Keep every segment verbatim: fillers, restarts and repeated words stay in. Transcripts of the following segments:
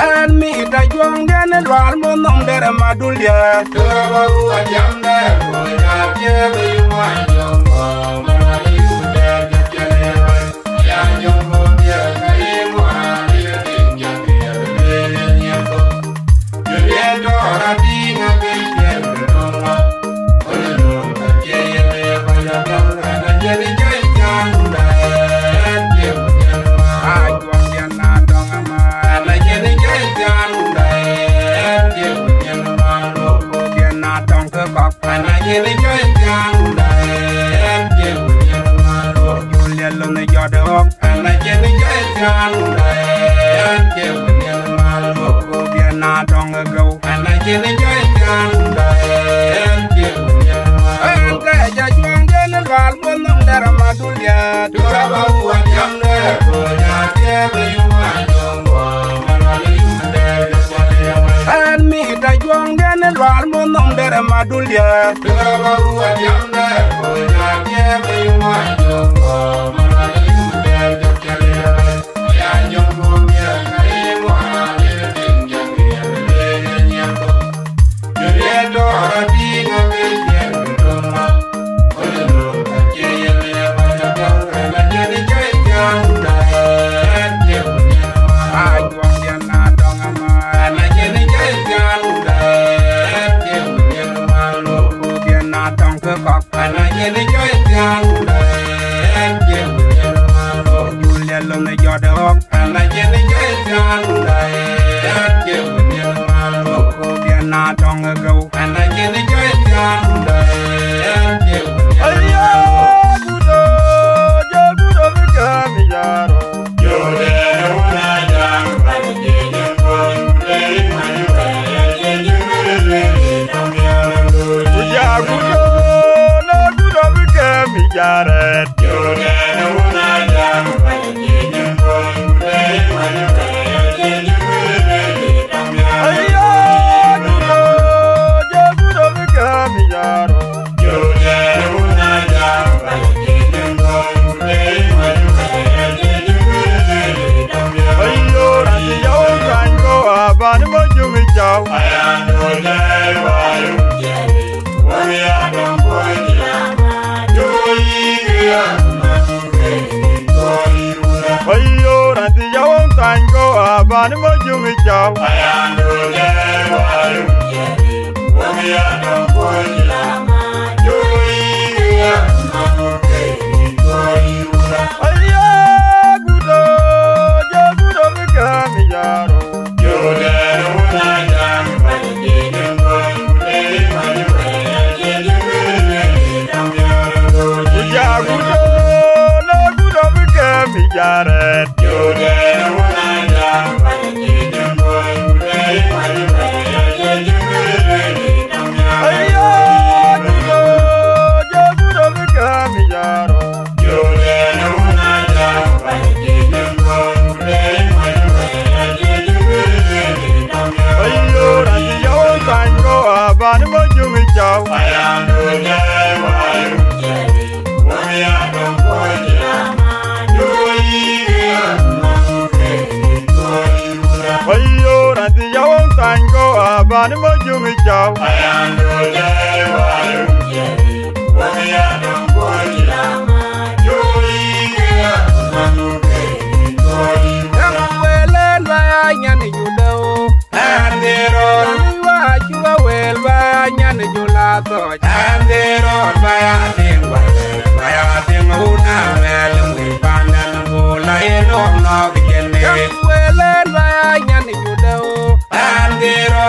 An mi ta juɔŋ den lual mo nom der ma dul ya. Ɛn kë ja juɔŋ den lual mo nom der ma dul ya. An mi ta juɔŋ den lual mo nom der ma dul ya. Ayo, ranti jawon tany ko aban mo jungi chau. Ayo, gudo, jo gudo mi kami yaro. Ayo, ranti jawon tany ko aban mo jungi chau. Welen ba nyan judo. Andero. Wa chuwa wel ba nyan jula to. Andero ba ya ding wale, ba ya ding una wel mi pandan bula eno no bikene. Welen ba nyan judo. Andero.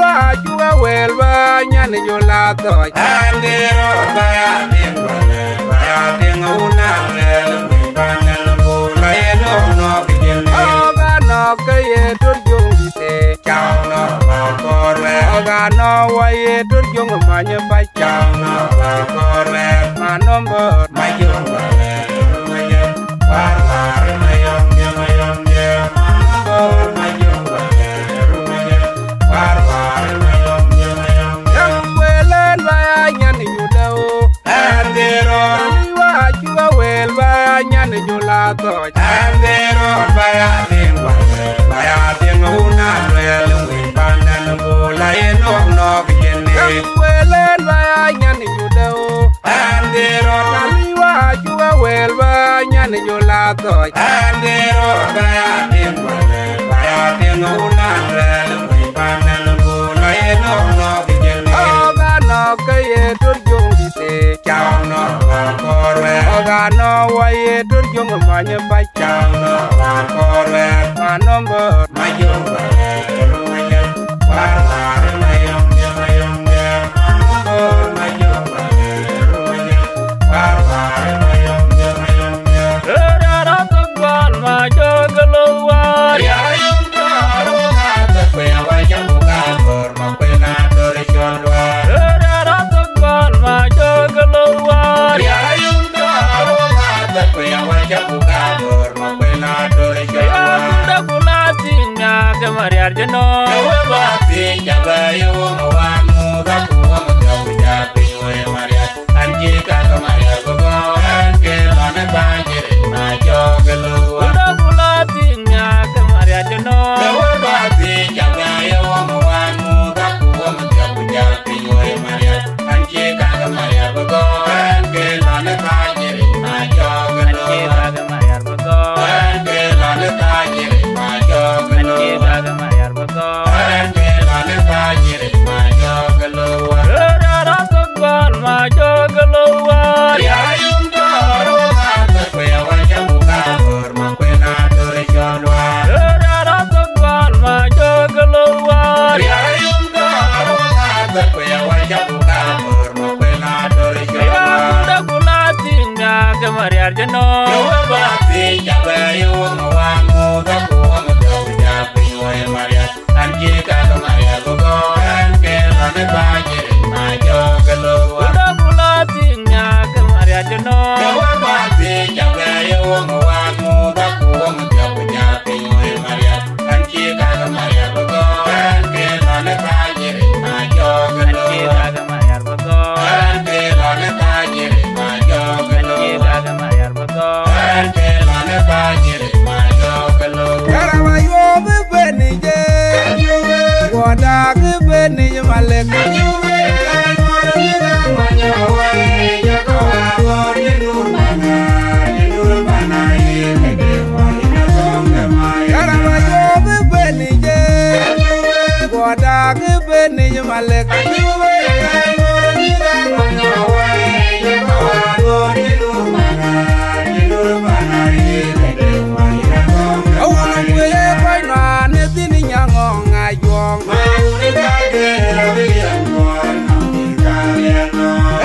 Wa chuwa wel ba nyan jula to. Andero ba ya ding wale, ba ya ding una wel mi pandan bula eno no bikene. Oga no ke ye tur jong te. Chau no ba kor we. Oga no wa ye tur jong manye ba. Chau no ba kor we. Manom bor ma jong wa le. War war ma yom yom yom yom. Manom bor ma jong wa le. War war ma yom yom yom. Yam welen ba nyan judo. Andero. Kɔc. An dhi rɔt ba ya tïŋ wal, ba ya tïŋ wun a luɛɛl wïc pandan bol a ye nɔk nɔk jënë. Wël ɛn ba ya nyan ju dëu. An dhi rɔt na liwa ju wël ba nyan ju la thɔc. An dhi rɔt ba ya tïŋ wal, ba ya tïŋ wun a luɛɛl wïc pandan bol a ye nɔk nɔk jënë. Ɔ ba nɔk ke ye dur juŋ dït. Cam nɔ ba kɔɔr wɛɛr. Ɔ ba nɔ wa ye dur juŋ many bac. Cam nɔ ba kɔɔr wɛɛr. Ma nɔm bör ma juŋ wɛɛr ma jɛ. War war ma yɔm jɛ ma yɔm jɛ. Ma nɔm bör ma juŋ wɛɛr ma jɛ. War war ma yɔm jɛ ma yɔm jɛ. Röör ya rɔt thok guan ma jɔ gelo war. Ya yɔm dɔɔr wa thok ya wa jam ga bör.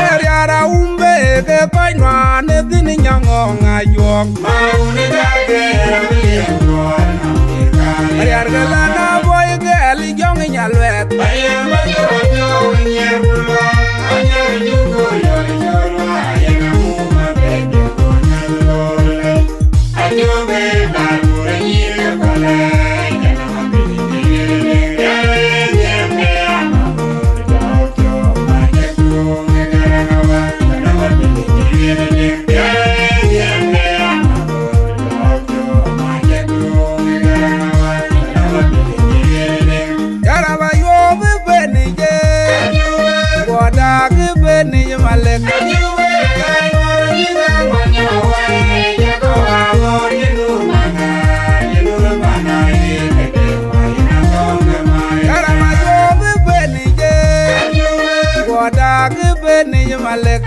Eriar aumbe ke kɔc nuan e thin nyaŋɔŋ ajuɔŋ. Eriar ke lana boi gɛl jɔŋ nyaluɛth. Yaraba yuɔp beni je, guɔdak beni malek. Yaraba yuɔp beni je, guɔdak beni malek.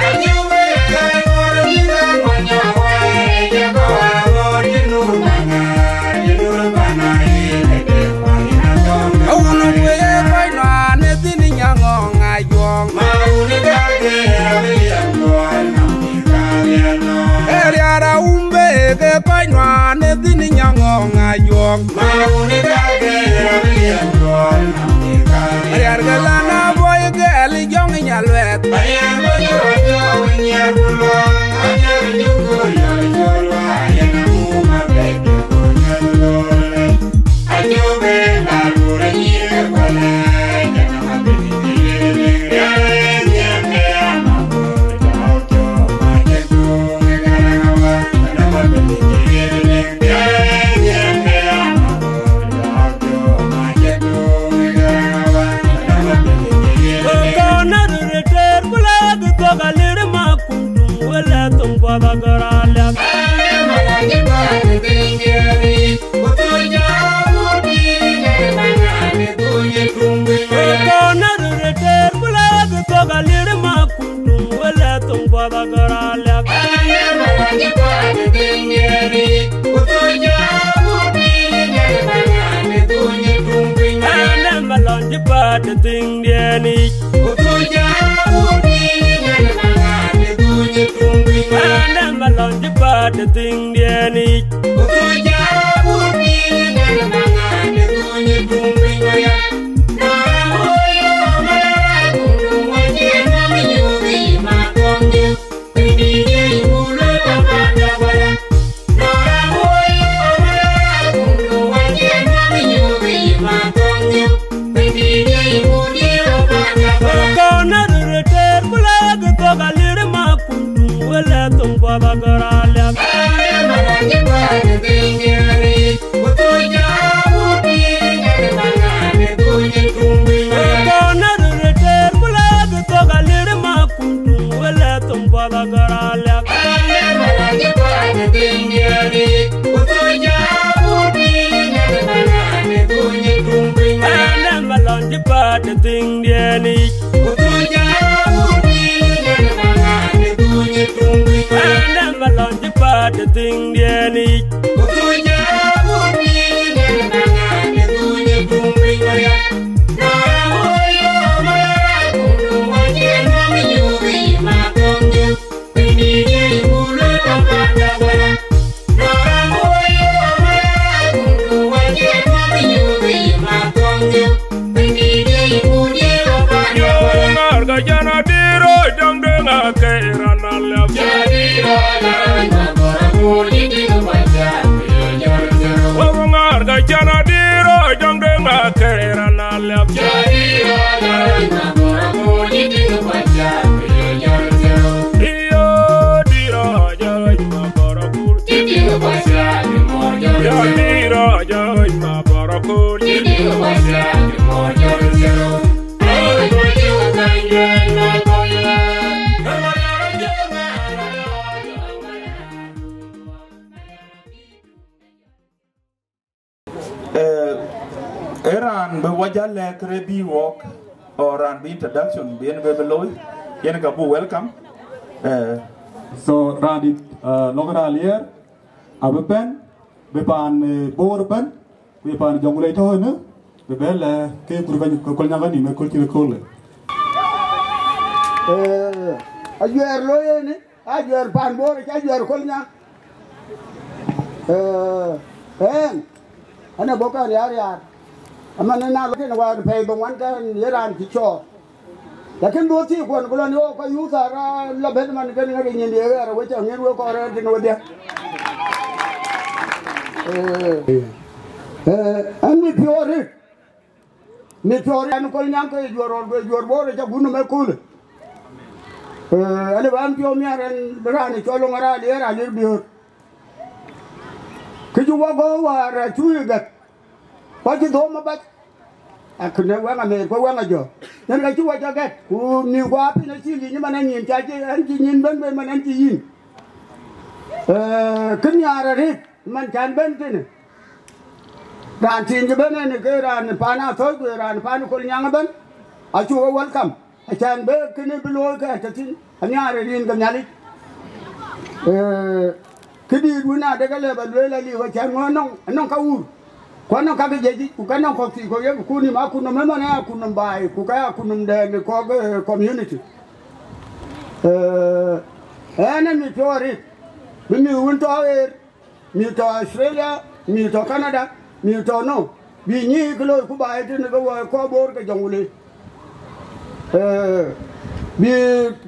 Awun we kɔc nuan e thin nyaŋɔŋ ajuɔŋ. Eriar aumbe ke kɔc nuan e thin nyaŋɔŋ ajuɔŋ. Eriar ke lana boi gɛl jɔŋ nyaluɛth. Eh, e raan bï wɔ jal lɛ̈k rëër bï wɔk, or raan bï introduction bï en bï bï looi, yen ka bu welcome. Eh, so raan dït, eh, lɔk raan liɛɛr abï bɛ̈n, bï paan, eh, Bor bɛ̈n, ku ye paan Jonglei tɔ̈ ënë, bï bɛ̈n lɛ ke kur bɛ̈ny ke Kolnyaŋ anïm ë köl cïn ë köölë. Eh, ajuɛɛr looi ënë, ajuɛɛr paan Bor, aca juɛɛr Kolnyaŋ. Eh, ɛn, ɛn ë bɔ̈ kɛn riaar riaar. Aman ë na lɔ kën wäär pɛɛi bï ŋuan kɛn ye raan cï cɔɔr. Lakin duöt thii kuɔn ku lɔ ni ɣok kɔc yuth thar, ah, lɔ bɛ̈n man kën ŋäc nyin diëë ɣɛɛr awec aŋiɛt wek kɔɔr rɛ̈ɛ̈r tënë wedhie. Eh, eh, ɛn mit piɔ̈ɔ̈r rit. Mit piɔ̈ɔ̈r rit ɛn Kolnyaŋ ke juɔ̈r rɔt, ke juɔ̈r Bor, aca guöt nɔm ë köölë. Eh, ɛn ë bä ɛn piɔ̈u miɛt ɛn raan ë cɔl Loŋ Araal Liɛɛr Aliɛɛr Biöör. Kë cï wɔ gɔ̈ɔ̈r wäär acuk gɛ̈k. Ku acï dhom abac. Akënë wɛ̈ŋ ameer ku wɛ̈ŋ ajɔ̈. Yen ka cï wɔ jɔ gɛ̈t, ku mïth guɔ piny acï lic ëmën anyin, ca cï, ɛn cï nyin bɛ̈n, bɛ̈n ëmën ɛn cï yïn. Eh, kë nhiaar arëët man can bɛ̈n tënë. Raan thiin cï bɛ̈n ënë ke raan paan Athɔ̈ɔ̈c, ku ye raan paan Kolnyaŋ ëbɛ̈n. Acuk we welcome. Acän bï kënë bï looi ke tɔ̈ thïn, anhiaar ë rin ke Nhialic. Eh, këdït wën adek alë bä lueel aliu, acän ŋö anɔŋ, anɔŋ ka wur, ku anɔŋ ka ke jiëc yic, ku ka nɔŋ kɔ̈k thii kɔ̈k yek kun nïm, akun nɔm ëmën ë akun nɔm baai, ku ka akun nɔm dɛn kɔ̈k, eh, community. Eh, ɛn ë mit piɔ̈u arëët, bï mïth wën tɔ̈ ɣeer, mïth tɔ̈ Australia, mïth tɔ̈ Canada, mïth tɔ̈ nɔ, bï nyic kë looi ku baai tënë ke wɔ kɔc Bor ke Jonglei. Eh, bï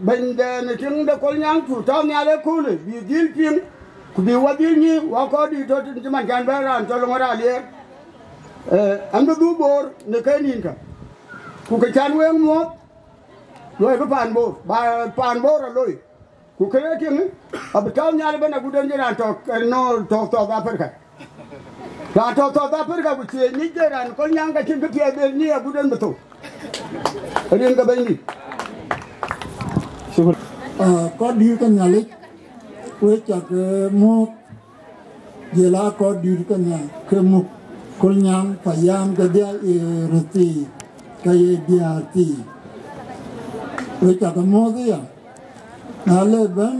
bɛ̈ny dɛn ë tiŋ de Kolnyaŋ cu tɔ̈ nhial ëköölë, bï dhil piŋ, ku bï wɔ dhil nyic, wɔ kɔc dït tɔ̈ tënë cï man can bɛ̈n raan cɔl Loŋ Araal Liɛɛr. Eh, an bï dhuk Bor në ke nïnkä. Ku kë can wek muɔ̈th, luɔi bï paan Bor, ba paan Bor aloi. Ku kënë tiŋ, abï tɔ̈ nhial ëbɛ̈n agut en cï raan tɔ̈, eh, nɔ tɔ̈ South Africa. Raan tɔ̈ South Africa ku cie nyic de raan Kolnyaŋ ka cïn kë piɛth bï nyic agut en bï thou. Rin ke Bɛ̈nydït. Shukran. Ah, kɔc dït ke Nhialic, wek cak, eh, muɔ̈th. Jël aa kɔc dït ke Nhialic ke muk Kolnyaŋ payam kedhie ë röt thii, ke ye diäär thii. Wek cak ke muɔ̈th aya. Na le bɛ̈n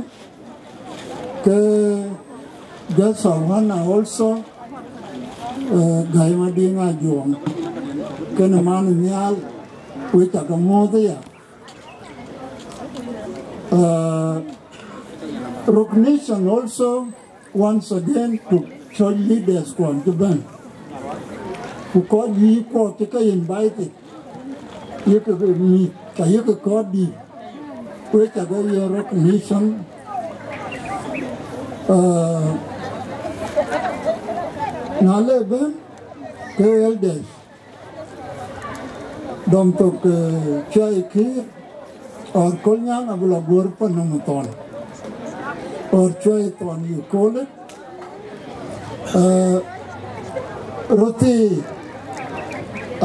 ke guest of honor also, uh, Gai Madiŋ Ajuɔŋ, kënë man nhial, wek ca ke muɔ̈th aya. Uh, recognition also once again to church leaders kuɔn cï bɛ̈n, ku kɔc yï kuɔk cï ke invited, yïk mïth ka yïk kɔc dït, wek ca ke ye recognition. Uh, na le bɛ̈n ke elders, dɔm thok, eh, cuai kïr, or Kolnyaŋ abï lɔ guɔ̈r pan nɔm thɔn, or cuai thɔn you call it. Eh, röthii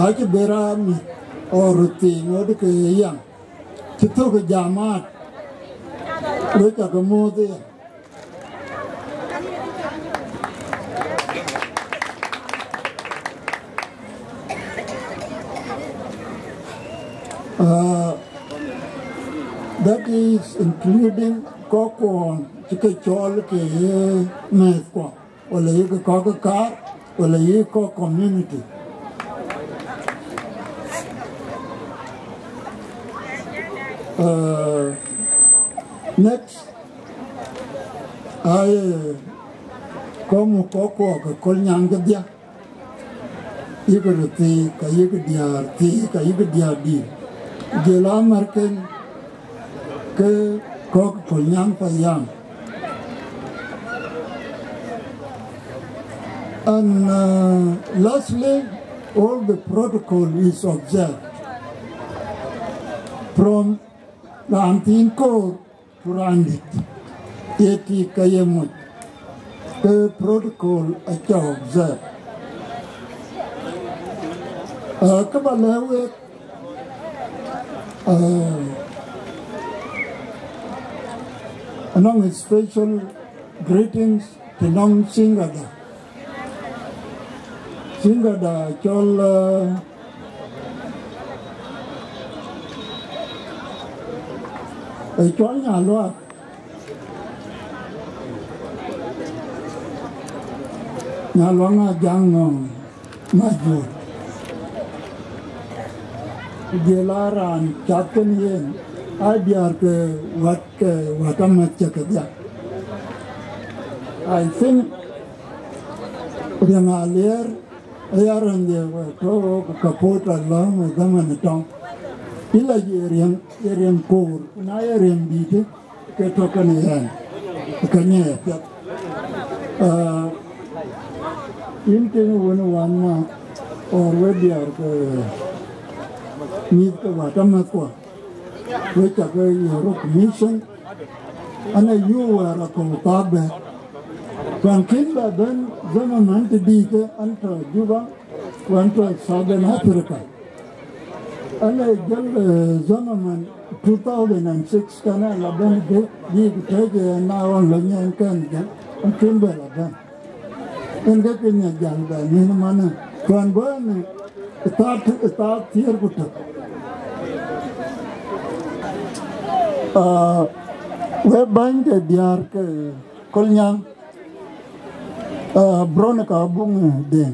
acï bï raan mïth, or röthii ŋot ke yaŋ, cï thök ë jamaat, wek ca ke muɔ̈th aya. Uh, that is including kɔc kuɔn cï ke cɔl ke ye mɛ̈thkuɔ, wala ye ke kɔc ke kaar, wala ye kɔc community. Uh, next, aye kɔc muk kɔc kuɔk ke Kolnyaŋ kedhia, yïk röthii, ka yïk diäär thii, ka yïk diäär dït, jɔl a märken ke kɔc Kolnyaŋ payam. And, uh, lastly, all the protocol is observed. From raan thiin koor ku raan dït, ye tik ka ye moc, ke protocol aca observe. Uh, kë ba lɛ̈k wek, uh, anɔŋ special greetings të nɔŋ Singada. Singada cɔl, eh, ë cɔl Nyaluak. Nyaluak Ajaŋ, eh, Majuɔt. Ku jɔl a raan cath kenë yen, aa diäär ke wät, ke wät amɛ̈th cä ke dhiak. I think Riɛŋ Aliɛɛr aya raan de wek tɔ̈ wok ka pot alɔ̈ɔ̈m ë dhaman ë tɔŋ. Ila ye riɛŋ, ye riɛŋ koor, ku na ye riɛŋ dïïtë, ke tɔ̈ kenë yɛn, ke nyiɛɛi apiɛth. Ah, yïn tïŋ wën wan ma, or we diäär ke mïth ke wät amɛ̈thkuɔ, we cä ke ye recognition, an, a yï wɛ̈ɛ̈r akɔ̈u thaak bɛ̈ɛ̈r. Kuan kën bɛ bɛ̈n zamanan të dïïtë, an tɔ̈ Juba, ku an tɔ̈ Southern Africa. An ë jɔl, eh, zamanan two thousand and six kënë la bɛ̈n dë, bï ku tëëc, eh, na ɣɔn lɔ nyen kɛn jɔl, an kën bɛ la bɛ̈n. Yen ke kën ya jäl bɛ nïn manë, kuan bɔ̈ në ë thaar, ë thaar thiëër ku tök. Ah, we bäny ke diäär ke Kolnyaŋ, ah, Veronica Abuŋ Deŋ,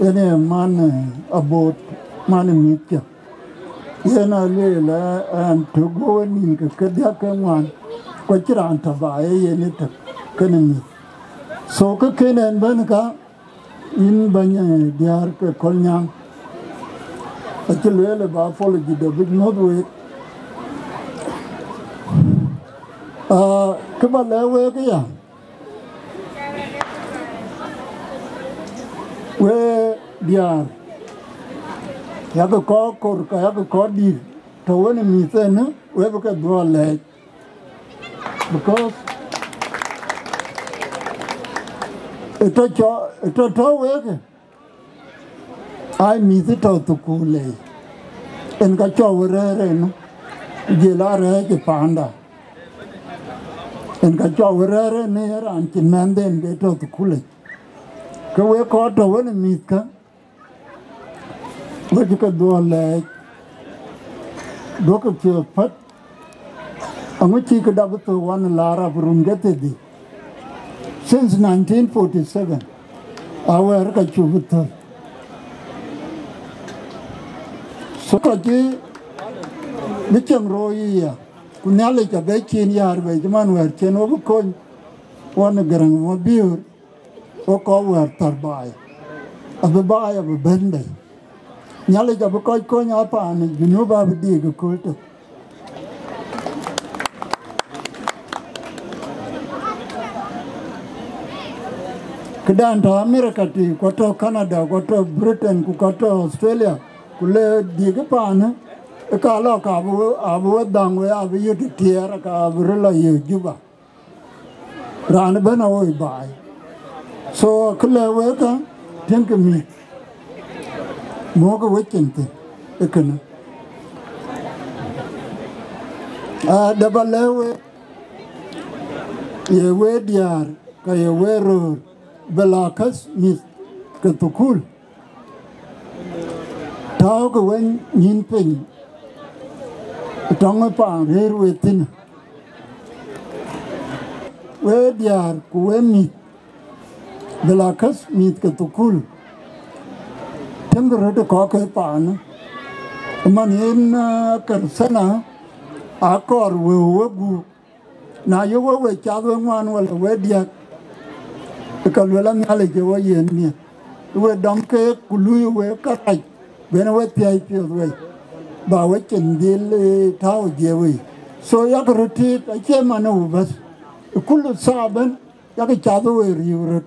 yen ee man, eh, Abot, man ë mïthkiɛ̈. Yen a lueel, eh, ɛn tök guɔ nïn ke ke diäk ke ŋuan, ku acïn raan tɔ̈ ba ye yen ë tök kenë mïth. So, ke kën ɛn bɛ̈n ka, yïn bɛ̈ny, eh, diäär ke Kolnyaŋ, acï lueel ë ba apology de bï nyuɔ̈th week. Ah, kë ba lɛ̈k week aya, we diäär, yakë kɔc kor, ka yakë kɔc dït, tɔ̈ wën ë mïth ënë, we bï ke dhuɔl lɛɛc. Because ë tɔ̈ cɔ-, ë tɔ̈ tɔ̈ wek, aa mïth tɔ̈ thukul lei, en ka cɔk we rɛ̈ɛ̈r en, ku jɔl a rɛ̈ɛ̈c ë panda, en ka cɔk we rɛ̈ɛ̈r en, ee raan cïn mɛnhden ke tɔ̈ thukul yic. Ke wek kɔc tɔ̈ wën ë mïthkä, we cï ke dhuɔl lɛɛc, duɔ̈kkë piɔ̈ɔ̈th pät, Aŋö cï këda bï thök wan la Arab run ke thiërdhïc? Since nineteen forty-seven, awɛ̈ɛ̈r ka cuk bï thök. So ka cï bï cieŋ rou yï ya, ku Nhialic abë cin yäär bei cï man wɛ̈ɛ̈r cien wo bï kony wan ë Garaŋ Mabiöör, wo kɔc wɛ̈ɛ̈r thär baai, abï baai abï bɛ̈n bei. Nhialic abï kɔc kony aa paan ë Junub abï diik ëkööl tök. Këdan tɔ̈ America tï, ku atɔ̈ Canada, ku atɔ̈ Britain, ku ka tɔ̈ Australia, ku le diik ë paanë, ë ka lɔ ka abï we, abï we dhaŋ we, abï yöt ë tiɛɛr, ka abï röt lɔ yök Juba. Raan ëbɛ̈n awoi baai. So, kë lɛ̈k wek kä, tiëŋkë mïth, mɔ̈kkë wecin thïn ë kënë. Aa, dap alɛ̈k wek, ye wek diäär, ka ye wek röör, bï la käth mïth ke thukul. Tääukë we nyïn piny, tɔŋ ë paan rëër we thïn. We diäär ku we mïth, bï la käth mïth ke thukul. Tiëŋkë röt ë kɔ̈k ke paanë, ëman yen, ah, kër thëna, akɔɔr wëu we gup. Na yök we, we cath we ŋuan wala we diäk, ë ka luel a Nhialic ë we yen miëth, ë we dɔm keek ku luui we kärac, ben we thiäi piɔ̈ɔ̈th wei, ba we cin dhil, eh, tääu ë jiëë wei. So, yak röt tiit, acie man ë we bäth, ë kul thaa ëbɛ̈n, yak cath we riëëu röt.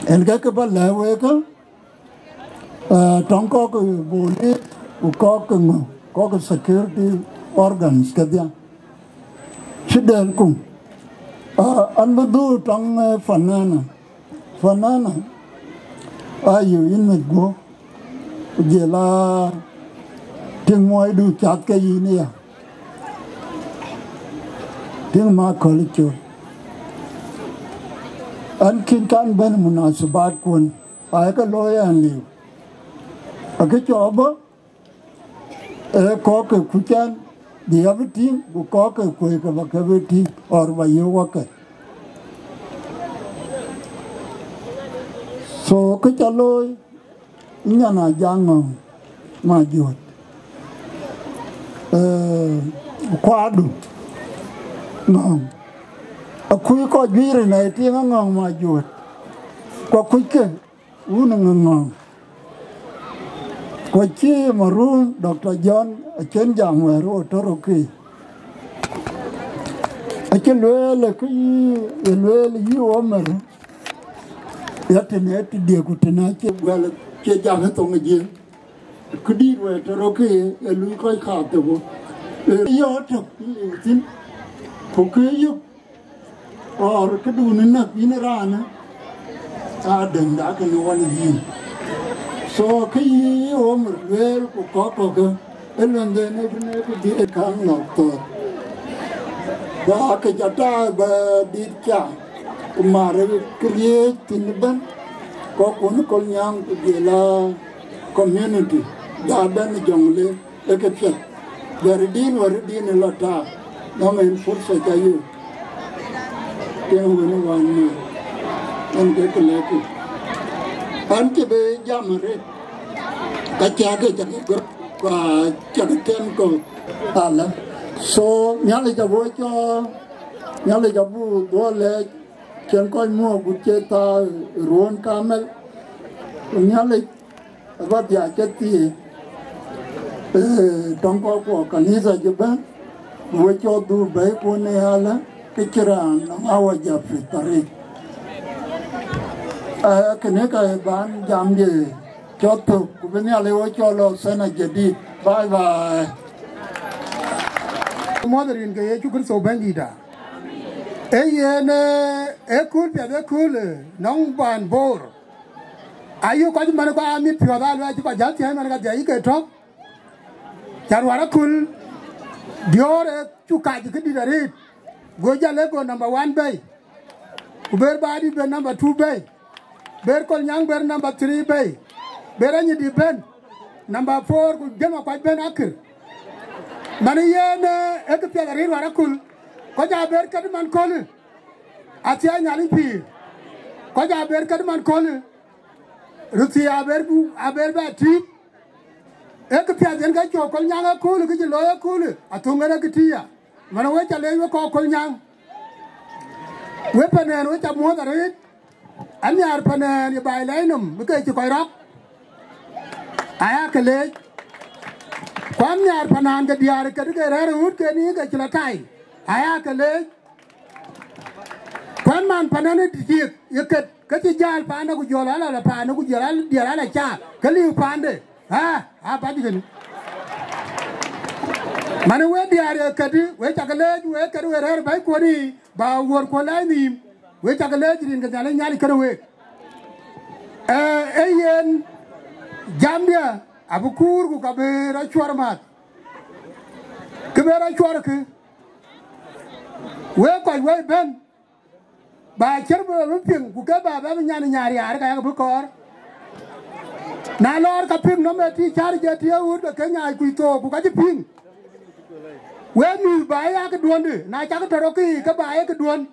Yen ke kë ba lɛ̈k wek kä, ah, tɔŋ kɔ̈k ë bolit, ku kɔ̈k ë ŋö, kɔ̈k ë security organs kedhia. Cï dɛl kum, ah, an bï dhuk tɔŋ, eh, fanana. Fanana, ayu yïn meth guɔ, ku jël a tiŋ muɔɔcdu cath ke yïn aya. Tiŋ ma köl col. An kïn kan bɛ̈n munasibat kuɔn, aye ke looi ɛn liu. Akë cɔɔk bɔ̈, ee kɔ̈k ke kuc ɛn bï ya bï tïŋ, ku kɔ̈k ke kuëi ke ba ke bï tïŋ, or ba yök wake. So, kë ca looi, nyan a jaŋ ŋɔ̈ŋ ma juöt. Eh, kuadu ŋɔ̈ŋ. Akuc kɔc juëc rin a tiŋ a ŋɔ̈ŋ ma juöt. Ku akuckë wun ë ŋɔ̈ŋ. Ku acï marum Doctor John acïn jam wɛ̈ɛ̈r wo tɔ̈ rökï. Acï lueel ë kë yï, ë lueel yï Omer, ya tënë tëdiɛ̈ ku tënë acï guɛl, cie jam ë thoŋ ë jiël. Këdït wɛ̈ɛ̈r tɔ̈ rökï ë luui kɔc kath thok. Ë yɔ̈ɔ̈k tök liu thïn, ku kë yök or këdun ë näk yïn raanë, aa däŋda kënë wan yïn. So, kë yï Omer lueel ku kɔ̈k kɔ̈kë, ë luɛnhden ë bï nek bï ë kaŋ nɔ̈k thɔ̈ɔ̈th. Ba kë ca taai ba dït ca, ku mar ë këriëëc thïn ëbɛ̈n, kɔ̈kkun ë Kolnyaŋ ku jël a community, da bɛ̈n ë Jɔŋlei. Ë ke piɛth, bɛ rëërdïn wär rëërdïn ë lɔ taak, nɔŋ en fursa ca yök, tiɛŋ wën ë wään mï, en ke ke lɛ̈k. An cï bï jam arëët, ka cäk ke cäk ke gör, ku cäk ke tɛm kɔ̈th alä. So, Nhialic abï cɔɔl, Nhialic abï dhuɔ̈k lɛɛc, cïn kɔc muɔ̈k agut cï thaa ruɔ̈ɔ̈n kamel, ku Nhialic aba dhiac ke thiëëc, eh, tɔŋ kɔckuɔ kanitha cï bɛ̈n, we cɔk dhuk bɛ̈ɛ̈ikun ë alä, ke cïn raan nɔŋ awa jɔ piöc parik. Eh, kënë ka ban jam de cɔk thök, ku bï Nhialic wo cɔl lɔ thana jadid. Bye bye. Muɔth rin ke Yecu Kërtho Bɛ̈nydïïtda. Ee yen, eh, ee kööl piɛth, ee kööl, eh, nɔŋ ban Bor. Ayï kɔc man kɔc amit piɔ̈ɔ̈th aa luɛɛc cï kɔc jäl thiëëc man ka dhiac yï ke tɔ̈k. Ca ruar aköl diöör ë cuk kac këdït arëët. Go jäl ë go number one bɛ̈i. Ku ber Baadït ben number two bɛ̈i. Ber Kolnyaŋ ber number three bɛ̈i. Ber Anyidi ben number four, ku Jamakuac ben akër. Man yen, eh, ee këpiɛth arëët wäär aköl. Kɔc aa ber ket man köölë. Athiɛɛi Nhialic pïïr. Kɔc aa ber ket man köölë. Röthii aber, aber bɛ tïït. Ee këpiɛth yen ke cɔk Kolnyaŋ ëköölë, kë cï looi ëköölë, athöŋ ɣɛn ë kë tïï ya. Man we ca leec we kɔɔr Kolnyaŋ. We panɛɛn we ca muɔ̈th arëët. Anhiaar panɛɛn ye baai lɛɛi nɔm, bï ke cï kɔc rɔ̈k. Aya ke leec. Ku anhiaar panaan ke diäär ke dï ke rɛ̈ɛ̈r ë ɣööt ke ni ke cï lɔ tai. Aya ke leec. Kuɛ̈n man panɛn ë diëk ye ket, ke cï jäl paande ku jɔl ala la paande ku jɔl ala diɛɛr ala ca, ke liu paande. Aa, aa, bäny kënë. Man we diäär ye ket, we cak leec, we ket we rɛ̈ɛ̈r bänykuɔn ë, ba wuɔ̈r kuɔ̈n lɛɛi nhïïm, we cak leec rin ke Nhialic, Nhialic kënë week. Ee, ee yen, jamdiɛ abï kuur ku ka bï rɔt cuɔr määth. Kë bï rɔt cuɔr kë, wek kɔc wek bɛ̈n, ba ciɛ̈r bï bï piŋ, ku ke ba bɛ bï nyan nyaar yaar, ka yak bï kɔɔr. Na lɔɔr ka piŋ nɔm ë tï cär jɛ tï ë ɣööt, ke ke nyaai kuc thook, ku ka cï piŋ. Wek mïth ba yak duɔ̈ndï, na cak tɔ̈ rɔt kï, ke ba ye këduɔ̈n.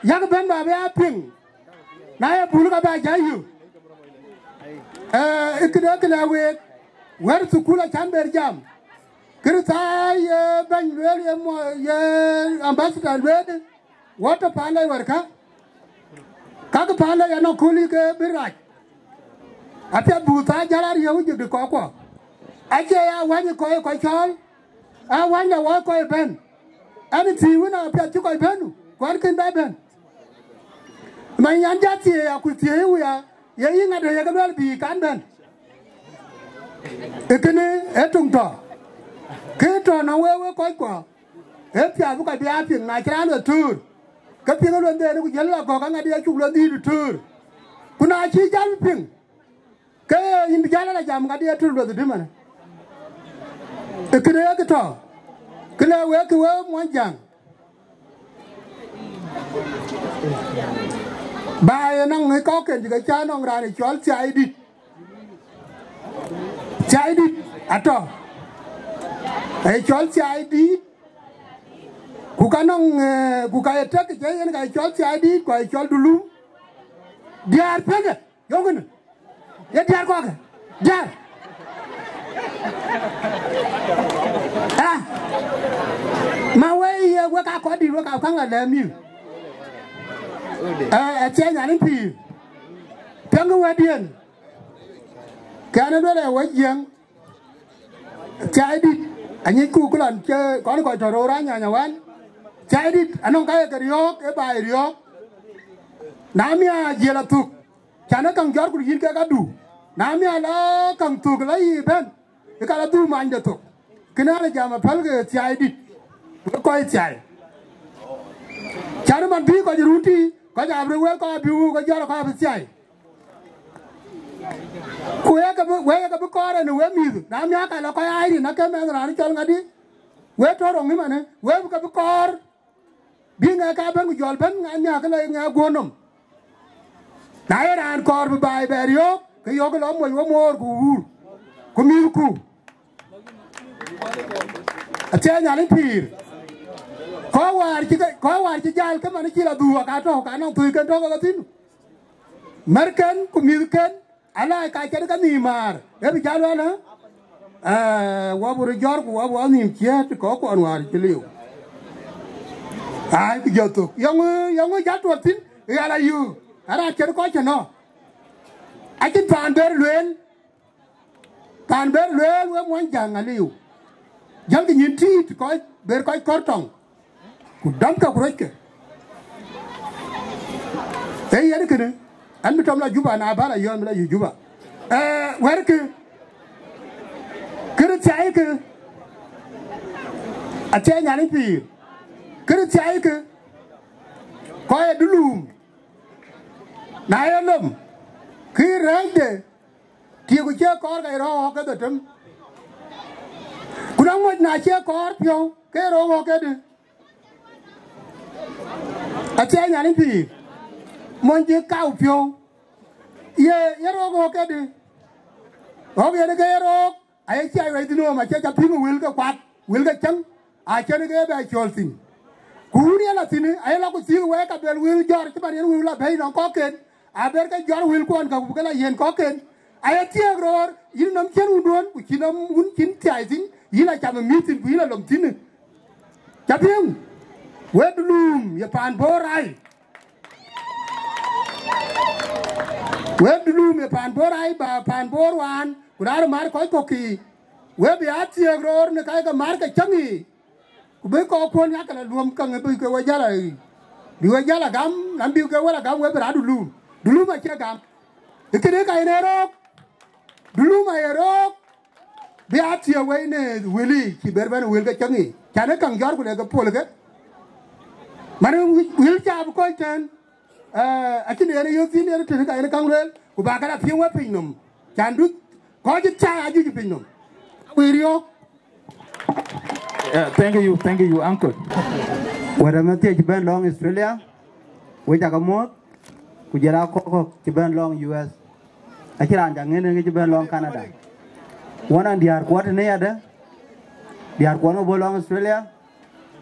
Yak bɛ̈n ba bï aa piŋ. Na ye bul ka ba jai yök. Ee, ë këde këlɛ week, wɛ̈t thukul acän ber jam. Kërthaai ye bɛ̈ny lueel ye mɔ-, ye ambassador lueel, wɔ tɔ̈ paan lɛc wärkä. Kakë paan lɛc anɔŋ kööl ke bï rac. Apiɛth buk thaar jäl ariëëu jik de kɔckuɔ. Acie ya wäny ë kɔc ë kɔc cɔɔl. Aa wäny de wɔ kɔc ë bɛ̈n. Ɛn ë thii wën apiɛth cï kɔc bɛ̈n, ku ɛn kën bɛ bɛ̈n. Man yan ja thieei, aku thieei wia, ye yï ŋadë ye ke luɛl bï kan bɛ̈n. Ee kënë ee töŋ tɔ̈. Kë tɔ̈ nɔŋ wek, wek kɔckuɔ, ee piath bï kɔc bï aa piŋ, na cï raan lueth töör, ke piŋ ë lueth dhëënë, ku jël lɔ gɔ̈k aŋadï acuk lueth dhïït töör. Ku na cï jäl piŋ, ke yïn bï jäl ala jam ŋadï atur lueth dï man. Ee kënë ye kë tɔ̈, kënë wek kë wek muɔny jäŋ. Ba ye nɔŋ ë kɔcken cï ke cä nɔŋ raan ë cɔl thiaidït. Thiaidït atɔ̈. Ee cɔl thiaidït. Ku ka nɔŋ, eh, ku ka ye tek cë yen ka ye cɔl thiaidït, ku ye cɔl dulum. Diäär piɛŋkë. Yöŋ kënë, ye diäär kɔ̈kë, diäär. Ah, ma we ye wek aa kɔc dït, wek aa käŋ la lɛ̈k mïth. Eh, athiɛɛi Nhialic pïïr. Piɛŋkë wɛ̈tdiɛ̈n. Kɛn ë luel ë wec jiëŋ. Thiaidït, anyicku kë lɔn cï kɔn kɔc tɔ̈ roor anyany awän. Thiaidït anɔŋ ka ye ke riɔ̈ɔ̈k, ë baai riɔ̈ɔ̈k. Na miäk jiël athuk, cän ë käŋ jɔt ku yïn kek adu. Na miäk la käŋ thuk la yï bɛ̈n, ë ka la dhuk manyde thok. Kënë alë jam apäl ke thiaidït, wek kɔc thiai. Cän man bï kɔc run tïï, kɔc abï wek kɔc abï wuk, kɔc jɔt kɔc abï thiai. Ku wek abï, wek abï kɔɔr en ë wek mïth, na miäk ka la kɔc aa rin, ake mɛnh raan cɔl ŋadï, wek tɔ̈ röŋ ëmanë, wek abï ke bï kɔɔr. Bï ŋɛk ka bɛ̈n ku jɔl bɛ̈n ŋɛk nhiäk ke la ŋɛk guöör nɔm. Na ye raan kɔɔr bï baai bɛ riɔ̈ɔ̈k, ke yɔ̈kë lɔ moc we moor ku wuur, ku mïthku. Athiɛɛi Nhialic pïïr. Kɔc wäär cï ke, kɔc wäär cï jäl ke man cï la dhuk, ka tɔ̈, ka nɔŋ thöi ken tɔ̈ ke thïn. Märken ku mïthken, alac ka cïn ke nhïïm määr, ee bï jäl wɛ̈l, ë? Ee, wɔ bï röt jɔ̈ɔ̈r ku wɔ bï wɔ nhïïm ciëët kɔckuɔn wäär cï liu. Ai, ku jɔ thök. Yɔŋ, yɔŋ jäl tuɔɔk thïn, ë ɣal ayï, ë raan cïn kɔc cï nɔ̈k. Acïn paan ber lueel, paan ber lueel wek muɔny jäŋ aliu. Jälkï nyïn tïït kɔc, ber kɔc kɔ̈r tɔŋ. Ku dɔmkë ku ruöckë. Ee yen kënë, an bï tɔm la Juba, na bä la yɔ̈ɔ̈m la yï Juba. Ee, wɛ̈ɛ̈rkë, kërë thiaikë, athiɛɛi Nhialic pïïr, kërë thiaikë, kɔc ë duluum, na ye lom, kë rɛ̈ɛ̈cde, tiëëku cie kɔɔr ka ye rɔ̈ɔ̈k ɣɔ̈k ke dhetem. Ku na ŋuɔc na cie kɔɔr piɔ̈u, ke ye rɔ̈ɔ̈k ɣɔ̈k kedï. Athiɛɛi Nhialic pïïr, mony cï kau piɔ̈u, ye, ye rɔ̈ɔ̈k ɣɔ̈k kedï. Ɣɔ̈k yen ke ye rɔ̈ɔ̈k, aye ciai wɛ̈i dhïn ɣöm, acie ca piŋ ë wël ke kuat. wël ke cäŋ, acïn ke bɛ cɔl thïn. Ku wun yen la thïn, aye la ku thiëëk wek ka bɛl wël jɔr cï man yen wël la bɛ̈i nɔŋ kɔcken, aber ke jɔr wël kuɔn ka ku ke la yen kɔcken. Aye thiëëk roor, yïn nɔm cïn wun duön, ku cïn nɔm wun cïn thiai thïn, yïn a cam ë mïth thïn, ku yïn a lom thïn. Ca piŋ, wek dulum ye paan Bor ai. Wek dulum ye paan Bor ai, ba paan Bor waan, ku raan mar kɔc kɔ̈k kï. Wek bï a thiëëk roor në kake mar ke cäŋ yiic. Ku bï kɔckuɔn yak la luɔm käŋ bï ke we jäl a, bï we jäl a gam, lam bï ke we la gam, we bï raan dulum. Dulum acie gam. Ë kënë ka yen ë rɔ̈ɔ̈k. Dulum aye rɔ̈ɔ̈k. Bï a thiëëk wei në wël yiic, cï ber bɛ̈n wël ke cäŋ yiic. Can ë käŋ jɔr ku le ke pol ke. Man wël, wël ca bï kɔc tɛ̈n. Eh, acïn yen yök thïn yen tënë ka yen käŋ lueel, ku ba ke la piŋ we piny nɔm. Can du, kɔc cï ca ajuc piny nɔm. Wëë riɔ̈ɔ̈k. Yeah, thank you, thank you, uncle. Wɛ̈t ëmën thiëc cï bɛ̈n lɔŋ Australia, wek cakë muɔ̈ɔ̈th, ku jɔl a kɔc kɔ̈k cï bɛ̈n lɔŋ U S. Acïn raan ca ŋën ë cï bɛ̈n lɔŋ Canada. Wën an diäär kuɔt tënë yadë, diäär kuɔn ë bɔ̈ lɔŋ Australia,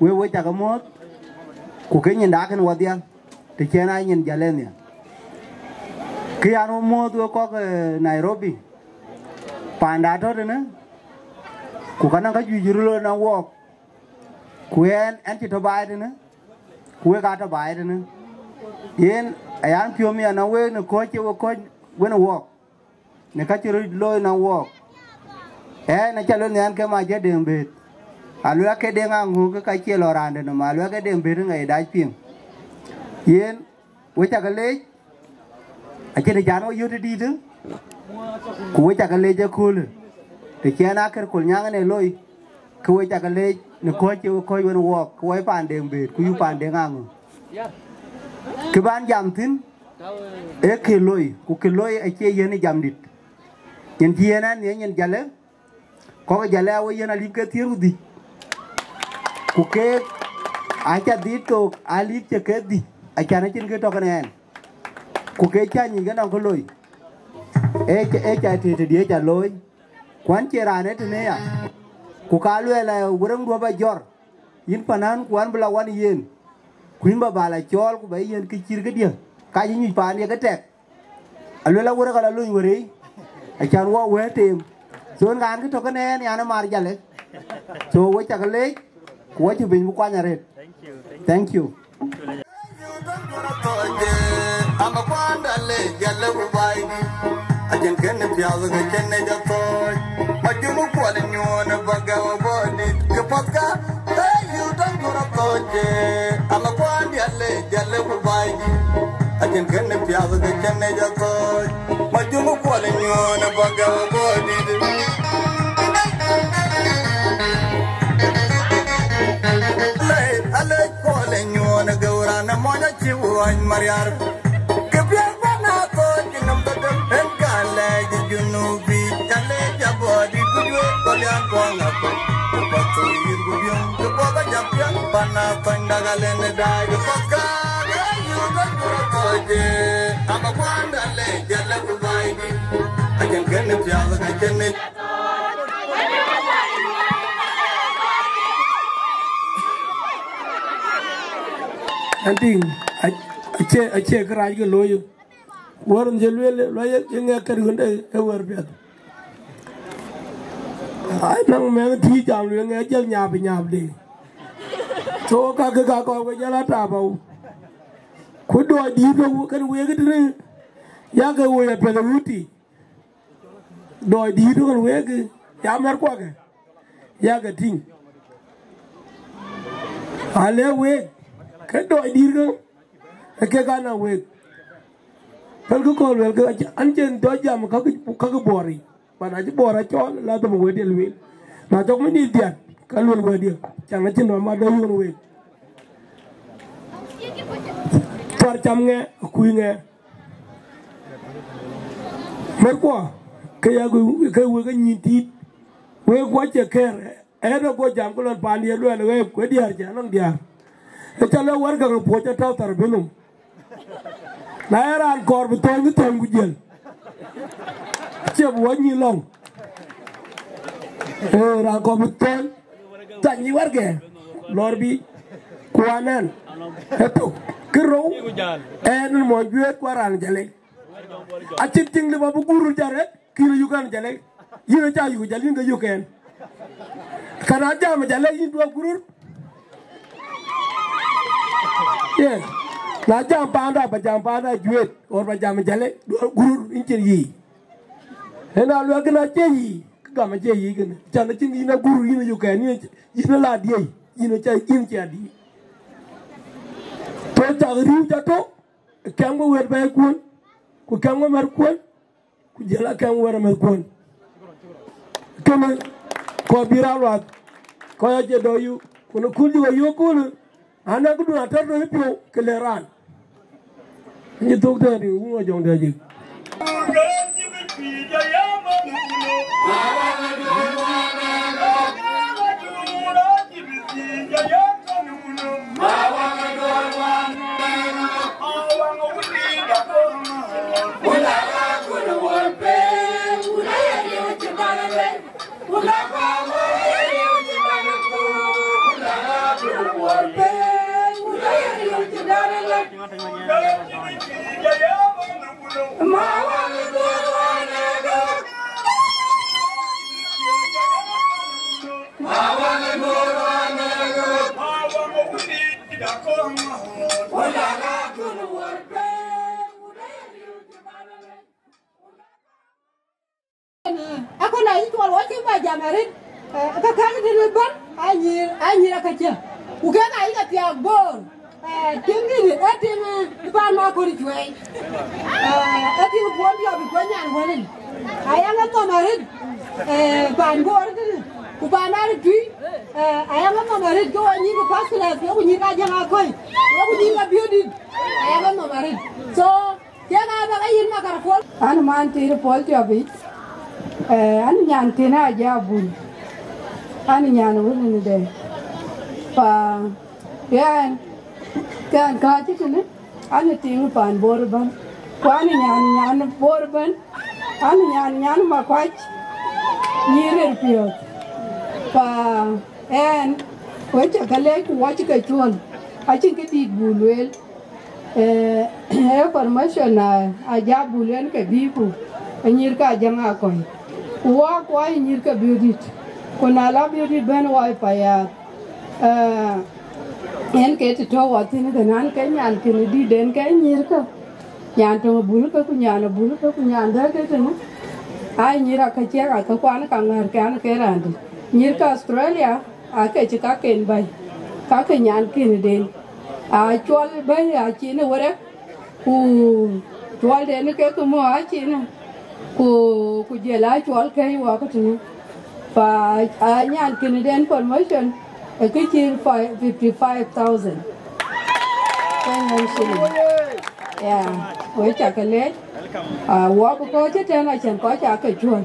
wek wek cakë muɔ̈ɔ̈th, ku ke nyin dak kën wɔdhia, të cïn aa nyin jäl ë nhial. Kë yan wek muɔ̈ɔ̈th wek kɔc ë Nairobi, paanda tɔ̈ tënë, ku ka nɔŋ ka juëc röt looi nɔŋ wɔɔk, ku ɣɛn, ɣɛn cï tɔ̈ baai tënë, ku wek aa tɔ̈ baai tënë. Yen ayan piɔ̈u miɛt nɔŋ wek në kɔ̈ɔ̈c cï wek kɔ̈ɔ̈c wën ë wɔɔk, në ka cï röt looi nɔŋ wɔɔk. Ɣɛn aca lueel nhial ke ma jɔ Deŋ Bëët, alueel ake Deŋ Aŋök ke ka cie lɔ raan dɛ̈ nɔm, alueel ake Deŋ Bëët ŋa ye dac piŋ. Yen, wek cakë leec, acïn ë can wek yöt ë dïïtë, ku wek cakë leec ëköölë, të cïn aa kër Kolnyaŋ ënë looi, ke wek cakë leec në kɔ̈ɔ̈c cï wek kɔ̈ɔ̈c wën ë wɔɔk, ke wɔ ye paan Deŋ Bëët, ku yï paan Deŋ Aŋök. Kë ban jam thïn, ee kë looi, ku kë looi acie yen ë jamdït. Nyin cï yen ɣɛn nhiëc nyin jalë, kɔc jalë awe yen alip ke thiëër ku dhïc. Ku keek aca dhil thok alip cï ke dhïc, acan acïn kë tɔ̈ kenë ɣɛn. Ku ke cä nyic ke nɔŋ kë loi. Ee ca, ee ca tëë tëdï ee ca looi. Ku ɣɛn cie raan ee tënë ya. Ku ka luɛɛl ë wërëŋdu abä jɔr. Yïn panan ku ɣɛn bï la wan yen. Ku yïn bä bä la cɔɔl ku bä yen kë cït këdië. Ka cï nyuc paan ye ke tɛk. Aluel awërë ka la luny wërëi, acan wɔ wëë teem. So ɣɛn kaan kë tɔ̈ kenë ɣɛn yan ë mar jalë. So wek cakë leec, ku wɔ cï piny bï kuany arëët. Thank you. Ama kuanda le jale ku bai di. Ajin ken pial ke ken ne ja toy. Majung kual nyuon ba ga wa bodi. Ke patka. Hey, you don't go to toje. Ama kuanda le jale ku bai di. Ajin ken pial ke ken ne ja toy. Majung kual nyuon ba ga wa bodi. Le ale kual nyuon ga urana moja. Ci wuɔny mariar. Ke piɛth bä na thɔɔc cï nɔm kedhie. En ka lɛɛc ë junubi, ka lɛɛc abɔɔdït ku juëc kɔlian kuɔŋ akut. Ku path thou yïn ku biöŋ, ke buɔth ajak piɛth. Pan na thɔny dak alen ë daai, ke path kaak ë yïn ke jur athɔɔc. Ama kuanda lɛɛc jël ë ku baai dït. Acïn kënë piath, ka cïn ë Ɛn tïŋ, acie, acie kërac ke looi. Wär yen cï lueel, luɔi ye ŋɛk kɛ̈t ɣönde ë wär piɛth. Ai, naŋ mɛnh tïï jam lueel ŋɛk jël nyaap ë nyaapde. So, kakë ka kɔɔr ke jël atap awuɔ̈c. Ku dɔɔc dïït ke kën week tënë, yak ke woi apiɛth ë wutic. Dɔɔc dïït ëkën wek, ya mɛ̈r kuakë, yakë tïŋ. Alë wek, ke dɔɔc dïït ke, ë kek an, a wek. Pälkï kɔn luelkï, an, cïn dɔɔc jam kakë, kakë buɔɔr yic, man acï buɔɔr acɔɔl, la dhëm wek diɛl lueel. Na cɔk mïnï dhiat, ka luel wek diɛl, can acïn nɔm adɔɔc ɣön wek. Thuar cam ŋɛ, akuc ŋɛ. Märkuɔ, ke ya ke wek ke nyïn tiit, wek kuɔ cie kɛ̈ɛ̈r, ë de guɔ jam ku lɔn paandiɛ̈ luɛɛl ɣeep, ku ë diäär cï anɔŋ diäär. Ë ca lɔ wär käŋ ë puɔ̈c atɔ̈ thar bï nɔm. Na ë raan kɔɔr bï thööny, bï thööny ku jiël. Acie bï wä nyïn lɔ̈ŋ. Ee, raan kɔɔr bï thööny. Tany warkɛ, lɔr bï, ku anɛn. Ëtök, kë rou, ɛn mɔny Juëët ku raan Jalë. Acïn tiŋ lëu ba bï gurur jal rɛt, kïn yök ɛn Jalë. Yïn aca yök Jalë, yïn ke yök ɛn. Ka na jam Jalë, yïn duɔ̈k gurur. Ye, na jam paanda, ba jam paanda Juëët, or ba jam Jalë, duɔ̈k gurur, yïn cïn yic. Ëna luɛk kën acie yic, kë gam acie yic kënë. Can acïn yïn agurur, yïn ayök ɛn, yïn, yïn ala diëi, yïn aca, yïn cia diëi. Tɔ̈ cak riëëu ca tɔ̈, kɛm ke wɛ̈t bɛ̈ɛ̈ikuɔ̈n, ku kɛm ke mɛ̈tkuɔ̈n, ku jɔl a kɛm wɛ̈t amɛ̈tkuɔ̈n. Kënë, kɔc bï raan luath, kɔc acie dɔ̈ yök, ku në kul juëc yök kulë, anɔŋ këdun atɔ̈ tɔ̈ piɔ̈u, ke le raan. Nyi thok tɛ̈ɛ̈n, wun wa jɔŋ dɛ jik. Akɔn ayï cuɔl wɔ cï ba jam arëët, eh, ka käŋ tënë bän, anyïïr, anyïïr aka cë. Ku kek ayï ka thiaak Bor, eh, tiŋ dït, eh, tiŋ, eh, paan Makor Cuɛi. Eh, eh, tiŋ Bor diɔp bï kuany nyan wëlin. Ayaŋ ë nhom arëët, eh, paan Bor tënë. Ku paan Arëtui, eh, ayaŋ ë nhom arëët, ke wɔ nyïïr ke first class, wek ku nyïïr ka Jäŋ Akɔ̈i, wek ku nyïïr ka Biöördït, ayaŋ ë nhom arëët. So, Kek aa bä ke yïn microphone. An, man Tiir Paul Tiɔp yic. Eh, an, nyan kën aa jabun. An, nyan wëlënëdɛn. Pa, yɛn, kɛn kääc tënë, an, tiŋ pan Bor ëbɛ̈n. Ku an, nyan, nyan Bor ëbɛ̈n. An, nyan, nyan Makuac. Nyïïr ril piɔ̈ɔ̈th. Pa, ɛn, wek cä ke leec ku wɔ cï ke cuɔl. Acïn këdït buk lueel. Eh, eh, promotion, ah, a ja bul en ke bï ku, anyïïr ka Jäŋ Akɔ̈i. Ku wɔ, ku wɔ anyïïr ke Biöördït. Ku na la Biöördït bɛ̈n wɔ ë payaath. Eh, en ke të tɔ̈u wɔ thïn, ke nan ke nyan kën dït den ke nyïïr ke. Nyan töŋ bul ke, ku nyan bul ke, ku nyan dɛ̈ ke tënë. Ai nyïïr aka ciɛk aka kuan ka ŋäär ke an ke raan dït. Nyïïr ke Australia, ake cï kaken bäi, ka ke nyan kën den. A cuɔl bɛ̈i acïn ë wërëk, ku cuɔlden ke ke mɔ̈u acïn ë, ku, ku jël a cuɔl kɛ̈i wɔ ke tënë. Pa a nyan kën den promotion, ë kë cï fi-, fifty five thousand Kenyan shilling. Yeah, wek cä ke leec. Ah, wɔ bï kɔc cï tɛ̈n acïn kɔc cä ke cuɔl.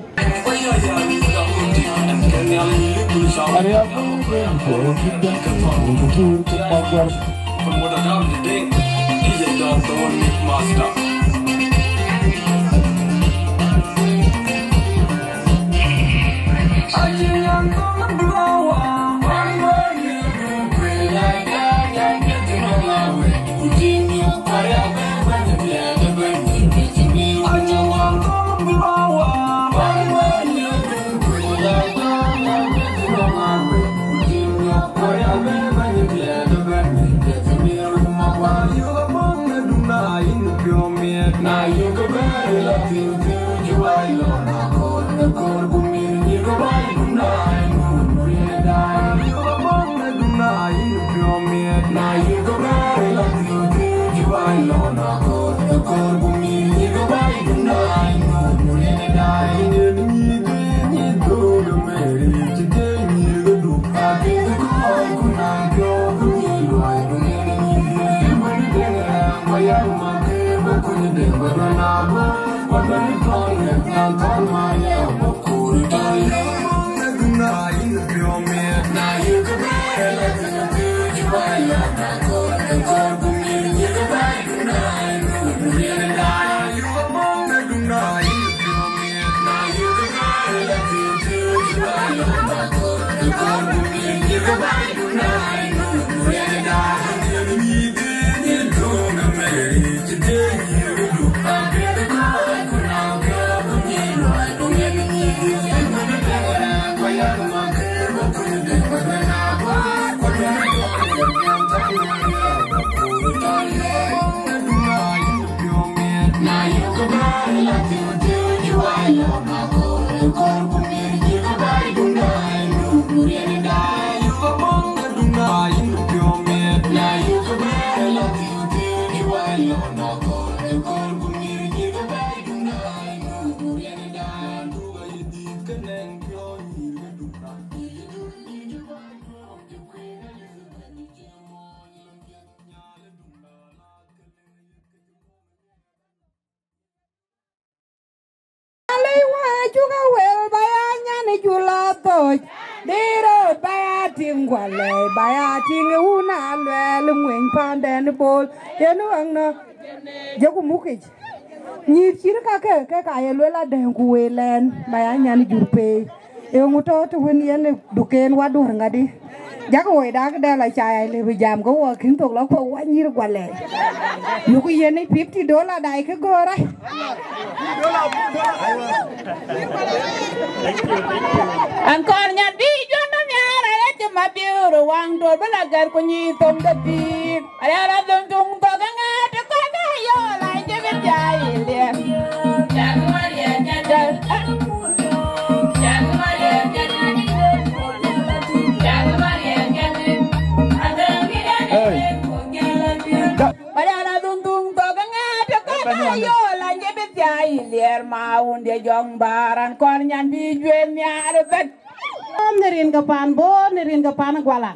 Dï röt ba ya tïŋ guɔ lɛɛi, ba ya tïŋ ë wun a luɛɛl ŋueny paanden Bol, yen wëŋ nɔ, jɔku mukic. Nyïïr cït kakë, ke ka ye luel adɛ̈ŋ ku wël ɛn, ba ya nyan jur peei. Eeŋö tɔ̈ të wën yen duken wa duɔ̈r ŋadï? Jakï woi dak dɛl acai, le bï jam ke wɔ kïn thok lɔ kuɔ wa nyïïr guɔ lɛɛi. Yökï yen ë fifty dollar dai kë göörë. An kɔn nyan bï juɔn dɔ miaar, aye cï ma biur waŋ dor bï la gɛr ku nyi thom de pïïr. Arial adhum tuŋ thok aŋɛɛt kɔc ka yol, an cï bï thiai liɛr. Hey. Arial adhum tuŋ thok aŋɛɛt kɔc ka yol, an cï bï thiai liɛr. Ma wun de jɔŋ baran kɔn nyan bï juël miaar bɛ̈t. Në rin ke paan Bor, në rin ke paan Guala.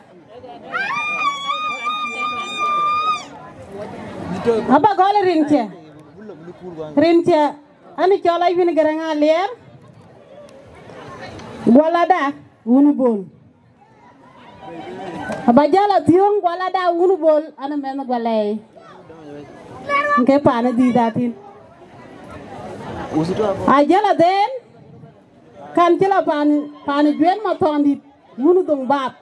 Aba gɔl rin cë. Rin cë, an cɔl Ayuen Garaŋ Aliɛɛr. Gualada, wun Bol. Aba jäl a thiöŋ Gualada wun Bol, an mɛnh Gualɛɛi. Ke paan dhïth athin. A jäl a dhɛn, kan cï la paan, paan juël ma thɔn dït, wun dhoŋ bath.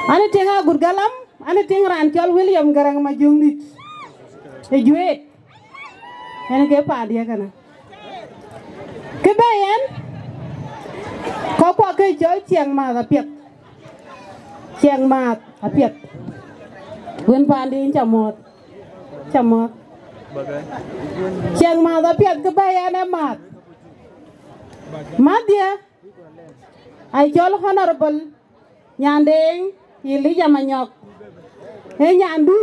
An tiŋ agut galam, an tiŋ raan cɔl William Garaŋ Majöŋdït. Ë juëët. Yen ke paandiɛ̈ kënë. Kë bɛ̈ɛ̈i yen, kɔ̈k kuɔ ke cɔl ciɛŋ maath apiɛth. Ciɛŋ maath apiɛth. Wën paandi, yïn ca muɔ̈ɔ̈th. Ca muɔ̈ɔ̈th. Ciɛŋ maath apiɛth kë bɛ̈ɛ̈i yen ë maath. Mäthdiɛ̈, aa cɔl Honorable Nyandeŋ Elijah Manyɔk. Ee nyandu.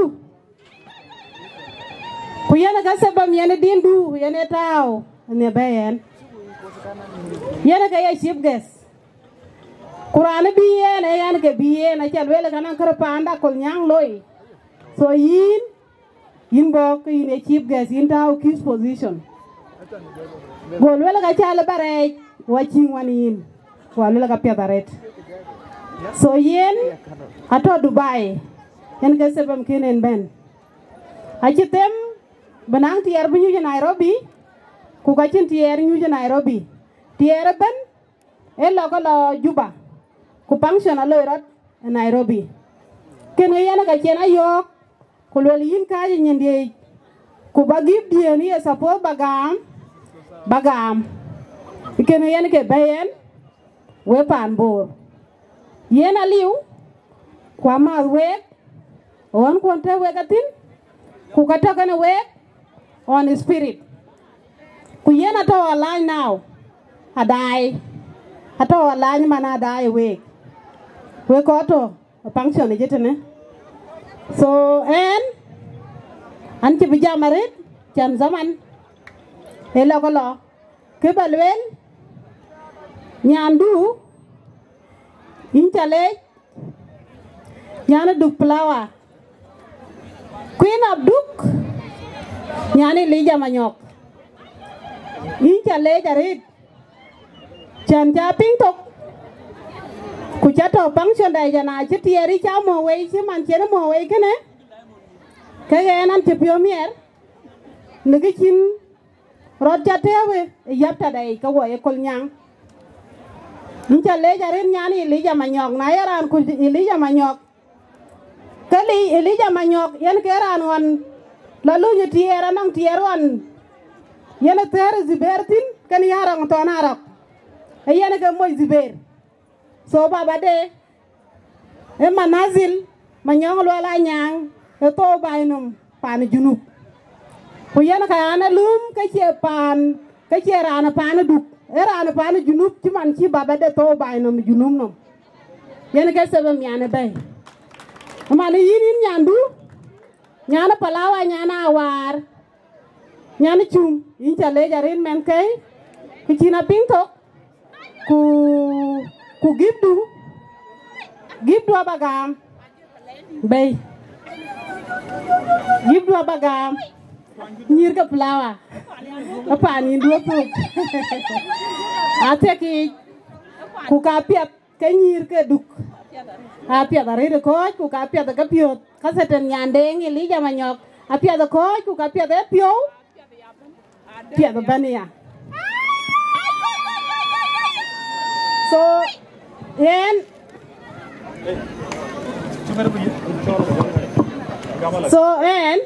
Ku yen ke sebab yen ë dindu, yen ë tääu në bɛ̈ɛ̈i yen. Yen ke ye chief guest. Ku raan bï yen, ee yen ke bï yen, aca lueel ka nɔŋ kërë paanda Kolnyaŋ loi. So yïn, yïn bɔ̈ ke yïn ye chief guest, yïn tääu key position. Go lueel ka cä lë ba rɛɛc, wa cïŋ wan yïn. Ku alueel ka piɛth arëët. So yen atɔ̈ Dubai, yen ke sebab kën en bɛ̈n. Acï them bï naŋ tiɛɛr bï nyuc ë Nairobi, ku ka cïn tiɛɛr nyuc ë Nairobi. Tiɛɛr ëbɛ̈n ë lɔ ke lɔ Juba, ku function aloi rɔt ë Nairobi. Kënë yen ka cïn ayɔ̈ɔ̈k, ku lueel yïn kääc ë nyindiëëc, ku ba gift diën ye suppose ba gam, ba gam. Kënë yen ke bɛ̈ɛ̈i yen, wek paan Bor. Yen aliu, ku amääth week, ɣɔn kuɔn tɔ̈ wek athïn, ku ka tɔ̈ kenë week on spirit. Ku yen atɔ̈ alany now, adaai, atɔ̈ alany man adaai week. Wek kɔc tɔ̈ ë function ë jëtënë. So ɛn, an cï bï jam arëët, can zaman ë lɔ ke lɔ. Kë ba lueel, nyandu, yïn ca leec, nyan ë Duk Flower. Queen of Duk, nyan Elijah Manyɔk. Yïn ca leec arëët, cän ca piŋ thok, ku ca tɔ̈ function dai jana cï tiɛɛr yï ca mɔ̈u wei, cï man cïn mɔ̈u wei kënë, ke ɣɛn an cï piɔ̈u miɛɛr, në kë cïn rɔt ca tëëu ë yäp tɛ̈dɛ̈ yic ke wɔ ye Kolnyaŋ. Yïn ca leec arëët nyan Elijah Manyɔk, na ye raan kuc Elijah Manyɔk, ke Eli-, Elijah Manyɔk yen ke raan ɣɔn la luny ë tiɛɛr, anɔŋ tiɛɛr ɣɔn yen ë thɛɛr ë Zubɛɛr thïn, kën ya rɔŋ thɔn arɔk, ee yen ke moc Zubɛɛr. So baba de, ee Manazil Manyɔŋ Lual Anyaŋ, ee thou baai nɔm paan Junub. Ku yen ka an alum ke cie paan, ke cie raan paan Duk, ee raan paan Junub, cï man cï baba de thou baai nɔm Junub nɔm. Yen ke sebab mian ë bɛ̈ɛ̈i. Ëman yïn, yïn nyandu, nyan Palawa, nyan Awaar, nyan Cum, yïn ca leec arëët mɛnhkëi, ku cïn apiŋ thok, ku, ku gift du, gift du aba gam, bɛ̈ɛ̈i, gift du aba gam. Nyïïr ke flower. Apan yïn duö thuk. Athiek yiic. Ku ka piɛth ke nyïïr ke duk. Apiɛth arëët ë kɔ̈ɔ̈c, ku ka piɛth ke piöth. Ka Satan nyan deŋ Elijah Manyɔk. Apiɛth ë kɔ̈ɔ̈c, ku ka piɛth ë piɔ̈u. Piɛth ëbɛ̈n ya. So, yen. So, yen.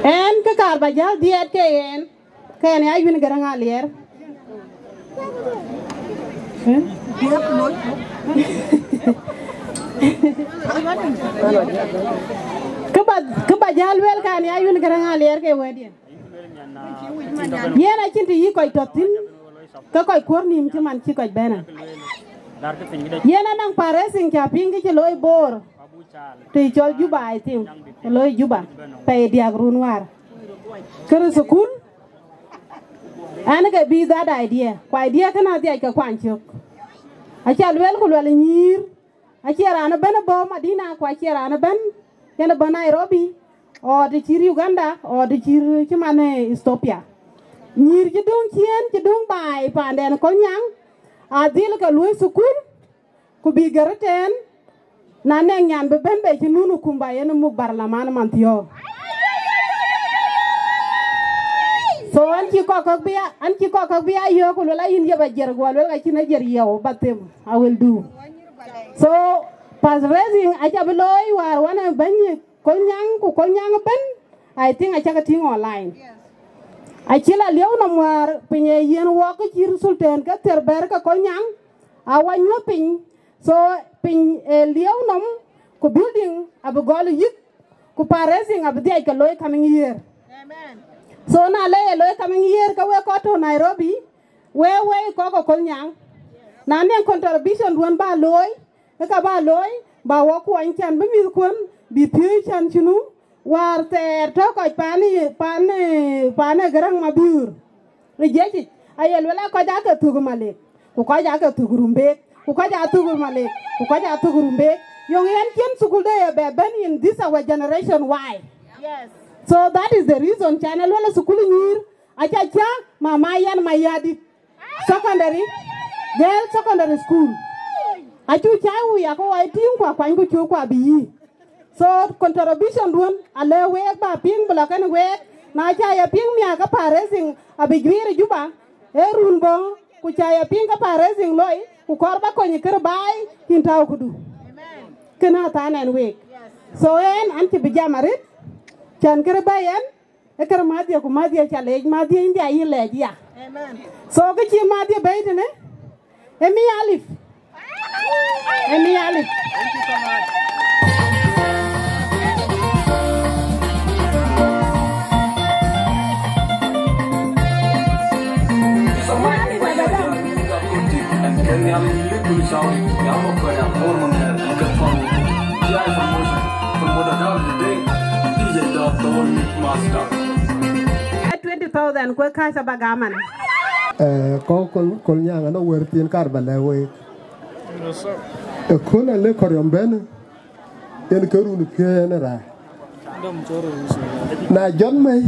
Yen, kë kaar ba jäl dhiɛɛt ke yen. Ke yen ya Yun Garaŋ Aliɛɛr. Kë ba, kë ba jäl lueel, ke yen ya Yun Garaŋ Aliɛɛr ke wɛ̈tdiɛn. Yen acïn të yï kɔc tɔ̈ thïn, ke kɔc kuɔ̈r nïïm cï man cï kɔc bɛ̈n. Yen anɔŋ fundraising cä piŋ kë cï looi Bor, të cɔl Juba, I think, të looi Juba, pɛɛi diäk run wäär. Kërë thukul, ɛn ke bï that idea, ku idea kënë adhiac ke kuany cök. Aca lueel ku luɛl nyïïr, acie raan ëbɛ̈n ë bɔ̈ Madina, ku acie raan ëbɛ̈n yen ë bɔ̈ Nairobi, or të cït Uganda, or të cït cï man ë Ethiopia. Nyïïr cï döŋ ciëën, cï döŋ baai paanden Kolnyaŋ, adhil ke luöi thukul, ku bï gär ëtɛ̈ɛ̈n, na nɛŋ nyan bï bɛ̈n bei cï nun ë kum ba yen ë muk barlaman man thiɔ̈ɔ̈k. So, an cï kɔk käk bï a, an cï kɔk käk bï a yɔ̈ɔ̈k, ku luel ayïn ye ba jiɛr, guɔ luel ka cïn ajiɛr yɔu ba them, I will do. So, fundraising aca bï looi wäär wan ë bɛ̈ny Kolnyaŋ, ku Kolnyaŋ ëbɛ̈n, I think acä ke tïŋ online. Acï la lieu nɔm wäär piny ë yiën wɔk ke cït Sultan ke thiër bɛ̈ɛ̈r ke Kolnyaŋ, awa nyuɔ̈th piny. So, piny ë lieu nɔm, ku building abï gɔl yïk, ku fundraising abï dhiac ke looi coming year. So, na le ye looi coming year, ke wek kɔc tɔ̈ Nairobi, wek wei kɔk ke Kolnyaŋ. Na nɛŋ contribution duɔ̈n ba looi, ke ka ba looi, ba wɔ kuɔny can bï mïthkuɔ̈n bï piööc can cï nu, wäär thɛɛr tɔ̈ kɔc paan ë, paan ë, paan ë Garaŋ Mabiöör. Ë jiëc yic, aye luel a kɔc aake thök Malek, ku kɔc aake thök Rumbek, ku kɔc aa thök Malek, ku kɔc aa thök Rumbek. Yöŋ yɛn cïn thukul de ye bɛ bɛ̈n in this our generation, why? So that is the reason can ë luel thukul nyïïr, aca cä mama yɛn Mayardit Secondary, Girls Secondary School. Acu cä wui akë wai tïŋ, ku akuany ku cök ku abï yï. So contribution duɔ̈n alë week ba piŋ bï lɔ kën week, na ca ye piŋ miäk ke fundraising abï juiir ë Juba, ee run bɔ̈, ku ca ye piŋ ke fundraising loi, ku kɔɔr ba kony ë kër baai, yïn tääu këdu. Kënë athan ɛn week. So ɛn, an cï bï jam arët, cän kërë bɛ̈i ɛn, ë kërë madhia, ku madhia ca leec, madhia yïn dhia yï lɛɛc ya. So kë cï madhia bɛ̈i tënë, ë mi alip. Ë mi alip. Twenty thousand kue kasa ba gaman. Eh, kɔ̈k Kol, Kolnyaŋ, anɔ wër thiin kar ba lɛ̈k week. Ë kun alë kɔriɔm bɛ̈n, yen ke run piëë yen raar. Na jɔt mei,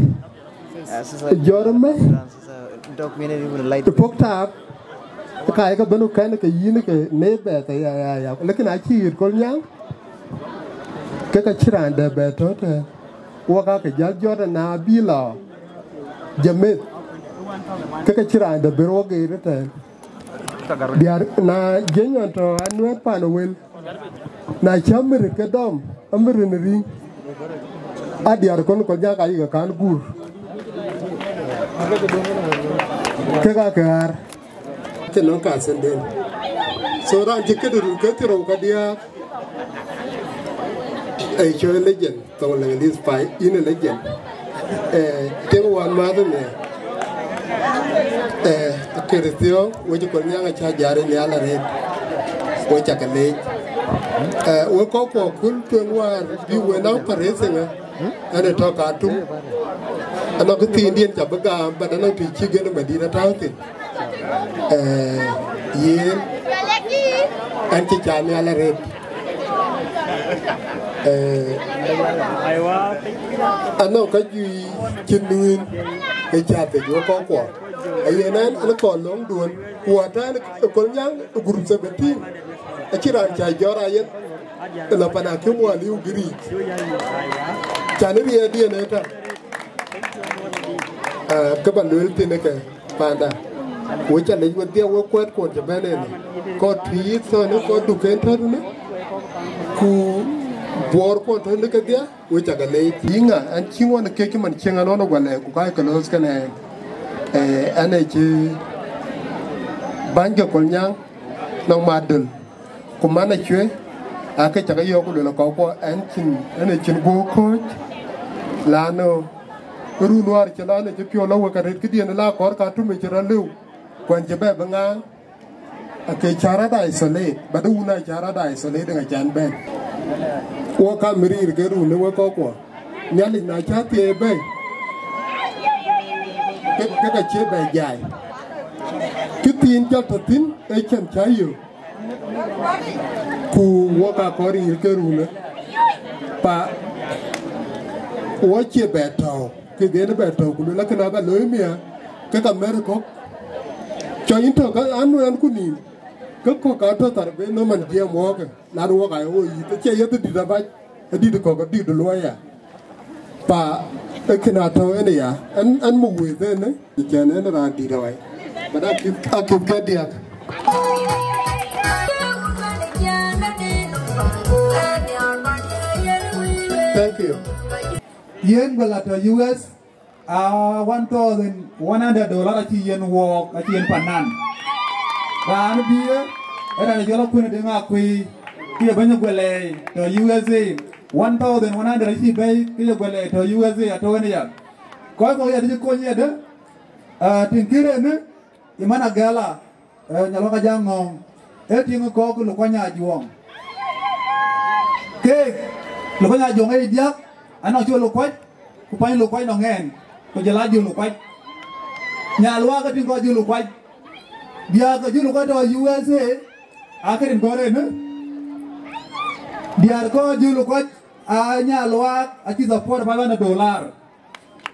jɔt mei, ë pok taap, ka ye ke bɛ̈n ku kɛn ke yïn ke ne bɛ̈ɛ̈th, ya, ya, ya. Lakin acï ɣet Kolnyaŋ, ke ka cï raan dɛ bɛ tɔ̈ tɛ̈ɛ̈n. Wok aake jäl jɔt, na bï lɔ jɔ meth, ke ka cï raan dɛ bër wok geet ëtɛ̈ɛ̈n. Diäär, na jiëc nɔn tɔ̈ anuɛ̈ɛ̈t pan ë wël, na cä mirit ke dɔm, amirit në riŋ, a diäär kɔn Kolnyaŋ ka yïk kan guur, kek aake ɣäär. Cï nɔŋ ka thinden. So raan cï këde run ke thiërou ka diäk, ee cɔl legend, thoŋ Leŋlith pay in a legend. Eh, tiŋ wään mäthë mia. Eh, Kërthiɔ̈k, wec Kolnyaŋ acä jari nhial arëët. Wec cakë leec. Eh, wek kɔc kuɔ kul tueŋ wäär bï wën a fundraising, eh, ɛn ë tɔ̈ ka tum. Anɔŋ kë thiindiɛn ca bï gam, but anɔŋ të cï gen ë Madina tääu thïn. Eh, yen, ɛn cï ca nhial arëët. Eh, anɔŋ ka juëc cïn nuin ë cath ë juɔ̈k kɔ̈k kuɔ. Ayen ɛn, ɛn kɔn löŋ duön, ku ata ɛn ë Kolnyaŋ ë group seventeen. Acïn raan ca jɔt ayen, ë lɔ pan akïm wä liu giric. Can ë riɛɛr diɛn ë tɛ̈. Ah, kë ba lueel thïn ë ke panda. Wek ca lec wedhie, wek kuɛ̈t kuɔn cï bɛ̈n ënë. Kɔc tïït thɔ̈n, kɔc duken tɔ̈n, ku buɔɔr kuɔn tɔ̈n kedhie, wek ca ke lec. Yïŋa, ɛn cï ŋuɔn kek cï man cieŋ anɔn ë guɔ lɛɛk, ku ka ke loos kënë ɛn. Eh, ɛn ë cï bäny ke Kolnyaŋ nɔŋ mat döl. Ku man acuë, aake cak yɔ̈ɔ̈k ku luel kɔ̈k kuɔ, ɛn cïn, ɛn ë cïn guɔ̈p kɔ̈ɔ̈c, lanu run wäär cï lɔ në cï piɔ̈u lɔ wek arëët këdiën la kɔɔr ka tum ë cï rɔt lëu, ku ɛn cï bɛ bï ŋaaŋ, ake cä rɔt isolate, but wun a cä rɔt isolate ŋa can bɛ̈n. Wok ka mïrïïr ke run ë wek kɔ̈k kuɔ, Nhialic na cä thiëëc bɛ̈i, ke, ke ka cie bɛ jai. Kë thiin jɔl tɔ̈ thïn ë cän cä yök. Ku wok aa kɔɔr riir ke runë, pa wok cie bɛ tɔ̈u, kë dhien bɛ tɔ̈u, ku luel akën aba looi miäk, ke ka mɛ̈r kɔ̈k. Cɔ yïn tɔ̈ ka an nuɛɛn ku nïïm, ke kɔ̈k ka tɔ̈ thar be nɔm man jiɛɛm wɔɔkë, lan wok aa ye wo yïth, acie yeth dït abac, adït kɔ̈k adït luɔi ya. Pa, ee kënë atɔ̈u en aya, ɛn, ɛn muk wëëth en, ë cɛn en raan dït awai. But akïth, akïth ke diäk. Thank you. Yen bï la tɔ̈ U S, a one thousand one hundred dollar acï yen wɔɔk, acï yen panan. Raan bï ye, ë raan jɔl akuën de ŋa kuëi, kï ye bɛ̈ny guɛlɛɛi tɔ̈ U S A. One thousand one hundred acï bɛ̈i, kï ye guɛlɛɛi tɔ̈ U S A atɔ̈u en aya. Kɔc kɔ̈k ya dï kony yedë, ah, tïŋ kï rënë, Imana Gala, eh, Nyalɔŋ Ajaŋ Ŋɔ̈ɔ̈ŋ, ee tïŋ kɔ̈k Lukuany Ajuɔŋ. Keek, Lukuany Ajuɔŋ ee diäk, anɔŋ cï Lukuac, ku pany Lukuac nɔŋ ɛn, ku jɔl a jɔl Lukuac. Nyal Waak ee tïŋ kɔ̈k jɔl Lukuac. Diäk ke jɔl Lukuac tɔ̈ U S A, akërin kɔ̈k rënë. Diäär kɔ̈k jɔl Lukuac, a Nyal Waak, acï support five hundred dollar.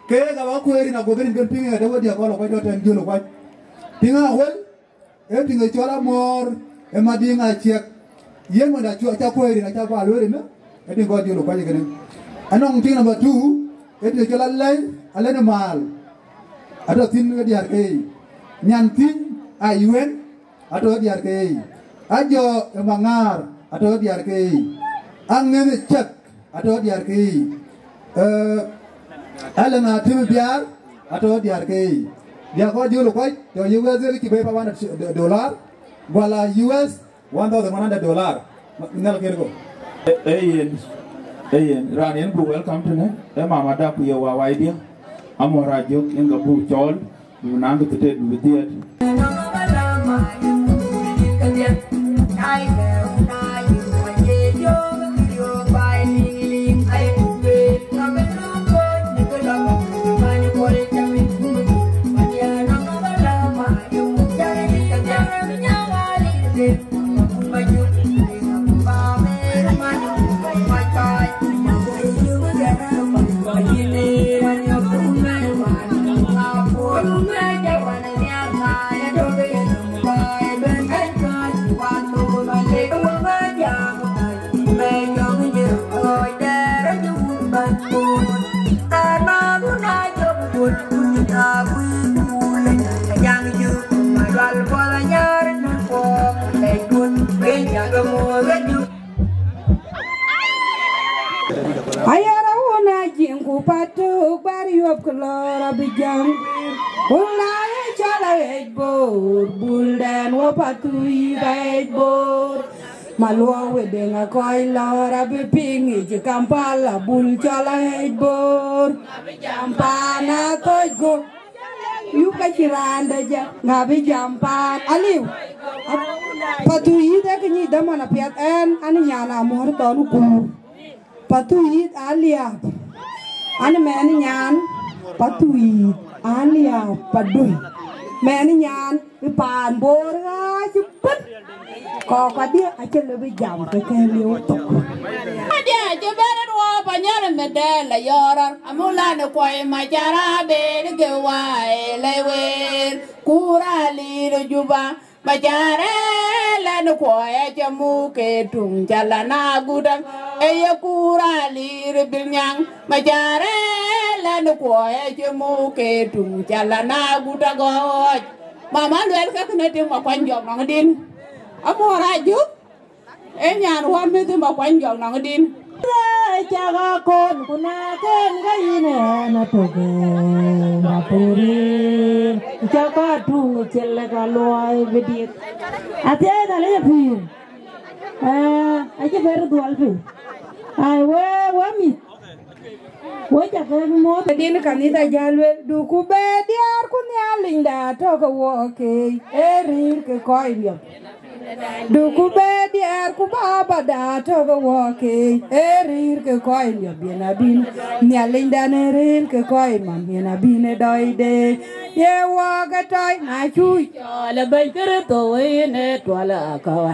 Keek aba kueer rin aguɔ̈th rin kën piŋ ë de wediäk kɔ̈k Lukuac tɔ̈ tɛ̈n jɔl Lukuac. Tïŋ Awel, ee tïŋ ë cɔl Amɔ̈ɔ̈r ë Madiŋ Aciɛk. Yen wën acu, aca kuɛɛr rin, aca ba lueel rin, ee tïŋ kɔc jɔl Lukuac kënë. Anɔŋ tïŋ number two, ee tïŋ ë cɔl Alɛ̈i, Alɛ̈i Maal. Atɔ̈ thïn ë diäär ke yiic. Nyan Thïn Ayuën, atɔ̈ ë diäär ke yiic. Ajɔ ë Maŋaar, atɔ̈ ë diäär ke yiic. Aŋëth Cäk, atɔ̈ diäär ke yiic. Eh, Alɛŋ Atim Biaar, atɔ̈ diäär ke yiic. Diäk kɔc jɔl Lukuac, tɔ̈ U S A cï bɛ̈i five hundred dollar, guala U S one thousand one hundred dollar. Nhial kën go. Ee yen, ee yen, raan yen buk welcome tënë, ee mama da ku ye wawai dië, Amɔ̈ɔ̈r Ajök, yen ka buk cɔɔl, bï naŋ kë thiëëth, bï thiëëth. Ayara wun a jiŋ ku patuk bar yuɔp kë lɔɔr abï jäŋ. Wun a ye cɔl aɣec boor, bul dɛn wä pathuc aɣec boor. Maluɔk we deŋ akɔc lɔɔr abï piŋ yic Kampala, bul cɔl aɣec boor. Jam paan athɔc guɔ̈p. Yup ka cï raan dë jɛ, ŋa bï jam paan aliu. Pathuc yïth ee kë nyic dhamana piɛth ɛn, an nyan Amɔ̈ɔ̈r thɔn kuur. Pathuc yïth aliap. An mɛn nyan, pathuc yïth aliap, padui. Mɛn nyan, ë paan boor ɣaac ëbën. Kɔ̈k adï acï lëu bï jam ke kë liu thok. Adï acï bɛ̈n ruɔɔp anyɔl mëdɛl ayɔɔrɔr, amulan kuɔi macara ben ke waai lɛ̈i weer, kura lir Juba. Macarɛ lɛn kuɔɔc acä muk ke tuŋ cä la na guta, ë ye kura lir bil nyaŋ. Macarɛ lɛn kuɔɔc acä muk ke tuŋ cä la na guta gɔɔc. Mama luɛl ke kënë tim akuany jɔk nɔŋ din. Amuɔɔr ajuk, ë nyan wän mïth tim akuany jɔk nɔŋ din. Cak akon ku na ken ke yïn ë ɛn atök, Mapurir, cak atuŋ cil ka luɔi bï diëk. Athiɛɛi Nhialic apïïr, eh, acï bɛ̈r dhuɔl piny. Ai, we, we mïth, we cak ke mɔ̈ɔ̈th. Din kanitha jäl luel, duku be diäär ku Nhialinyda tök ke wɔ keei, ee rëër ke kɔc liɔp. Duku be diäär ku baba da tök wɔ keei, ee rëër ke kɔc liɔp yen abïn. Nhialinydɛn ee rëër ke kɔc mam yen abïn ë dɔide. Ye wɔ ke tɔc na cuc. Cɔl ë bɛ̈ny Kërtho yen ë tuɔl akawa.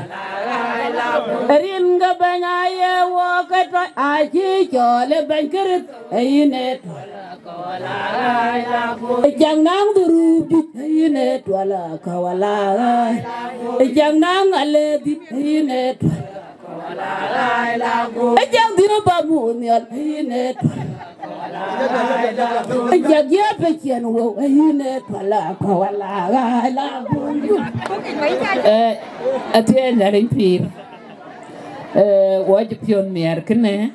Rin ke bɛ̈ny aye wɔ ke tɔc acï cɔl ë bɛ̈ny Kërtho yen ë tuɔl. Cak naŋ dhurup juëc yïn ë tuɔl ka wala ɣai. Cak naŋ alɛ̈th yïn ë tuɔl. Cak dhiëëu ba muk nhiɔl yïn ë tuɔl. Cak jiëp ë ciɛn wëu yïn ë tuɔl ka wala ɣai la. Eh, athiɛɛi Nhialic pïïr. Eh, wɔ cï piɔ̈n miɛr kënë.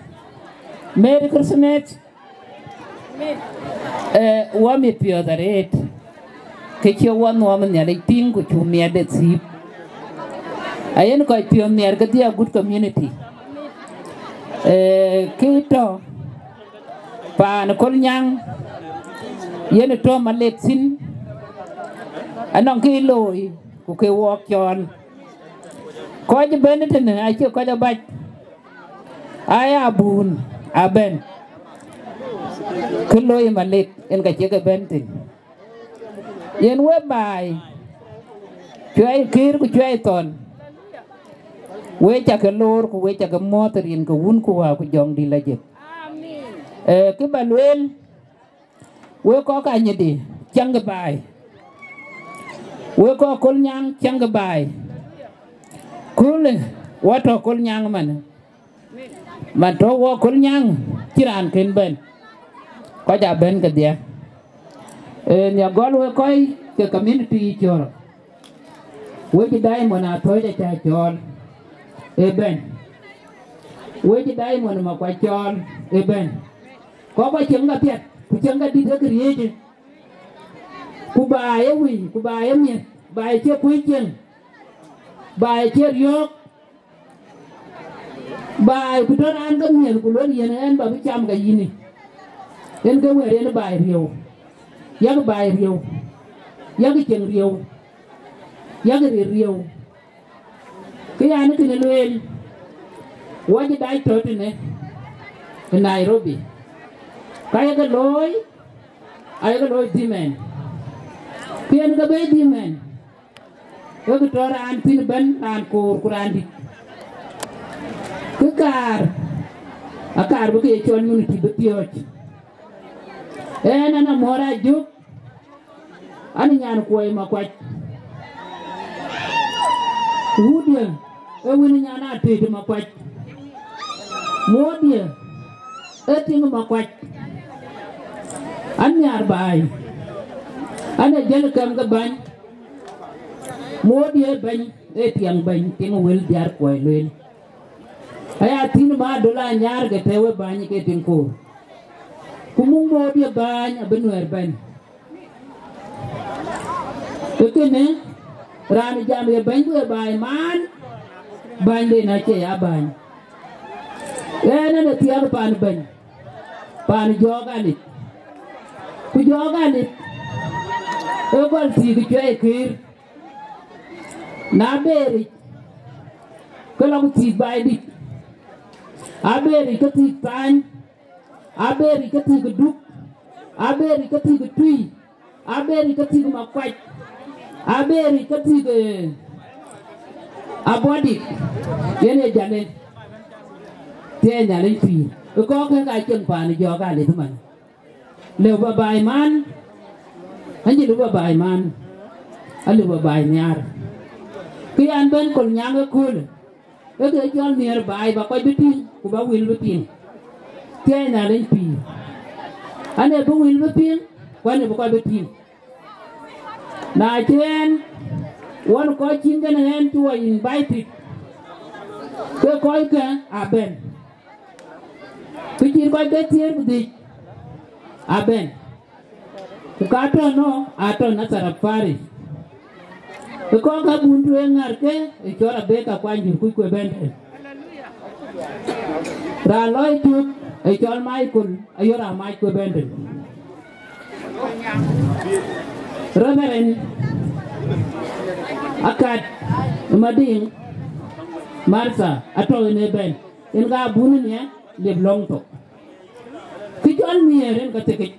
Merry Christmas. Eh, wɔ mit piɔ̈ɔ̈th arëët, kë cï wɔ nuɔm Nhialic tïŋ ku cuk miɛtde thiëëp. Ayen kɔc piɔ̈ɔ̈th miɛt kedhie agut community. Eh, kë tɔ̈ paan Kolnyaŋ, yen tɔ̈ Malek thïn, anɔŋ kë looi ku ke wɔɔk cɔɔl. Kɔc bɛ̈n tënë acie kɔc abac. Aya abun abɛ̈n, kë looi Malek en ka cie ke bɛ̈n thïn. Yen we baai, cuai kër ku cuai thɔn, we ca ke loor ku we ca ke mɔ̈ɔ̈th rin ke Wun ku Wä ku Jɔŋdït Lajik. Eh, kë ba lueel, wek kɔc Anyidi, ciɛŋkï baai. Wek kɔc Kolnyaŋ, ciɛŋkï baai. Kulë, wɔ tɔ̈ Kolnyaŋ man. Man tɔ̈ wɔ Kolnyaŋ, cï raan kën bɛ̈n. Kɔc aa bɛ̈n kedhie. Eh, nya gɔl wek kɔc ke community yï cɔl. Wec Diamond Athɔ̈c aca cɔɔl, ë bɛ̈n. Wec Diamond Makuac cɔɔl, ë bɛ̈n. Kɔc kɔc cieŋ ka piɛth, ku cieŋ ka dït ë këriëëc. Ku baai ë wïc, ku baai ë miëth, baai cie kuc cieŋ, baai cie riɔ̈ɔ̈k, baai ku tɔ̈ raan ke miëth, ku luel yen ɛn ba bï cam ke yïnë. En ke wëër yen baai riëëu, yak baai riëëu, yak cieŋ riëëu, yak ril riëëu. Kë yan kënë lueel, wɔ cï dac tɔ̈ tënë ë Nairobi, ka ye ke looi, aye ke looi dhïmɛn. Kë yen ke bɛ̈i dhïmɛn, ke kë tɔ̈ raan thïn ëbɛ̈n, raan koor ku raan dït. Kë kaar, akaar bï ke ye cɔl unity bï piɔ̈ɔ̈c. Ɛn, ɛn Amuɔɔr Ajök, an nyan Kuɔi Makuac. Wutdiɛ̈ ee wën nyan Atëët Makuac. Muɔɔrdiɛ̈ ee tiŋ Makuac. An nhiaar baai. An ë jäl kɛm ke bäny. Muɔɔrdiɛ̈ ee bɛ̈ny, ee tiɛŋ bɛ̈ny, tiŋ wël diäär Kuɔi lueel. Aya thïn ma döl anyaar ke tɛ̈ we bäny ke tiŋ koor. Ku muk Muɔɔrdiɛ̈ bäny abï Nuɛɛr bɛ̈n. Ee kënë, raan jam ye bɛ̈ny ku ye baai maan, bänyden acie ya bäny. Ɣɛn ënë thiäk paan bɛ̈ny, paan Jɔɔk Alip. Ku Jɔɔk Alip, ee gɔl thiëk cuɛi këër. Na beeric, ke lɔ ku thiëk baai dït. Abeeric ke thiëk Thany, abeeric ke thiëk Duk, abeeric ke thiëk Tui, abeeric ke thiëk Makuac, abeeric ke thiëk, eh, Abɔ̈ dik, yen ee jale, thiëëc Nhialic pïïr. Ë kɔ̈k kek aa cieŋ paan ë jɔɔk alith man. Lëu ba baai man, anjï lëu ba baai man, alëu ba baai nhiaar. Kë yan bɛ̈n Kolnyaŋ ëköölë, ee kë cɔl nhiëër baai ba kɔc bï tïŋ, ku ba wël bï piŋ. Thiëëc Nhialic pïïr. Ane bï wël bï piŋ, ku ane bï kɔc bï tïŋ. Na cï ɣɛn, wën kɔc cïn kënë ɣɛn cï wɔ invited, ke kɔckë abɛ̈n. Kë cïn kɔc ke thiëër ku dhïc abɛ̈n. Ku ka tɔ̈ nɔ̈, atɔ̈ Nasarap Parish. Ë kɔ̈k ka bun tueŋ ŋär ke ë cɔl Abek Akuany jur kuc kue bɛ̈n tën. Raan lɔ ë cök ë cɔl Michael Ayora Mac kue bɛ̈n tën. Reverend Akat Madiŋ Martha atɔ̈ ënë bɛ̈n, en ka bun ë nhiɛ liep lɔ̈ŋ thok. Kë cɔl nhiëër en ka thiekic,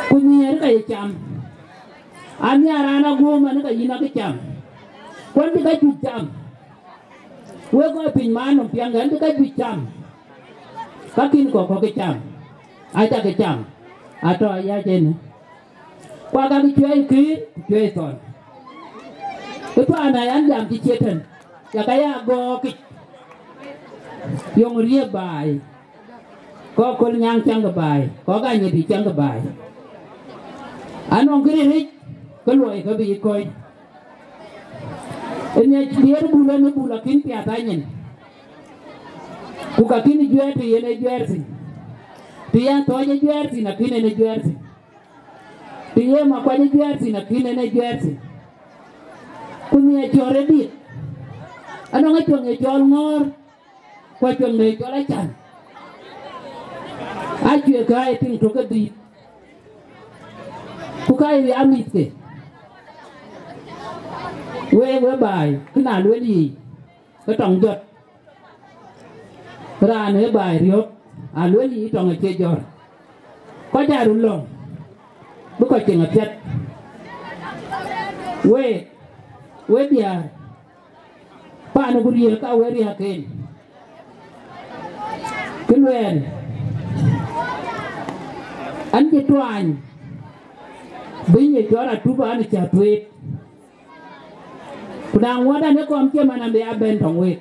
ku nhiëër ka ye cam. Anhiar raan aguum man ka yïn akë cam. Kuan bï ka juëc cam. Wek gɔl piny man nɔm piɛŋ ɛn bï ka juëc cam. Ka kïn kɔ̈k kɔ̈k kë cam, acakë cam, atɔ̈ ayac enë. Ku akakë cuɛi kïïr ku cuɛi thɔn. Ë paan aya an jam cï ciet tën, ya ka ya gɔɔkic. Yöŋ riëëk baai, kɔ̈k Kolnyaŋ cäŋ ke baai, kɔ̈k Anyidi cäŋ ke baai. Anɔŋ kë riric ke luɔi ke bï kɔc. Ë miac diëër bul en ë bul akïn piath anyin. Ku ka kïn juɛɛr të yen ë juɛɛr thïn. Të yen Thɔɔc ë juɛɛr thïn akïn en ë juɛɛr thïn. Të ye Makuac ë juɛɛr thïn akïn en ë juɛɛr thïn. Ku nhiɛc cɔ̈ɔ̈r ë dït, anɔŋ acuëŋ ye cɔl ŋɔ̈ɔ̈r, ku acuëŋ de cɔl acan. Acuëëk kä ye tiŋ tök ë dït, ku kä ye ya mïthke. Wek we baai, kë na luel yiic, ke tɔŋ jɔt. Raan ë baai riɔ̈k, aluel yï tɔŋ acie jɔ̈ɔ̈r. Kɔc aa röt lɔ̈ŋ, bï kɔc ceŋ apiɛth. Week, we diäär, paan ë ku riëëk ka we riääk en. Kë luɛɛl, an cï tuaany, bï nyin cɔɔr atup an cä thueet. Ku na ŋuɔ̈t an, ë kɔm cï man abï a bɛ̈n tɔŋ week.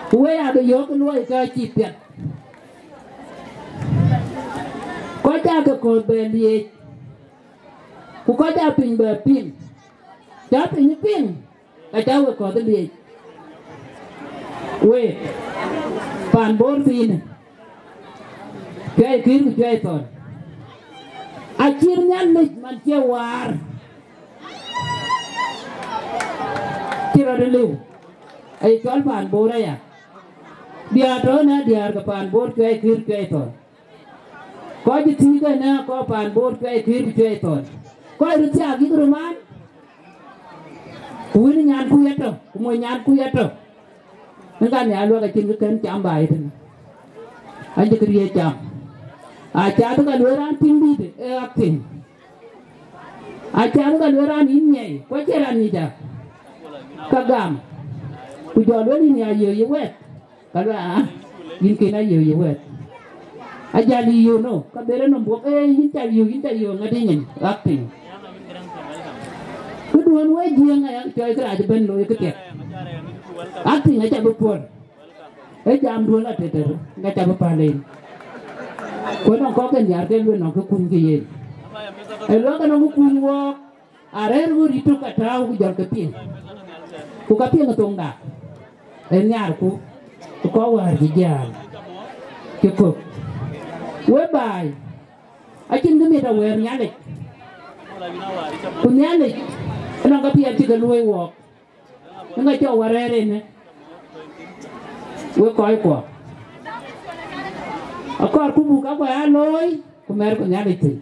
Ku wek abï yök luɔi ke cï piɛth. Kɔc aa ke kɔ̈th bɛ liec, ku kɔc aa piny bɛ piŋ. Cä piny piŋ, ka cä we kɔ̈th liec. Week, paan Bor thiinë, cuɛi kïïr ku cuɛi thɔn. Acït Nhialic man cie waar. Cï rɔt ë liu, aye cɔl paan Bor aya. Diäär tɔ̈ ënë, diäär ke paan Bor cuɛi kïïr cuɛi thɔn. Kɔc ë thiëëk ënë, kɔc paan Bor cuɛi kïïr cuɛi thɔn. Kɔc röt thiaak yïk röt man, ku wën nyankui atɔ̈, ku mony nyankui atɔ̈. Në ka nhial luɛk acïn kë kën cam baai tënë. Acï kë riëëc cam. Acath ka lueel raan tïŋ dïït ee ɣak tïŋ. Acath ka lueel raan yïn nyiɛi, ku acie raan nyic a. Ka gam. Ku jɔ lueel yïn ya yöö yï wɛ̈ɛ̈t. Ka lueel aa, yïn kën a yöö yï wɛ̈ɛ̈t. Ajal yï yöö no, ka bere nɔm buɔk, ee, yïn ca yöö, yïn ca yöö ŋädï nyin, ɣak tïŋ. Këduön wek Jiëëŋ aya cɔɔc kërac ëbɛ̈n looi këpiɛth. Ɣak tïŋ aca bï puɔ̈l. Ee jamduön la teter, ŋa ca bï päl en. Ku nɔŋ kɔ̈k ke nhiaar ke lueel nɔŋ kë kuny ke yen. Ee luɔk ke nɔŋ kë kuny wɔɔk, arɛ̈ɛ̈r ɣöt yï tök ka tääu ku jɔl ke piŋ. Ku ka piŋ ë thoŋda. Ee nhiaarku, ku kɔc wäär cï jääl, cï kök. We baai, acïn kë mit awëër Nhialic. Ku Nhialic, ënɔŋ ka piɛth cï ke luöi wɔɔk. Ëŋa cɔk wä rɛ̈ɛ̈r ënë, wek kɔckuɔ. Akɔɔrku buk kakuɔ aa looi, ku mɛ̈ɛ̈rku Nhialic thïn.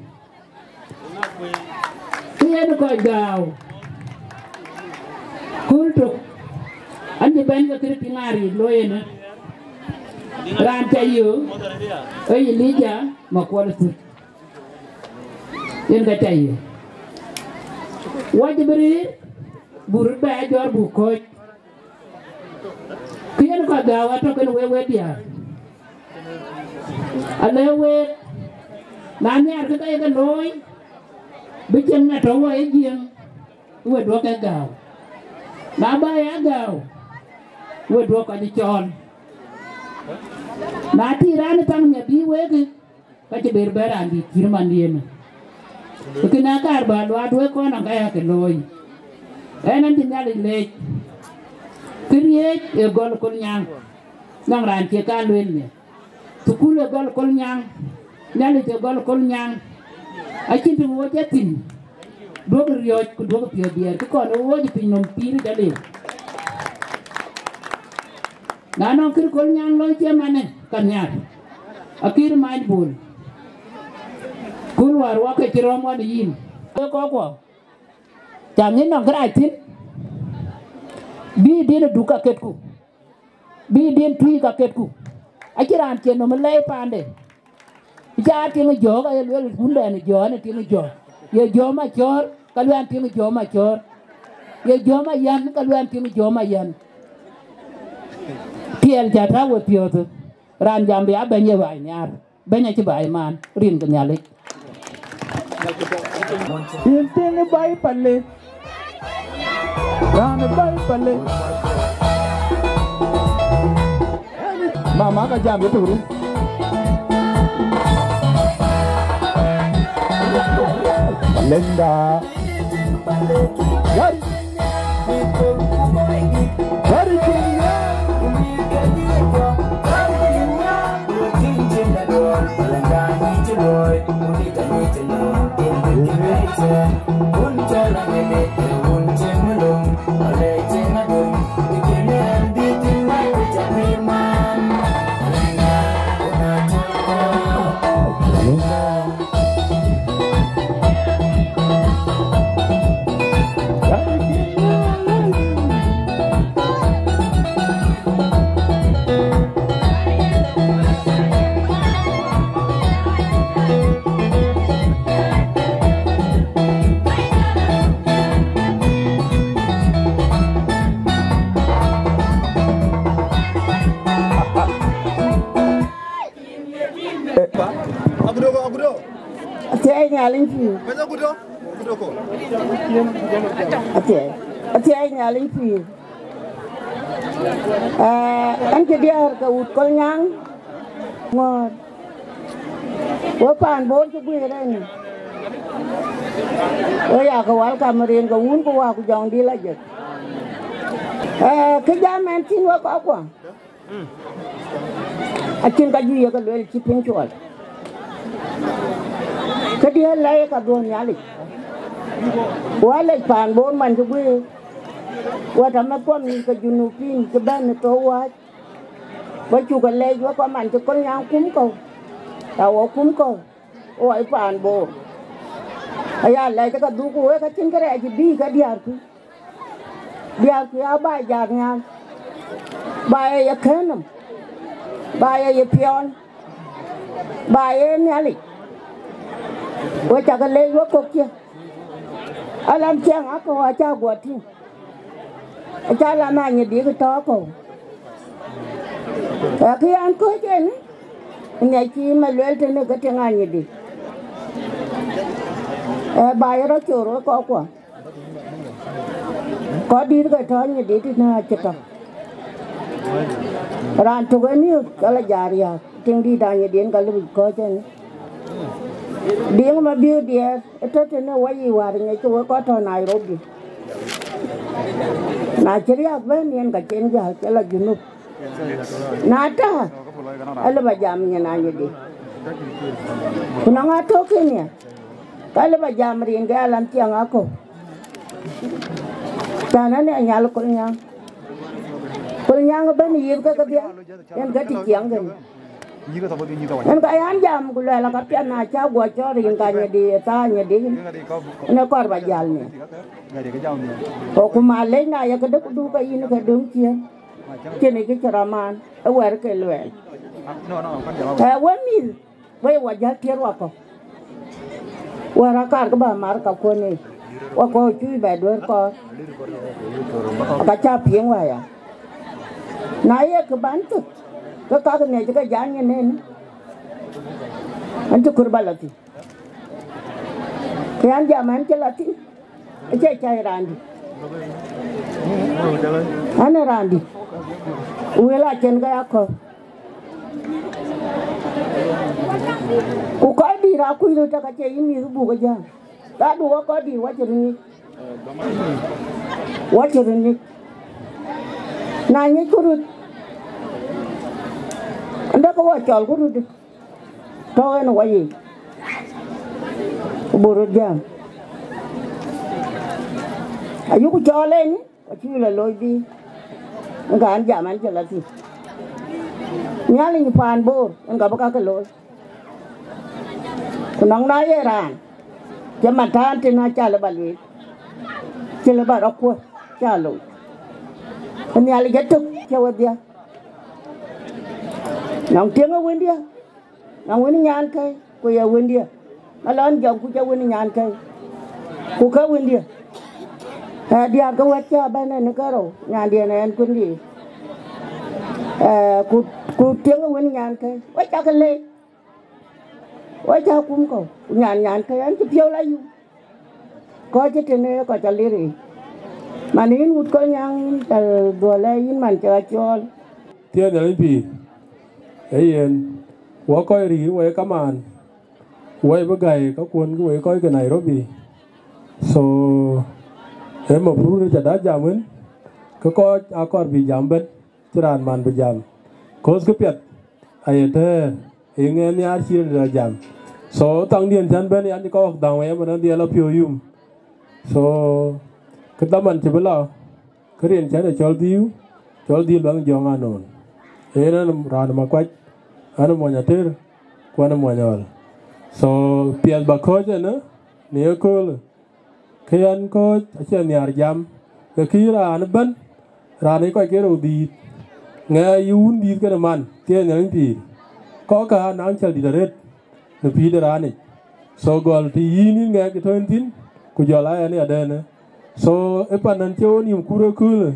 Ku yen kɔc gääu. Kööl tök, an, cï bɛ̈n ke kërë piŋ aa riik looi ënë. Raan ca yöök, ee Elija Makuɔl Thut. Yen ka ca yöök. Wacï bï riir, buk röt bɛ jɔt buk kɔ̈ɔ̈c. Kë yen kɔc gääu atɔ̈ kenë wek, wek diäär. Alëu wek, na nhiaar kë ka ye ke looi, bï cieŋ na tɔ̈ wɔ ye Jiëëŋ, we duɔ̈k ke gääu. Na bä ya gääu, we duɔ̈k kɔc cɔɔl. Na tïŋ raan ë thaŋ nya bï wek, ka cï ber bɛ̈n raan dït cït man yen. Ku kënë akaar bä luaat wek kɔn nɔŋ ka ya ke looi. Ɣɛn, ɣɛn cï Nhialic leec. Këriëëc ë gɔl Kolnyaŋ, nɔŋ raan cie ka lueel nhial. Thukul ë gɔl Kolnyaŋ, Nhialic ë gɔl Kolnyaŋ. Acïn të wööc ë thïn, duɔ̈k riɔ̈ɔ̈c ku duɔ̈k piɔ̈ɔ̈th diɛɛr, kë kɔn ë wööc ë piny nɔm pïïr ë jɔ liu. Na nɔŋ kë Kolnyaŋ looi cie manë, ka nhiaar. Akïr mac bol. Kul wäär wak ke cï rɔ̈m ɣɔn yïn. Ke kɔckuɔ, ca ŋic nɔŋ kërac thïn, bï din ë duk ka ketku, bï din tui ka ketku. Acïn raan cie nɔm ë lɛi paande. Ca tiŋ jɔ̈ɔ̈k aye lueel, wundɛn jɔ̈ɔ̈k në tiŋ jɔ̈ɔ̈k. Ye jɔ̈ɔ̈k Macɔ̈ɔ̈r, ka luɛɛn tiŋ jɔ̈ɔ̈k Macɔ̈ɔ̈r. Ye jɔ̈ɔ̈k Mayan, ka luɛɛn tiŋ jɔ̈ɔ̈k Mayan. Tiɛɛl ca tääu we piɔ̈ɔ̈th, raan jam bï a bɛ̈ny ye baai nhiaar. Bɛ̈ny acï baai maan, rin ke Nhialic. Yïn tiŋ baai pale. Raan baai pale. Mama ka jam yeturu. Linda. Gari. Gari. Agudo, agudo. Athiɛɛi Nhialic pïïr. Bɛ̈ny agudo, agudo ko. Athiɛɛi, athiɛɛi Nhialic pïïr. Aa, ɣɛn cï diäär ke wut Kolnyaŋ ŋɔ̈ɔ̈r. Wek paan Bor cï guiir ënë. Wek ya ke welcome rin ke wun ku wäku jɔŋdït la jëk. Ee, kë jam ɛn thïn wek kɔckuɔ. Acïn ka juëc ye ke lueel cï piŋ cuɔl. Këdï alɛc ka dhuɔ̈n Nhialic. Ku alɛc paan Bor man cï guiir. Wɛ̈t amɛ̈thkuɔ mïth ke Junubin cï bɛ̈n ë thou wääc. Wek cuk alɛc wek kɔc man cï Kolnyaŋ kum kɔ̈u. Ya wɔ kum kɔ̈u. Wɔ ë paan Bor. Aya lɛc ka dhuk ku wek acïn kërɛɛc bï ke diäärku. Diäärku ya ba jat nhial. Ba ye ye kën nɔm. Ba ye ye piɔ̈n. Ba ye Nhialic. Wek cak alɛc wek kɔ̈k cië. Alam ciɛŋ akɔ̈u acä guɔ tïŋ. Aca la na nyidik tɔ̈ kɔ̈u. Ee, kë yɛn kɔ̈ɔ̈c en, ë ŋiɛc cï ma lueel tënë ke tiŋ anyidik. Ee, ba ye rɔt cor wek kɔckuɔ. Kɔc dït ke tɔ̈ nyidik tënë acï tɔ̈. Raan tök en yök, ka la jat riääk, tiŋ dït anyidin ka lëbic kɔ̈ɔ̈c en. Diŋ ma biöör diɛɛr, ë tɔ̈ tënë wɔ yic wäär ŋiɛc ke wek kɔc tɔ̈ Nairobi. Na cï riääk bɛ̈n yen ka cen jäl ke la Junub. Na tɔ̈, alë ba jam nyin anyidi. Ku nɔŋ atɔ̈ Kenya, ka lë ba jam rin ke alan thiɛŋ akɔ̈u. Tɛ̈n ënë anyal Kolnyaŋ. Kolnyaŋ ëbɛ̈n yith ke kedhie, yen ke tï ciɛŋ kënë. Yen ka yan jam ku luɛl aka piɛth na cä guɔ cɔɔr rin ka nyidi, ë thaa nyidi. Ënë kɔɔr ba jäl ni. Ku ku ma lec na ye këdë ku du ke yïn ke döŋ ciëën. Cïn ë kë cï rɔt maan, ë wɛ̈t ke luɛɛl. Ee, we mïth, we wa jäl tiɛɛr wakɔ̈u. Wɛ̈t rɔt kaar kë ba mar ka kuɔn yic. Wa kɔ̈u cï bɛ duëër kɔɔr, aka cä piŋ waya. Na ye kë ban thök, ke kak ŋiɛc ke jany yen en, an cï kɔɔr ba lɔ thïn. Ke an jam an cï lɔ thïn, acie cäi raandï. An ë raandï, wël acïn ke ya kɔ̈u. Ku kɔc dït akuc röt, aka cie yï mïth buk ë jam. Ka du wä kɔc dït wä cï röt ŋic. Wä cï röt ŋic. Na ŋic ku röt, ndek wä cɔl ku röt, tɔ̈u en wä yic. Ku buk röt jam. Ayuku cɔɔl en, ku cï lɔ looi bï, ŋa an jam an cï lɔ thïn. Nhialic paan Bor, en ka bï kakë looi. Ku nɔŋ na ye raan, cï man tään tën aca lë ba lueel, cï lë ba rɔt kuɔ̈th, ca looi. Ku Nhialic atök cï wedhie. Nɔŋ tiëŋ ë wëndië, nɔŋ wën nyankäi, ku ye wëndië. Malɔn jɔŋ ku cä wën nyankäi, ku ke wëndië. Ë diäär ke wɛ̈t cä bɛ̈n en ke rou, nyandiën ɛn kuëndï. Ë, ku, ku tiëŋ ë wën nyankäi, wek cä ke leec. Wek cä kum kɔ̈u, ku nyan nyankäi ɛn cï piɔ̈u la yum. Kɔc cï tënë kɔc ca lir yic. Man yïn wut kɔc nyaŋ, yïn ca dhuɔl ë yïn man cï ɣa cɔɔl. Thiëëc Nhialic pïïr, ee yen, wɔ kɔc rïïr wɔ ye kamaan, wɔ ye bï gäi kakuɔn kë wɔ ye kɔc ke Nairobi. So, ee mafrud ca dak jam wën, ke kɔc akɔɔr bï jam bɛ̈n, cï raan man bï jam. Cause këpiɛth aye tɛ̈ɛ̈r, ee ŋɛɛn nhiaar cï röt jam. So, thaŋdiën cän bɛ̈n yan cï kɔ̈k dhäŋ wei ëmën dhiɛl apiɔ̈u yum. So, kë dhaman cï bï lɔ, kë riɛn cän ë cɔl dhiu, cɔl dhil baŋ jɔŋ anon. Yen an raan Makuac, an muɔny Ater, ku an muɔny Ɣɔl. So, piɛth ba kɔ̈ɔ̈c ënë, në ye köölë, ke yɛn kɔ̈ɔ̈c acie nhiaar jam, ke kï raan ëbɛ̈n, raan ë kɔc ke rou dhiit, ŋɛk yï wun dhiit kenë man, thiëëc Nhialic pïïr. Kɔ̈k kä naŋ cäl dït arëët në pïïr de raanic. So gɔl të yïn yïn ŋɛk ë tɔ̈ yïn thïn, ku jɔl aa yɛn ë adɛ̈në. So ë pan nɔn cï wo nïïm kur ë köölë,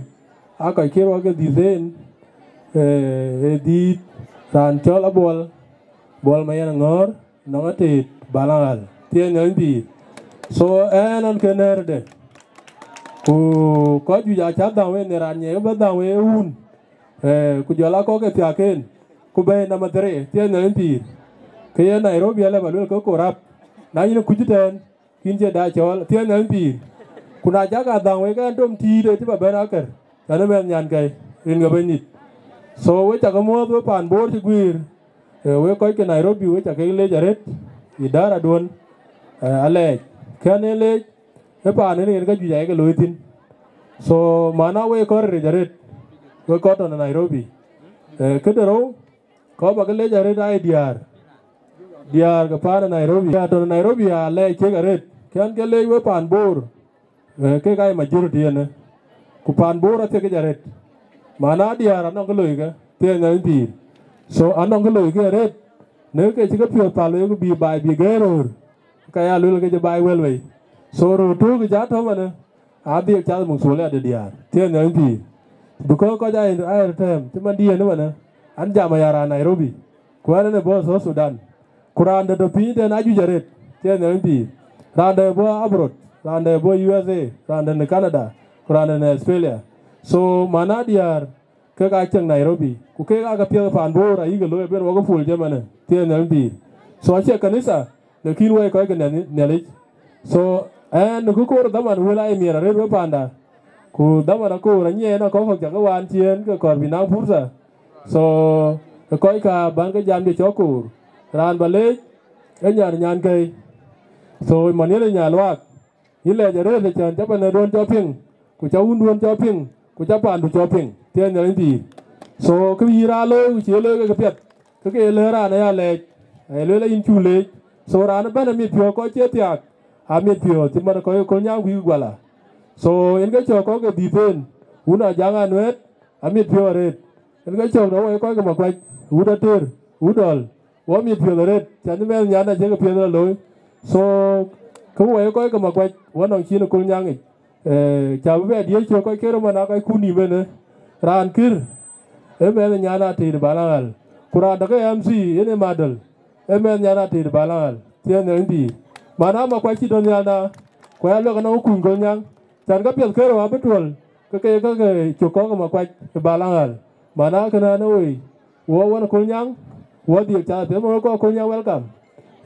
aa kɔc kë ruɔk ke dhiëth en, ee, ee dhiëëth raan cɔl Abuɔl, Buɔl Mayen Aŋɔ̈ɔ̈r, nɔŋ Ateet Balaŋal, thiëëc Nhialic pïïr. So ɛn an ke nɛ̈ɛ̈rde, ku kɔc juëc aa cä dhäŋ wei në raan nyiɛɛi ke bä dhäŋ wei ee wun, ee, ku jɔl aa kɔ̈k ke thiaak en, ku bɛ̈ɛ̈i namba three, thiëëc Nhialic pïïr. Ke ye Nairobi alë ba luel ke korap, na yïn kuc ëtɛ̈ɛ̈n, kïn cie da cɔɔl, thiëëc Nhialic pïïr. Ku na cak a dhäŋ wei ke ɛn tom tiit ë cï ba bɛ̈n akër, ɛn ë mɛnh nyankɛi, rin ke Bɛ̈nydït. So we cak muɔ̈ɔ̈th we paan Bor cï guiir, ee, we kɔc ke Nairobi we cak kek leec arëët, idara duön, ee, alɛɛc. Kɛn ee leec, ë paan en yen ka juëc ayek looi thïn. So mana we kɔ̈r rec arëët, we kɔ̈r tɔ̈ në Nairobi. Ee, këde rou, kɔ̈k ba ke leec arëët aa ye diäär, diäär ke paan ë Nairobi. Diäär tɔ̈ në Nairobi aa lɛɛc kek arëët, kɛn ke leec we paan Bor, ee, kek aa ye majority ënë. Ku paan Bor athiek yic arëët. Mana diäär anɔŋ kë loikë, thiëëc Nhialic pïïr. So anɔŋ kë loikë arëët, në ke cï ke piɔ̈ɔ̈th päl wei ku bï baai bï gɛ̈ɛ̈r röör, ka ya luel ke cï baai wël wei. So röör tök ë cä tɔ̈u manë, adhil cath mukthul ya de diäär, thiëëc Nhialic pïïr. Because kɔc aa aa tɛ̈ɛ̈m cï man diëën ëmënë, an jam aya raan Nairobi, ku ɛn ënë bɔ̈ South Sudan. Ku raan dɛ̈ tɔ̈ piny tɛ̈n ajuëc arëët, thiëëc Nhialic pïïr. Raan dɛ̈ bɔ̈ abroad, raan dɛ̈ bɔ̈ U S A, raan dɛ̈ në Canada, ku raan dɛ̈ në Australia. So mana diäär, kek aa cieŋ Nairobi, ku kek aa ke piɛth paan Bor ayï ke looi ben wɔ ke pol jëmënë, thiëëc Nhialic pïïr. So acie kanitha, lakin wɛ̈i kɔc ke Nhialic. So ɛn në kë koor dhaman wël aa ye miɛt arëët we panda, ku dhaman akoor anyiɛɛn akɔ̈k kɔ̈k cak ke waan ciëën ke kɔ̈r bï naŋ purtha. So ë kɔc ka bän ke jam de cɔk koor, raan ba leec, ë nyar nyankɛi. So man yen ë nya luaak, yïn lɛc arëët ëcän cä panëduön cɔk piŋ, ku cä wunduön cɔk piŋ, ku cä paandu cɔk piŋ, thiëëc Nhialic pïïr. So kë yï raan looi ku cie looi ke këpiɛth, ke ke ye lëër raan aya lɛɛc, aye lueel ayïn cu leec. So raan ëbɛ̈n amit piɔ̈u kɔc cie thiaak, amit piɔ̈u cït man kɔc ë köl nyam kuc guala. So yen ke cɔk kɔ̈k ke dhiëth en, wun Ajaŋ Anuɛɛt, amit piɔ̈u arëët. Yen ke cɔk tɔ̈ wɔ ye kɔc ke Makuac, wut Ater, wut Dɔl, wɔ mit piɔ̈th arëët, cän mɛnh nyan acï ke piɛth la looi. So Ke wɔ ye kɔc ke Makuac, wɔ nɔŋ cin ë Kolnyaŋ yic. Eh, ca bï bɛ diëëc cök kɔc kër ëmën aa kɔc kun nïïm ënë. Raan kër, ee mɛnh nyan Ater Balaŋal. Ku raan däk ke M C, yen ee Madol, ee mɛnh nyan Ater Balaŋal. Thiëëc në ëndï. Mana Makuac cï dɔ̈n nhial na, ku ya luɛk ënɔŋ kuny Kolnyaŋ. Can ka piɛth kër abï tuɔl, ke ke, ke, ke cök kɔ̈k ë Makuac ë Balaŋal. Mana kënë anë woi, wɔ wën Kolnyaŋ, wɔ dhil cath piɛth, wɔ kɔc Kolnyaŋ welcome.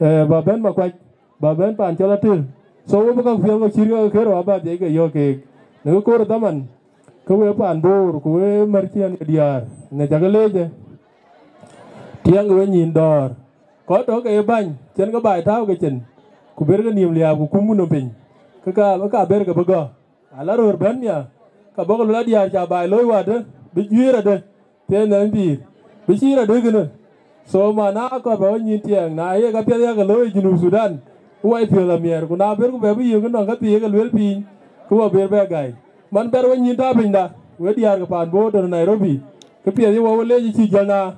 Eh, ba bɛ̈n Makuac, ba bɛ̈n pan cɔl Ater. So, wɔ bï käk piɛth wɔ cït ke kër wɔ ba dhiɛc ke yɔ̈ɔ̈k keek. Në ke koor ë dhaman, ke we pan Bor, ku we mär ciɛɛn ke diäär, në cak leec ë. Tiɛŋ we nyïn dɔ̈ɔ̈r. Kɔc tɔ̈ ke ye bäny, cïn ke baai tääu ke cin, ku ber ke nïïm liääp, ku kum ku nöm piny, ke ka, ka ber ke bï gɔ̈k. Ala röör bɛ̈n mia, ka bɔ̈ ke luel adiäär ca baai looi wädë, bï juiir adë, thiëëc në pïïr, bï ciir adë kënë. So, mana akɔ̈r ba we nyïn tiɛɛŋ, na ye ka piɛth yak looi Junub Thudan, wai piɔ̈th amiɛɛr, ku na ber ku bɛ bï yök nɔŋ ka thii ye ke luel piny, ke wɔ ber bɛ gäi. Man bɛ̈r we nyïn tääu pinyda, we diäär ke paan Bor tɔ̈ Nairobi, ke piɛth ye wɔ we leec cï jäl na.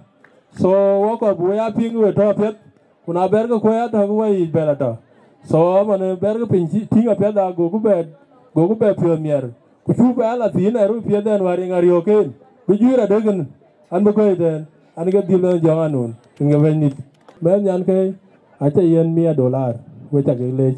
So, wɔ kɔ̈r bï we ya piŋ we tɔ̈ apiɛth, ku na bɛ̈r ke kuɔ̈c atɔ̈ ke wɔ yic bɛ̈n atɔ̈. So, aman bɛ̈r ke piny cï tïŋ apiɛth, a goku bɛ, goku bɛ piɔ̈th miɛr. Ku cuk bɛ ala thiin Nairobi piɛth ɛn wäär yeŋa riɔ̈ɔ̈k en, bï juiir adë kënë, an bï kɔ̈ɔ̈c ëtɛ̈ɛ̈n, an ke dhil bɛ̈n jɔŋ anun, yen ke bɛ̈nydït. Mɛnh nyan ke, aca yiɛ̈n mia dolar, we ca kek leec.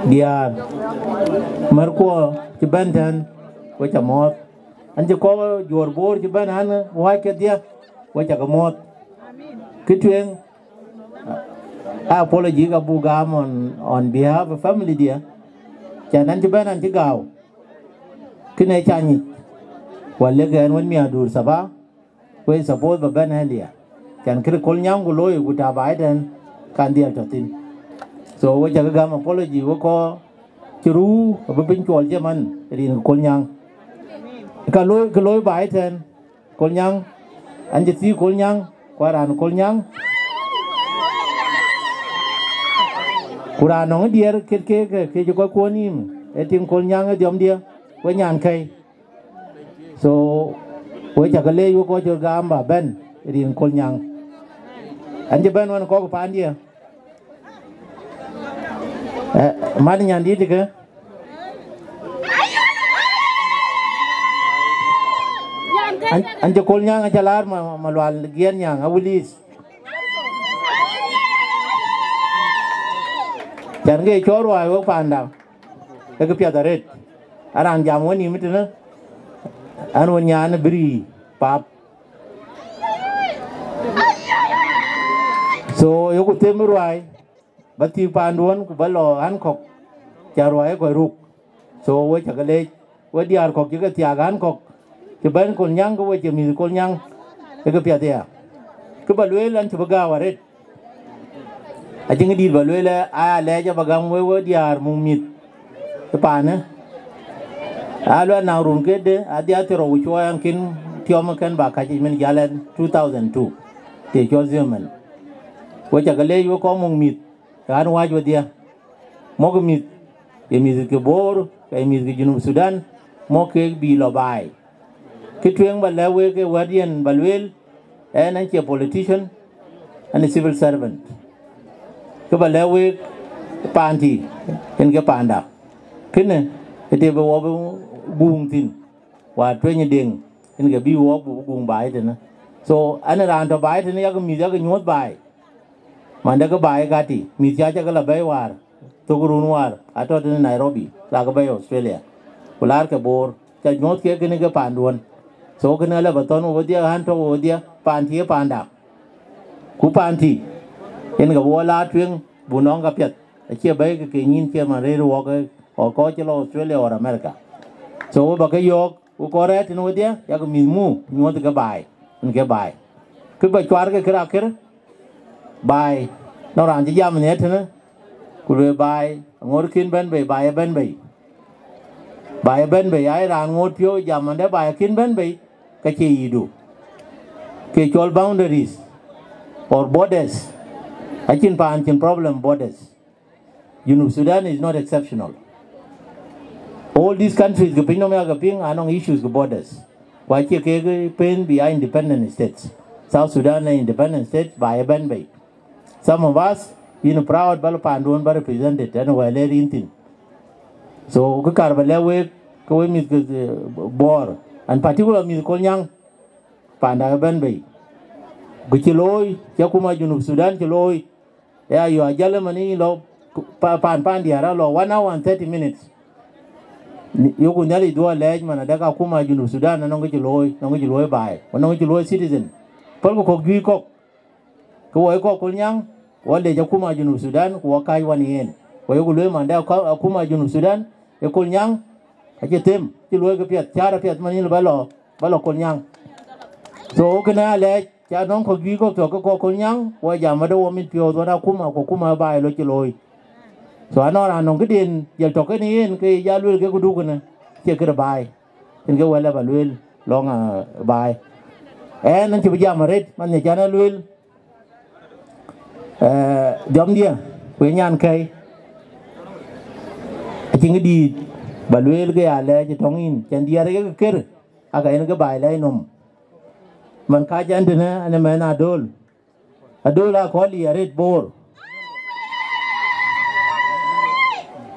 Diäär märkuɔ cï bɛ̈n tɛ̈n, we ca mɔ̈ɔ̈th. An cï kɔc juɔ̈ɔ̈r Bor cï bɛ̈n an, wääc kedhie, we ca ke mɔ̈ɔ̈th. Kë tueŋ, a apology ka buk gam on, on behalf of family diɛ̈. Can an cï bɛ̈n an cï gääu. Kënë ca nyic. Ku alëk ɛn wën miäkduur thaba, we suppose ba bɛ̈n earlier. Can kërë Kolnyaŋ ku looi ku tääu baai tɛ̈n, kan dhiɛl tɔ̈ thïn. So, we ca ke gam apology, we kɔc cï ruu abï piny cuɔl cï man rin Kolnyaŋ. Ka looi, kë looi baai tɛ̈n, Kolnyaŋ, an cï thiëëc Kolnyaŋ, ku a raan Kolnyaŋ. Ku raan nɔŋ diɛɛr ket keek ke, ke cï kɔc kuɔ̈n nïïm, ee tiŋ Kolnyaŋ ë dhiɔmdiɛ̈, we nyankɛ̈i. So, we ca ke leec we kɔc cï gam ba bɛ̈n rin Kolnyaŋ. An cï bɛ̈n wën kɔc paandiɛ̈. Eh, man nyandït ke. An, an cï Kolnyaŋ aca laar ma, ma Lual Giɛɛr Nyaŋ, a wilis. Can ke cɔɔr ruai wek panda, ke kë piɛth arëët. Araan jam wën yïm tënë, an wën nyan bï rii pap. So, yoku them ruai, ba thiëk panduɔ̈n ku ba lɔ ɣän kɔ̈k, ca ruai ë kɔc ruk. So, we ca ke leec, we diäär kɔ̈k cï ke thiaak ɣän kɔ̈k, cï bɛ̈n Kolnyaŋ ke we cï mïth Kolnyaŋ, ë ke piɛth aya. Kë ba lueel an cï bï gääu arëët. Acïn kë dït ba lueel, aya lɛɛc aba gäm we, we diäär muk mïth ë paanë. Aluɛl na run kedë, adhia thiërou ku cuɔɔi an kën tiɔm kën ba kac yic min jäl ɛn two thousand two, të cɔl Zimmerman. We ca ke leec we kɔc muk mïth, ɣän wääc wedhie. Mɔ̈kkë mïth, ye mïth ke Bor, ke ye mïth ke Junub Thudan, mɔ̈k keek bï lɔ baai. Kë tueŋ ba lɛ̈k wek ke wɛ̈t yen ba lueel, Ɣɛn acie politician, ɣɛn ë civil servant. Kë ba lɛ̈k week, paan tï, yen ke paanda. Kënë, ë të bï wɔ bï guŋ thïn, wäär tueny ë Deŋ, yen ke bï wɔ bï guŋ baai tënë. So, ɣɛn raan tɔ̈ baai tënë, yak mïth yak nyuɔ̈th baai. Man de ke baai ë gati, mïth ca cak la bɛ̈i wäär, thök run wäär, atɔ̈ tënë Nairobi, la ke bɛ̈i Australia. Ku laar ke Boor, ca nyuɔ̈th kek kënë ke paanduɔ̈n. So kënë alë ba thɔ̈n wodhie, ɣän tɔ̈ wodhie, paan tï ë paanda. Ku paan tï, yen ke bï wɔ la tueŋ, bu nɔŋ ka piɛth. Acie bɛ̈i ke ke nyïn cie man rëër wɔ ke, or kɔc cï lɔ Australia or America. So wɔ ba ke yɔ̈ɔ̈k, ku kɔn rɛ̈ɛ̈r tënë wodhie, yak mïth muk, nyuɔ̈th ke baai, yen ke baai. Kë ba cuar ke kër akër, baai, nɔŋ raan cï jam nhiɛɛr tënë, ku lueel baai, aŋoot kën bɛ̈n bei, baai ë bɛ̈n bei. Baai ë bɛ̈n bei, aye raan ŋoot piɔ̈u jam man de baai kën bɛ̈n bei, ka cie yïdu. Ke cɔl boundaries or borders, acïn paan cïn problem borders. Junub Sudan is not exceptional. All these countries ke piny nɔm ya ke piŋ anɔŋ issues ke borders. Ku acie kek pen bï a independent states. South Sudan a independent state, baai ë bɛ̈n bei. Some of us, yïn proud ba la paanduɔ̈n ba represented, ɣɛn wɛ̈l ë rin thïn. So, kë kaar ba lɛ̈k week, ke wek mïth ke, eh, Bor, and particular mïth Kolnyaŋ, paanda ë bɛ̈n bei. Ku cï looi, cï akuma Junub Sudan cï looi, ya yɔ ajal ëmën yï lɔ pa-, paan, paan diäär alɔ one hour and thirty minutes. Ni-, yoku Nhialic dhuɔ̈k lɛɛc man adek akuma Junub Sudan anɔŋ kë cï looi, anɔŋ kë cï looi baai, anɔŋ kë cï looi citizen. Pälku kɔ̈k juëc kɔ̈k. Ke wɔ ye kɔc Kolnyaŋ, wɔ lec akuma Junub Sudan, ku wɔ kääc wan yen. Wɔ yeku lueel man de akɔ-, akuma Junub Sudan, ye Kolnyaŋ, acï them, cï luɔi ke piɛth, caar apiɛth man yïn ba lɔ, ba lɔ Kolnyaŋ. So, kënë alɛɛc, ca nɔŋ kɔc juëc kɔ̈k tɔ̈ ke kɔc Kolnyaŋ, wɔ jam ade wɔ mit piɔ̈ɔ̈th wan akuma, ku akuma baai lɔ cï looi. So, anɔŋ raan nɔŋ këden, jël tɔ̈ kënë yen, ke ya lueel ke këdu kënë, cie këde baai. Yen ke wël ë ba lueel lɔŋ, ah, baai. Ɣɛn, ɣɛn cï bï jam arëët, man nya can a lueel, eh, dhiɔmdiɛ̈, ku ye nyan kɛ̈i. Acïn kë dïït ba lueel ke ya lɛɛc ë tɔŋ yïn, cän diɛɛr ye ke kër, aka yen ke baai lɛɛc nɔm. Man ka cän tënë, ɣɛn ë mɛnh Adöl. Adöl akɔ̈l ye arëët Boor.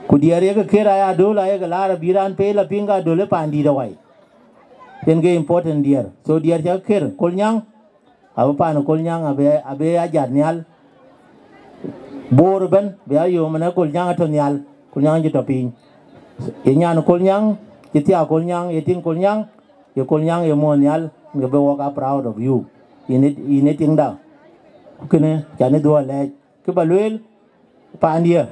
Ku diɛɛr ye ke kër aya Adöl aye ke laar abï raan pel apiŋ ke Adöl ë paandït awai. Yen ke important diɛɛr. So diɛɛr ca ke kër Kolnyaŋ, abï paan Kolnyaŋ abï, abï ajat nhial. Boor ëbɛ̈n, bï a yööm ënë Kolnyaŋ atɔ̈ nhial, Kolnyaŋ cï tɔ̈ piny. Ye nyan Kolnyaŋ, cï thiaak Kolnyaŋ, ye tiŋ Kolnyaŋ, ye Kolnyaŋ ye muɔ̈ɔ̈th nhial, ke bï wɔk a proud of you. Yïn ë, yïn ë tiŋda. Ku kënë, can ë dhuɔ̈k lɛɛc. Kë ba lueel, paandiɛ̈.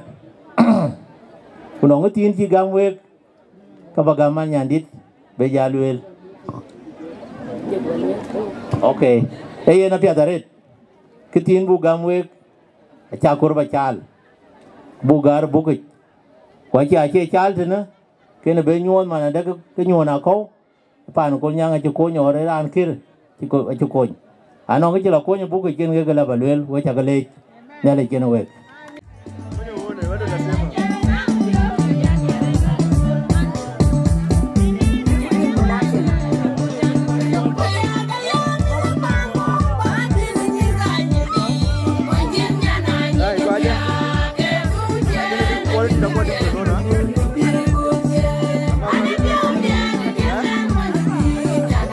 Ku nɔŋ ë thiin cï gäm week, ka ba gäm man nyandït, bï ja lueel. Okay. Ee yen apiɛth arëët. Kë thiin buk gäm week, aca kor ba caal. Buk gäär bukic. Ku acie, acie caal tënë, kënë bï nyuɔɔth man adek ke nyuɔɔn akɔ̈u, paan Kolnyaŋ acï kony, ɣɔn ë raan kër acï ko-, acï kony. Anɔŋ kë cï la kony ë buk ë cin kek la ba lueel, we ca ke leec, Nhialic cïn wek.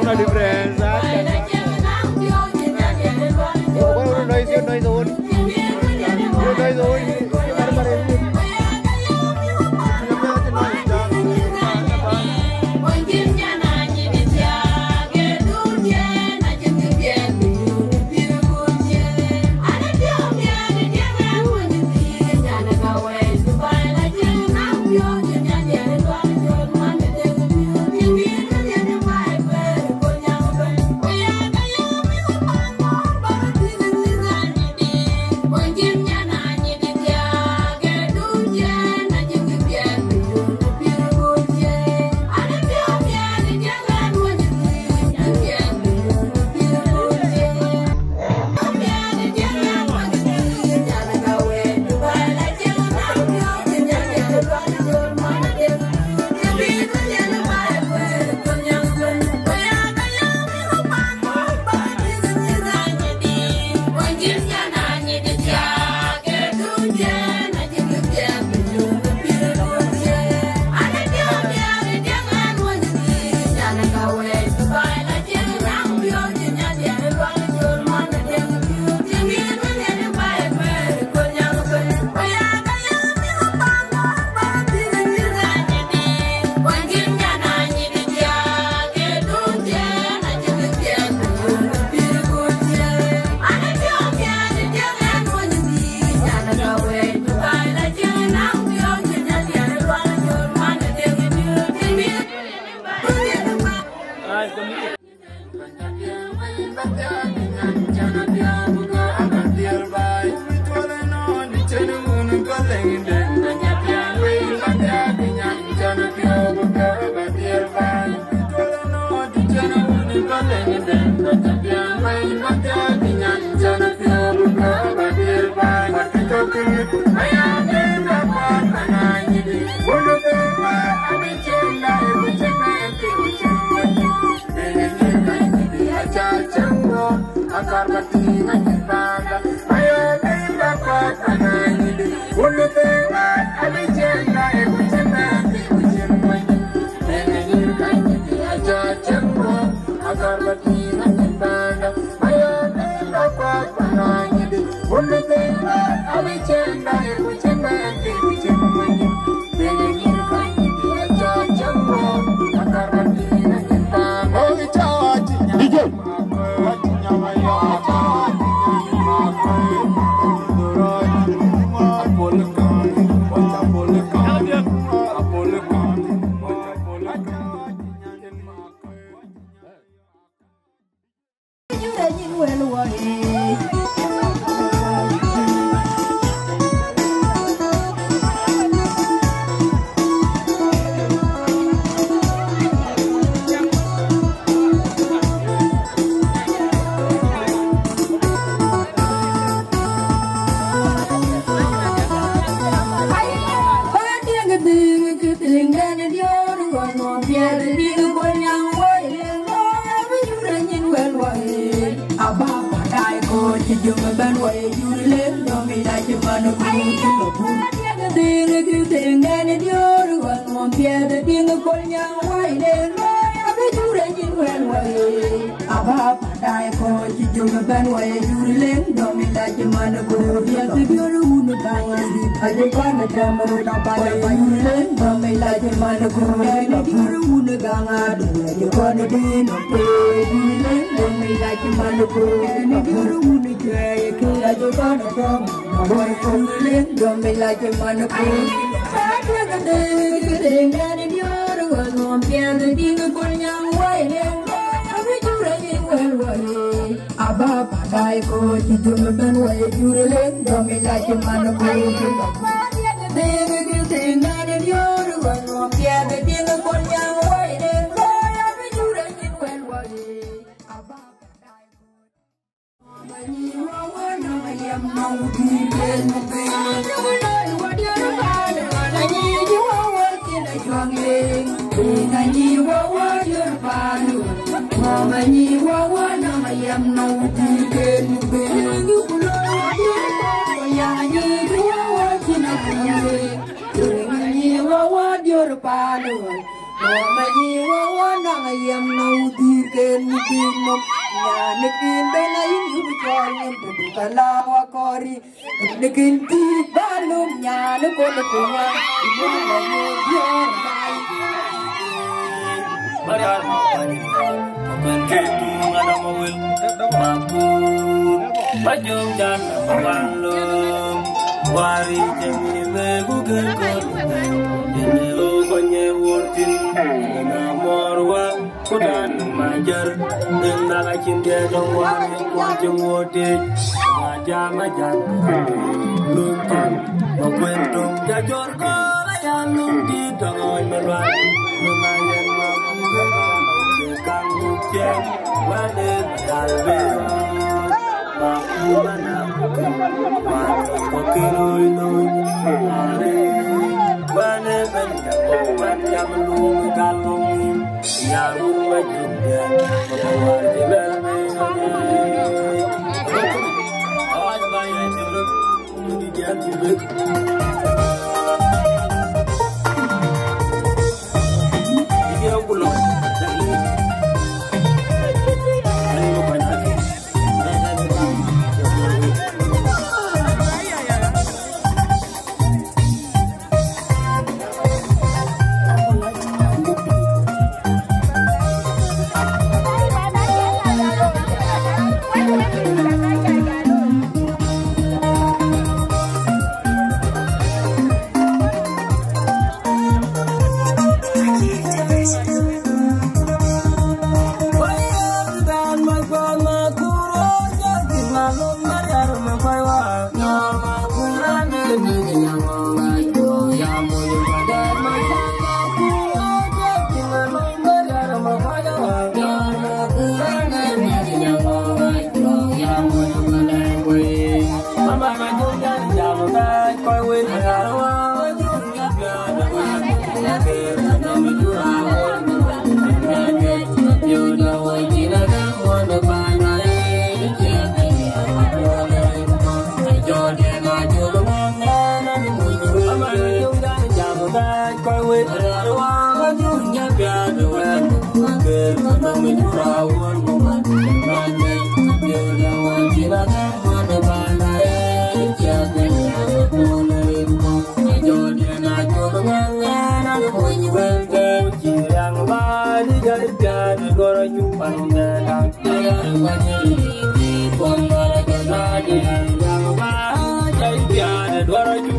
Una difference, ah, noise, noise, noise.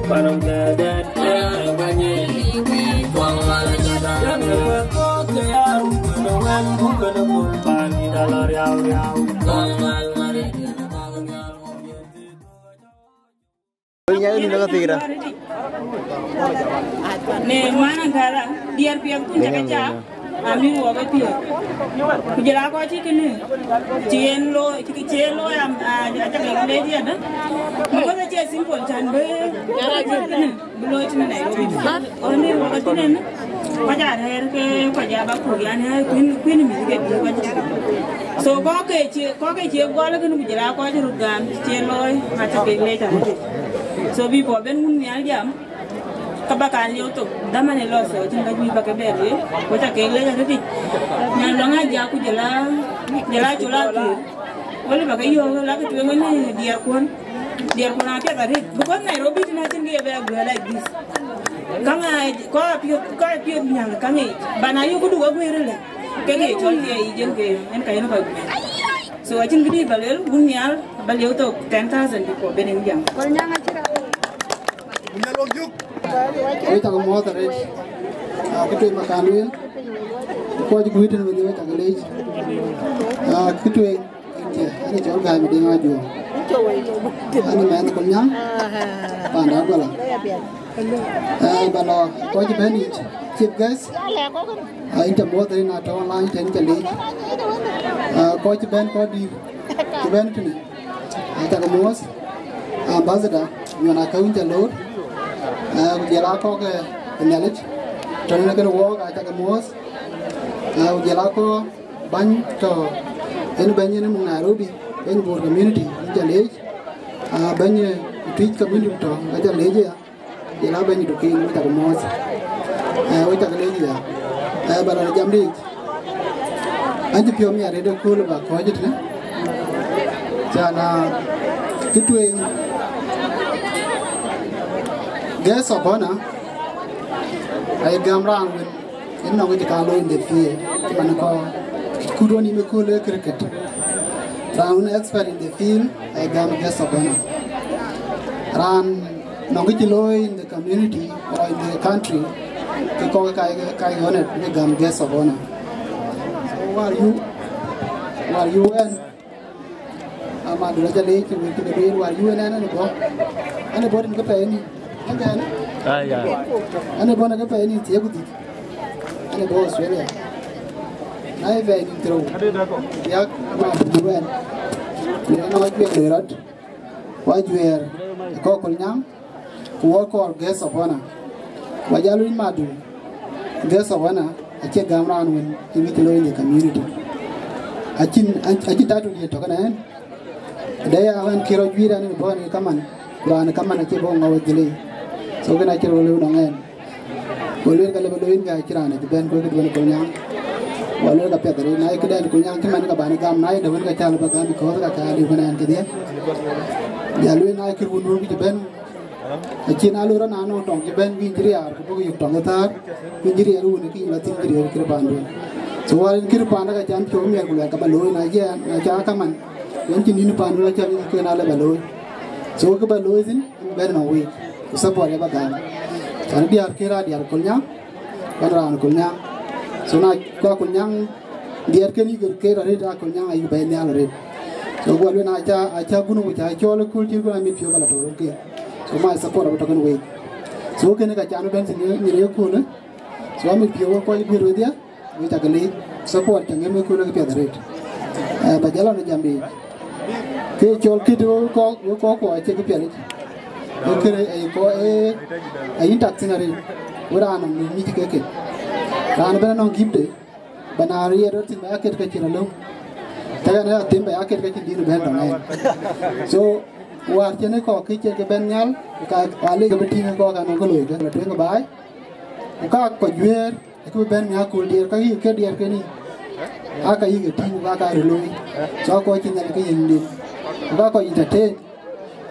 Ne mana kala diɛr piɛth kun caka ca amir wɔ ke piɛth. Ku jël akɔ cï kënë cï yen lo cï yen lo am acak lec yɛn. Because acie simple can bï bï looi cï Nairobi. Ɣɔn rëër wä ke thïn en, kɔc aa rɛ̈ɛ̈r ke kɔc aa bä kuk an, ɣɛ̈ɛ̈r kuïn, kuïn mïth ke bï kɔc. So kɔ̈k ke cie, kɔ̈k ke cie gɔl kënë ku jël aa kɔc röt gam cï cie looi, acä kek leec arëtic. So bï puɔ ben wun nhial jam, ka bä ka lieu thok, dhamän ë lɔ thok, cïn ka juëc bä ke bɛ lueel, ku acä kek leec arëtic. Nyan lɔ̈ŋ aa jak ku jël aa, jël aa col aa thuëër. Wël bä ke yöök, la ke tueŋ wën ë diɛɛrkuɔn. Diɛɛrkuɔn apiɛth arëët, because Nairobi tënë acïn kë ye bɛ guëër like this. Käŋ aa, kɔc apiɔ̈th, kɔc apiɔ̈th nhial käŋ yic, ba na yök këdu ke guëër ëlë, ke kë ye cɔl thiɛɛi yic en ke en ka yen kɔc guëër. So acïn këdï ba lueel, wun nhial, ba lieu thok ten thousand bï kuɔ ben en jam. Wek cak muɔ̈ɔ̈th arëët, aa, kë tueŋ ba kan lueel, kɔc guëër tënë wedhie wek cak leec, aa, kë tueŋ. Ëntiɛ, ani cɔl Gäi Madiŋ Ajuɔŋ. Ani mɛnh Kolnyaŋ, panda Aguala. Aa, ba lɔ kɔc bɛ̈n yic, chief guest. Aa, yïn cä muɔ̈th rin atɔ̈ online tën cä leec. Aa, kɔc bɛ̈n kɔc dïïr cï bɛ̈n tënë. Aa, cak muɔ̈th, ambassador, nyuɔn akäu yïn cä loor. Aa, ku jël akɔ̈k, ee, Nhialic. Tɔ̈ në kën wɔɔk, aa, cak muɔ̈th. Aa, ku jël akɔ̈k Bäny tɔ̈, yen bɛ̈ny yen muk Nairobi, bɛ̈ny Bor community, yen cä leec. Aa, bɛ̈ny, eh, Twic community tɔ̈, yen cä leec aya. Yen a bɛ̈ny Dukin, wek cak muɔ̈ɔ̈th. Ee, wek cak leec aya. Ee, ba lɔ jam dïït. An cï piɔ̈u miɛt arëët ëkööl ba kɔ̈ɔ̈c tënë. Can, aa, kë tueŋ. Guest of honor, aye gäm raan wën. Yen nɔŋ kë cï kaŋ looi in the field, cï man kɔ̈u kut wën yïn ëkööl ë cricket. Raan wën expert in the field, aye gäm guest of honor. Raan nɔŋ kë cï looi in the community or in the country, ke kɔ̈k ka, ka honored, ke gäm guest of honor. So wär yu, wär yu wën, Amadou la ca leec, wek tïŋ ë duëër wär yu ënɛn, ɛn ë bɔ̈. Ɛn ë bɔ̈ tïŋ ke pɛɛi nïn. Ɛn ë bɔ̈ në ke pɛɛi nïn thiëëk ku dhïc. Ɛn ë bɔ̈ Australia. Na ye pɛɛi nïn thiërou, yak Amadou bï wɛn. Ku yen ɣɔc juëër loi rɔt. Wa juëër ë kɔc Kolnyaŋ. Ku wɔ kɔɔr guest of honor. Wa jal wïc Madu, guest of honor, acie gäm raan wën ë ŋic looi in the community. Acïn, acïn title diɛ̈ tɔ̈ kënë ɛn. Dɛ ya ɣɛn kï rɔt juiir ɛn ë bɔ̈ ɛn ë kaman, ku raan ë kaman acie bɔ̈ ŋɔ̈u ë dhilei. So kënë acï rɔt lëu nɔŋ ɛn. Go lueel ka lëbë looi in ka cï raan acï bɛ̈n ku ë kë duɔ̈n ë Kolnyaŋ. Wa lueel ka piɛth arëët, na ye këdɛn Kolnyaŋ cï man ka ban ë gam, na ye dë wën ka cä lëbë gam, because ka cä liu kënë ɛn kedhie. Ja lueel na ye kë wun wun ku cï bɛ̈n, acïn aa loi rɔt na nɔŋ tɔŋ cï bɛ̈n, bï yïn cï riaar, ku bïk yök tɔŋ ë thäär, ku yïn cï riɛɛr wun, kï yïn la thïn cï riɛɛr kërë paanduön. So wäär yïn kërë paanda ka can piɔ̈u miɛt ku luɛk ka ba looi, na cï, na cä kaman, wën cïn nïn paanduön acä yïn kën alë ba looi. So kë ba looi thïn, bɛ̈n nɔŋ week, ku support ya ba gam. Can diäär kër aa diäär Kolnyaŋ, bɛ̈n raan Kolnyaŋ. So na kua Kolnyaŋ, diɛt kën yï ke rɔt arëët, a Kolnyaŋ ayï bɛ̈ɛ̈i nhial arëët. So guɔ lueel na ca, aca gun ku ca cɔɔl ë kööl cït kën amit piɔ̈u ba la tɔ̈ röt ke. So my support abï tɔ̈ kën week. So kënë ka can bɛ̈n thïn nyin ë kööl ë. So amit piɔ̈u wek kɔc guiir wedhie, wek cak leec. Support ca ŋëm ë kööl ë kë piɛth arëët. Eh, ba jal lɔ në jam dïït. Ke cɔl kït wek kɔc, wek kɔc kuɔ acie kë piɛth yic. Ee kënë, ee kɔc, ee, ayïn tak thïn arëët. Wek raan nɔŋ ŋic ke kë. Raan ëbɛ̈n anɔŋ gift de. Ba na riɛɛr rɔt thïn ba ya ket ke cïn alöŋ. Tëk ɛn ya thïn ba ya ket ke cïn dïn bɛ̈n tɔŋ ɛn. So wäär cïn ë kɔ̈k kë cïn ke bɛ̈n nhial, ka alec ke bï tïŋ ë kɔ̈k anɔŋ ke looi ke la tueŋ baai. Ku ka kɔc juëër, ë kë bï bɛ̈n nhial kööl diɛɛr, ka yïk ke diɛɛr ke ni. Aa ka yïk e tïŋ, ku ka ka röt looi. So akɔc cïn nhial ke yiëŋ dït. Ku ka kɔc entertain.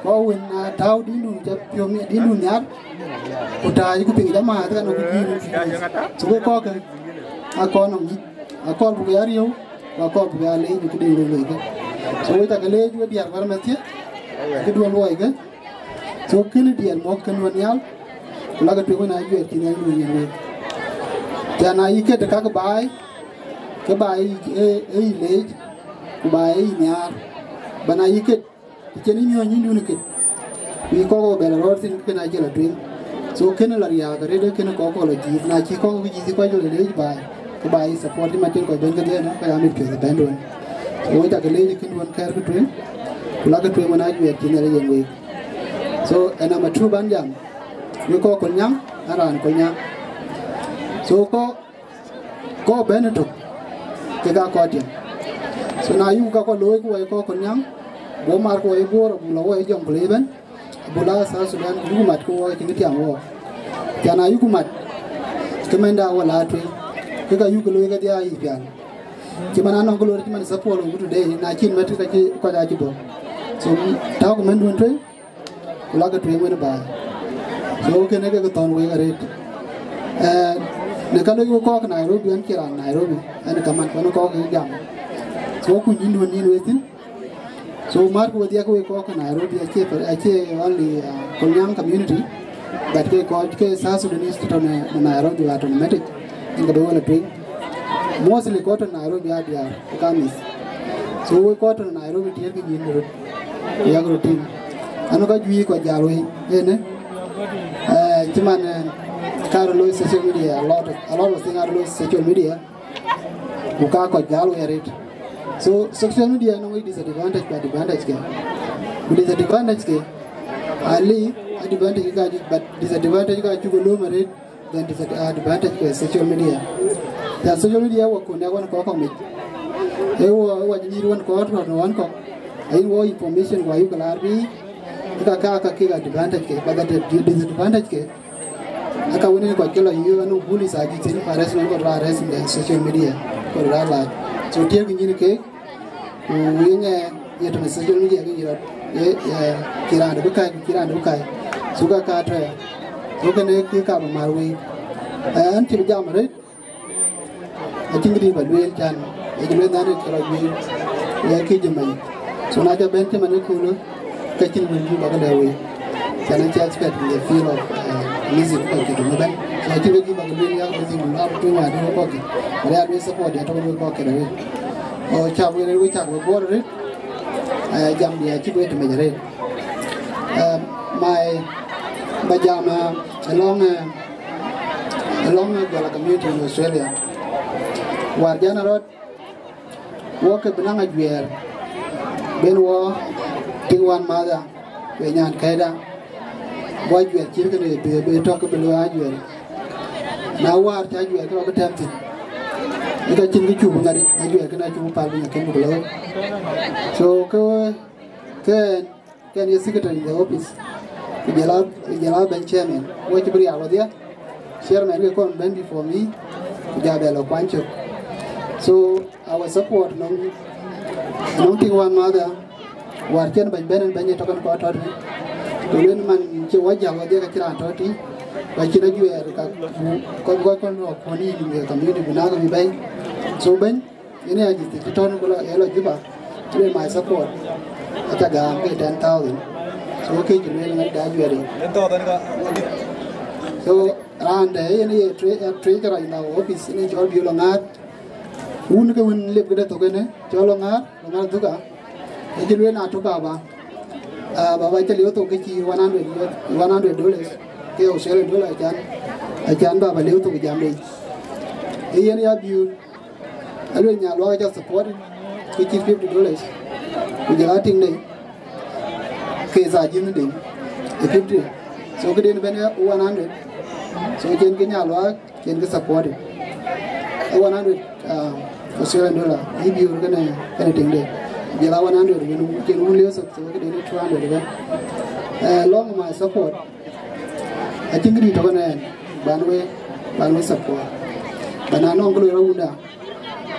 Kɔc wën na tääu dïndun cä piɔ̈u miɛt dïndun nhiar, ku tääc ku piŋ jɔ maath, ka nɔŋ kë juiir. So ke kɔ̈k kë, akɔɔr nɔŋ ŋic, akɔɔr buk ya riëëu, ku akɔɔr buk ya leec në këden loi loikë. So wek cak leec, wek diäär wär mɛ̈thkë, këduön luɔikë. So kënë diɛt mɔ̈k kën wën nhial, ku lakë tueŋ wën ajuɛɛr cïn ë luui yen week. Cän ayï ket kakë baai, ke baai ë, ë yï leec, ku baai ë yï nhiaar. Bän ayï ket, të cïn ë nyuɔ̈ɔ̈ny nyïndun ket, ku yï kɔ̈k ë bɛ lɔ rɔɔr thïn, kën acï lɔ tueŋ. So kënë lɔ riääk arëët, kënë kɔ̈k kɔ̈k lɔ jïïth. Na cï kɔ̈k ke jïïth kɔc lɔ leec baai, ke baai yï support cï man cïn kɔc bɛ̈n kedhie, kɔc amit piɔ̈th ë bɛ̈nduön. So wek cakë leec kënduön kɛ̈ɛ̈r kë tueŋ, ku lakë tueŋ wën ajuɛɛr cïn ë luui yen week. So, ë number two bän jam, wek kɔc Kolnyaŋ, an raan Kolnyaŋ. So, kɔc, kɔc bɛ̈n ëtök, kek aa kɔc tiɛm. So, na yuk ka kɔc looi ku wɛi kɔc Kolnyaŋ, go mar ku wɛi Bor, abuk lɔ wɛi Jonglei ëbɛ̈n, abuk la South Sudan, ku yuk mat ku wɔ cïn tiam wɔ. Cän ayuk mat, ke mɛnda wɔ la tueŋ, ke ka yuk looi kedhie ayï pial. Cï man anɔŋ ke lor cï man support wɔ today, na cïn mɛt ka cï kɔc acï bɔ̈. So, tääu ku mɛnduön tueŋ, ku lakë tueŋ wën baai. So kënë ke ke thɔ̈n wek arëët. Eh, në ka lec wek kɔc Nairobi, an cï raan Nairobi, an kaman kɔn kɔc ke jam. So kuc yïn duön yïn wek thïn. So mar ku wedhie ke wek kɔc Nairobi, acie, acie only, uh, Kolnyaŋ community, but ke kɔc ke South Sudanese tɔ̈ në, në Nairobi automatic, yen ke bï wek la tueŋ. Mostly kɔc tɔ̈ Nairobi aa diäär, ku ka mïth. So wek kɔc tɔ̈ Nairobi tiɛɛr ke yïn röt, yak röt tïŋ. An ka juëc kɔc jäl wei, ënë, eh, cï man, eh, ka röt looi social media, a lot of, a lot of things are looi social media, ku ka kɔc jäl wei arëët. So social media nɔŋ disadvantage ku advantage ke. Ku disadvantage ke, ali advantage ka, but disadvantage ka cuk lööm arëët, then disadvantage ke social media. Ya social media wɔ kun ya wan kɔc kɔ̈k mic. E wɔ, e wɔ nyïïr wan kɔc tɔ̈ wan kɔ̈k. Ayin wɔ information wɔ yuk lar bi, ka, ka, ka kek advantage ke, but that disadvantage ke, aka wën ë kɔc ke lɔ yï anu bullies, aa jï thïn, harassment, kɔc rɔ harass in the social media, kɔc rɔ lac. So tiɛɛr ke nyïn ke, ku yen ë ye tɔ̈ në social media ke yï rɔt, ye, ye, cï raan de bï kai, ku cï raan de bï kai. So ka ka tɔ̈ ya. So kënë kë ka bï mar wei. Eh, an cï bï jam arëët, acïn këdï ba lueel cän, ë jï lueel nhan ë cï rɔt juëc, ye kë jï mɛi. So na ca bɛ̈n cï man ë köölë, ka cïn wël juëc ba ke lɛ̈k wei. Cän acï expert in the field of, uh, music kɔc ke tɔ̈ ëbɛ̈n. So acïn wël juëc ba ke lueel ya music, na bï tueŋ wään de wek kɔc ke. Bä ya lueel support ya tɔ̈ wek kɔc ke rɛ̈ wei. O cak wek rɛ̈t, wek cak wek guɔ̈r arëët. Eh, jam dia cï wek tëmec arëët. Eh, my, ba jam, eh, alɔŋ, eh, alɔŋ, eh, Guala community in Australia. Wäär jana rɔt, wɔ ke bï naŋ ajuɛɛr, ben wɔ tiŋ wan madha, we nyan kɛ̈ɛ̈da, bï ajuɛɛr cït kënë bï, bï tɔ̈ ke bï looi ajuɛɛr. Na wäär cï ajuɛɛr ke bä bï tɛ̈m thïn, ë ka cïn kë cuk bï ŋari, ajuɛɛr kënë acuk bï päl bï nya kën bï looi. So ke, ke Kën ye secretary in the office. Ku jɔl a, ku jɔl a bɛ̈ny chairman. Wɔ cï bï rial wadhia. Chairman ke kɔn bɛ̈n before me. Ku ja bɛ lɔ kuany cök. So our support nɔŋ, nɔŋ tiŋ wan madha. Wäär cïn bɛ̈ny bɛ̈n, bɛ̈ny ë tɔ̈ kën kɔc tɔ̈ tënë. Ku lueel man cï wɔ jäl wadhia ka cï raan tɔ̈ tï. Ku acïn ajuɛɛr ka, ku kɔc, kɔc kɔn rɔ̈k kuɔn yïn in the community bï nak bï bɛ̈ny. So bɛ̈ny, yen ya jïth cï tɔ̈n ku la, ë lɔ Juba, lueel my support, aca gam ke ten thousand. So ke cï lueel ŋäc da juɛɛr yic. So raan de yen ye tre-, ye treasurer in our office, yen cɔl Biol Aŋaar. Wun ke wën lep këde thok ënë, cɔl Aŋaar, Aŋaar Dhuka. Ë cï lueel na tɔ̈ baba, ah, baba cä lieu thok ke cï one hundred, one hundred dollars, ke Australian dollar acan, acan baba lieu thok jam de. Ë yen ya Biol, aluel Nyaluak aca support, ke cï fifty dollars, ku jɔl a tiŋ de, ke thaa jïn de, ë fifty. So këden bɛ̈n ë one hundred. So cïn ke Nyaluak, cïn ke support. Ë one hundred, uh, Australian dollar, yï Biol kënë, kënë tiŋ de. Jɔl a one hundred, yen cïn wun lieu thok, so këden ë two hundred bɛ̈n. Eh, lɔŋ my support. Acïn këdï tɔ̈ kënë ɛn, ban we, ban we support. Ban a nɔŋ kë loi rɔt wunda,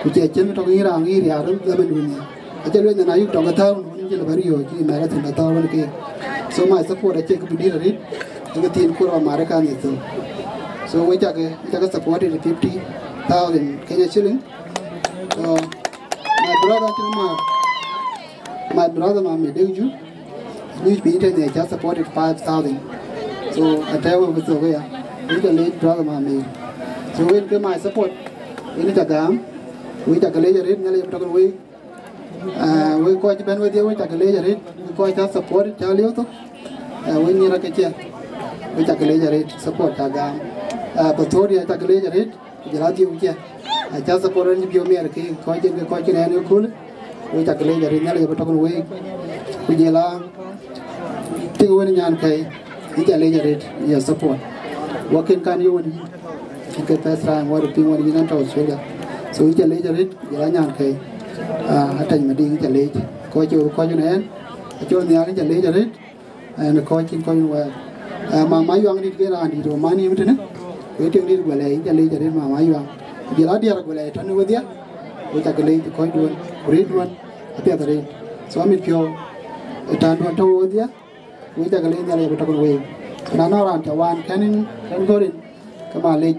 ku cie cïn tɔ̈ ke yïn raan yï riaar röt dhaman wun ya. Aca lueel na yuk tɔ̈ ke thäu wun cï lë bä riɔ̈ɔ̈c, cï mɛ̈r athïn bä thɔ̈ɔ̈r wën ke. So my support acie kë bï dït arëët, ke thiin kur America ni thou. So we cakë, we cakë support in fifty thousand Kenya shilling. So my brother, cïn ma, my brother, ma me dek ju. Nyuc piny tënë ca supported five thousand. So, atɛ̈ wek bï thök aya. Wek ca leec brother Mamer. So, wen ke my support, wen ca gam. Wek ca ke leec arëët, Nhialic abï tɔ̈ kenë wek. Ah, wek kɔc bɛ̈n wedhie, wek ca ke leec arëët. Wek kɔc ca support, ca liu thok. Ah, wek nyïïr ake ciɛ. Wek ca ke leec arëët, support ca gam. Ah, Pretoria ca ke leec arëët. Ku jɔl a dhiëu ciɛ. Aca support en cï biöök miɛt ke kɔc cïn, ke kɔc cïn ɛn ë kööl. Wek ca ke leec arëët, Nhialic abï tɔ̈ kenë wek. Ku jɔl a tiŋ wën nyankɛi, yïn ca leec arëët, ye support. Wɔ kën kan yök wën yïn. Ke first time wɔ piŋ wën yïn ɛn tɔ̈ Australia. So yïn ca leec arëët, jɔl a nyankɛi. Ah, Atɛny Madiŋ, yïn ca leec. Kɔc cï kɔc cïn ɛn, acol nhial, yïn ca leec arëët. Ɛn kɔc cïn kɔc wɛɛr. Eh, Mama Yuaŋ dït ke raan dït, man yïm tënë. Ku ye tiŋ dït Guɛlɛi, yïn ca leec arëët Mama Yuaŋ. Ku jɔl a diɛɛr Guɛlɛi tɔ̈ në wedhie. Wek ca ke leec kɔcduön, ku rëëtduön, apiɛth arëët. So amit piɔ̈u, ë tɛ̈nduön tɔ̈ wedhie. Wek ca ke leec, Nhialic abï tɔ̈ kenë wek. So na nɔŋ raan ca waan kɛn, kɛn gɔ̈r yïn, ke ma leec,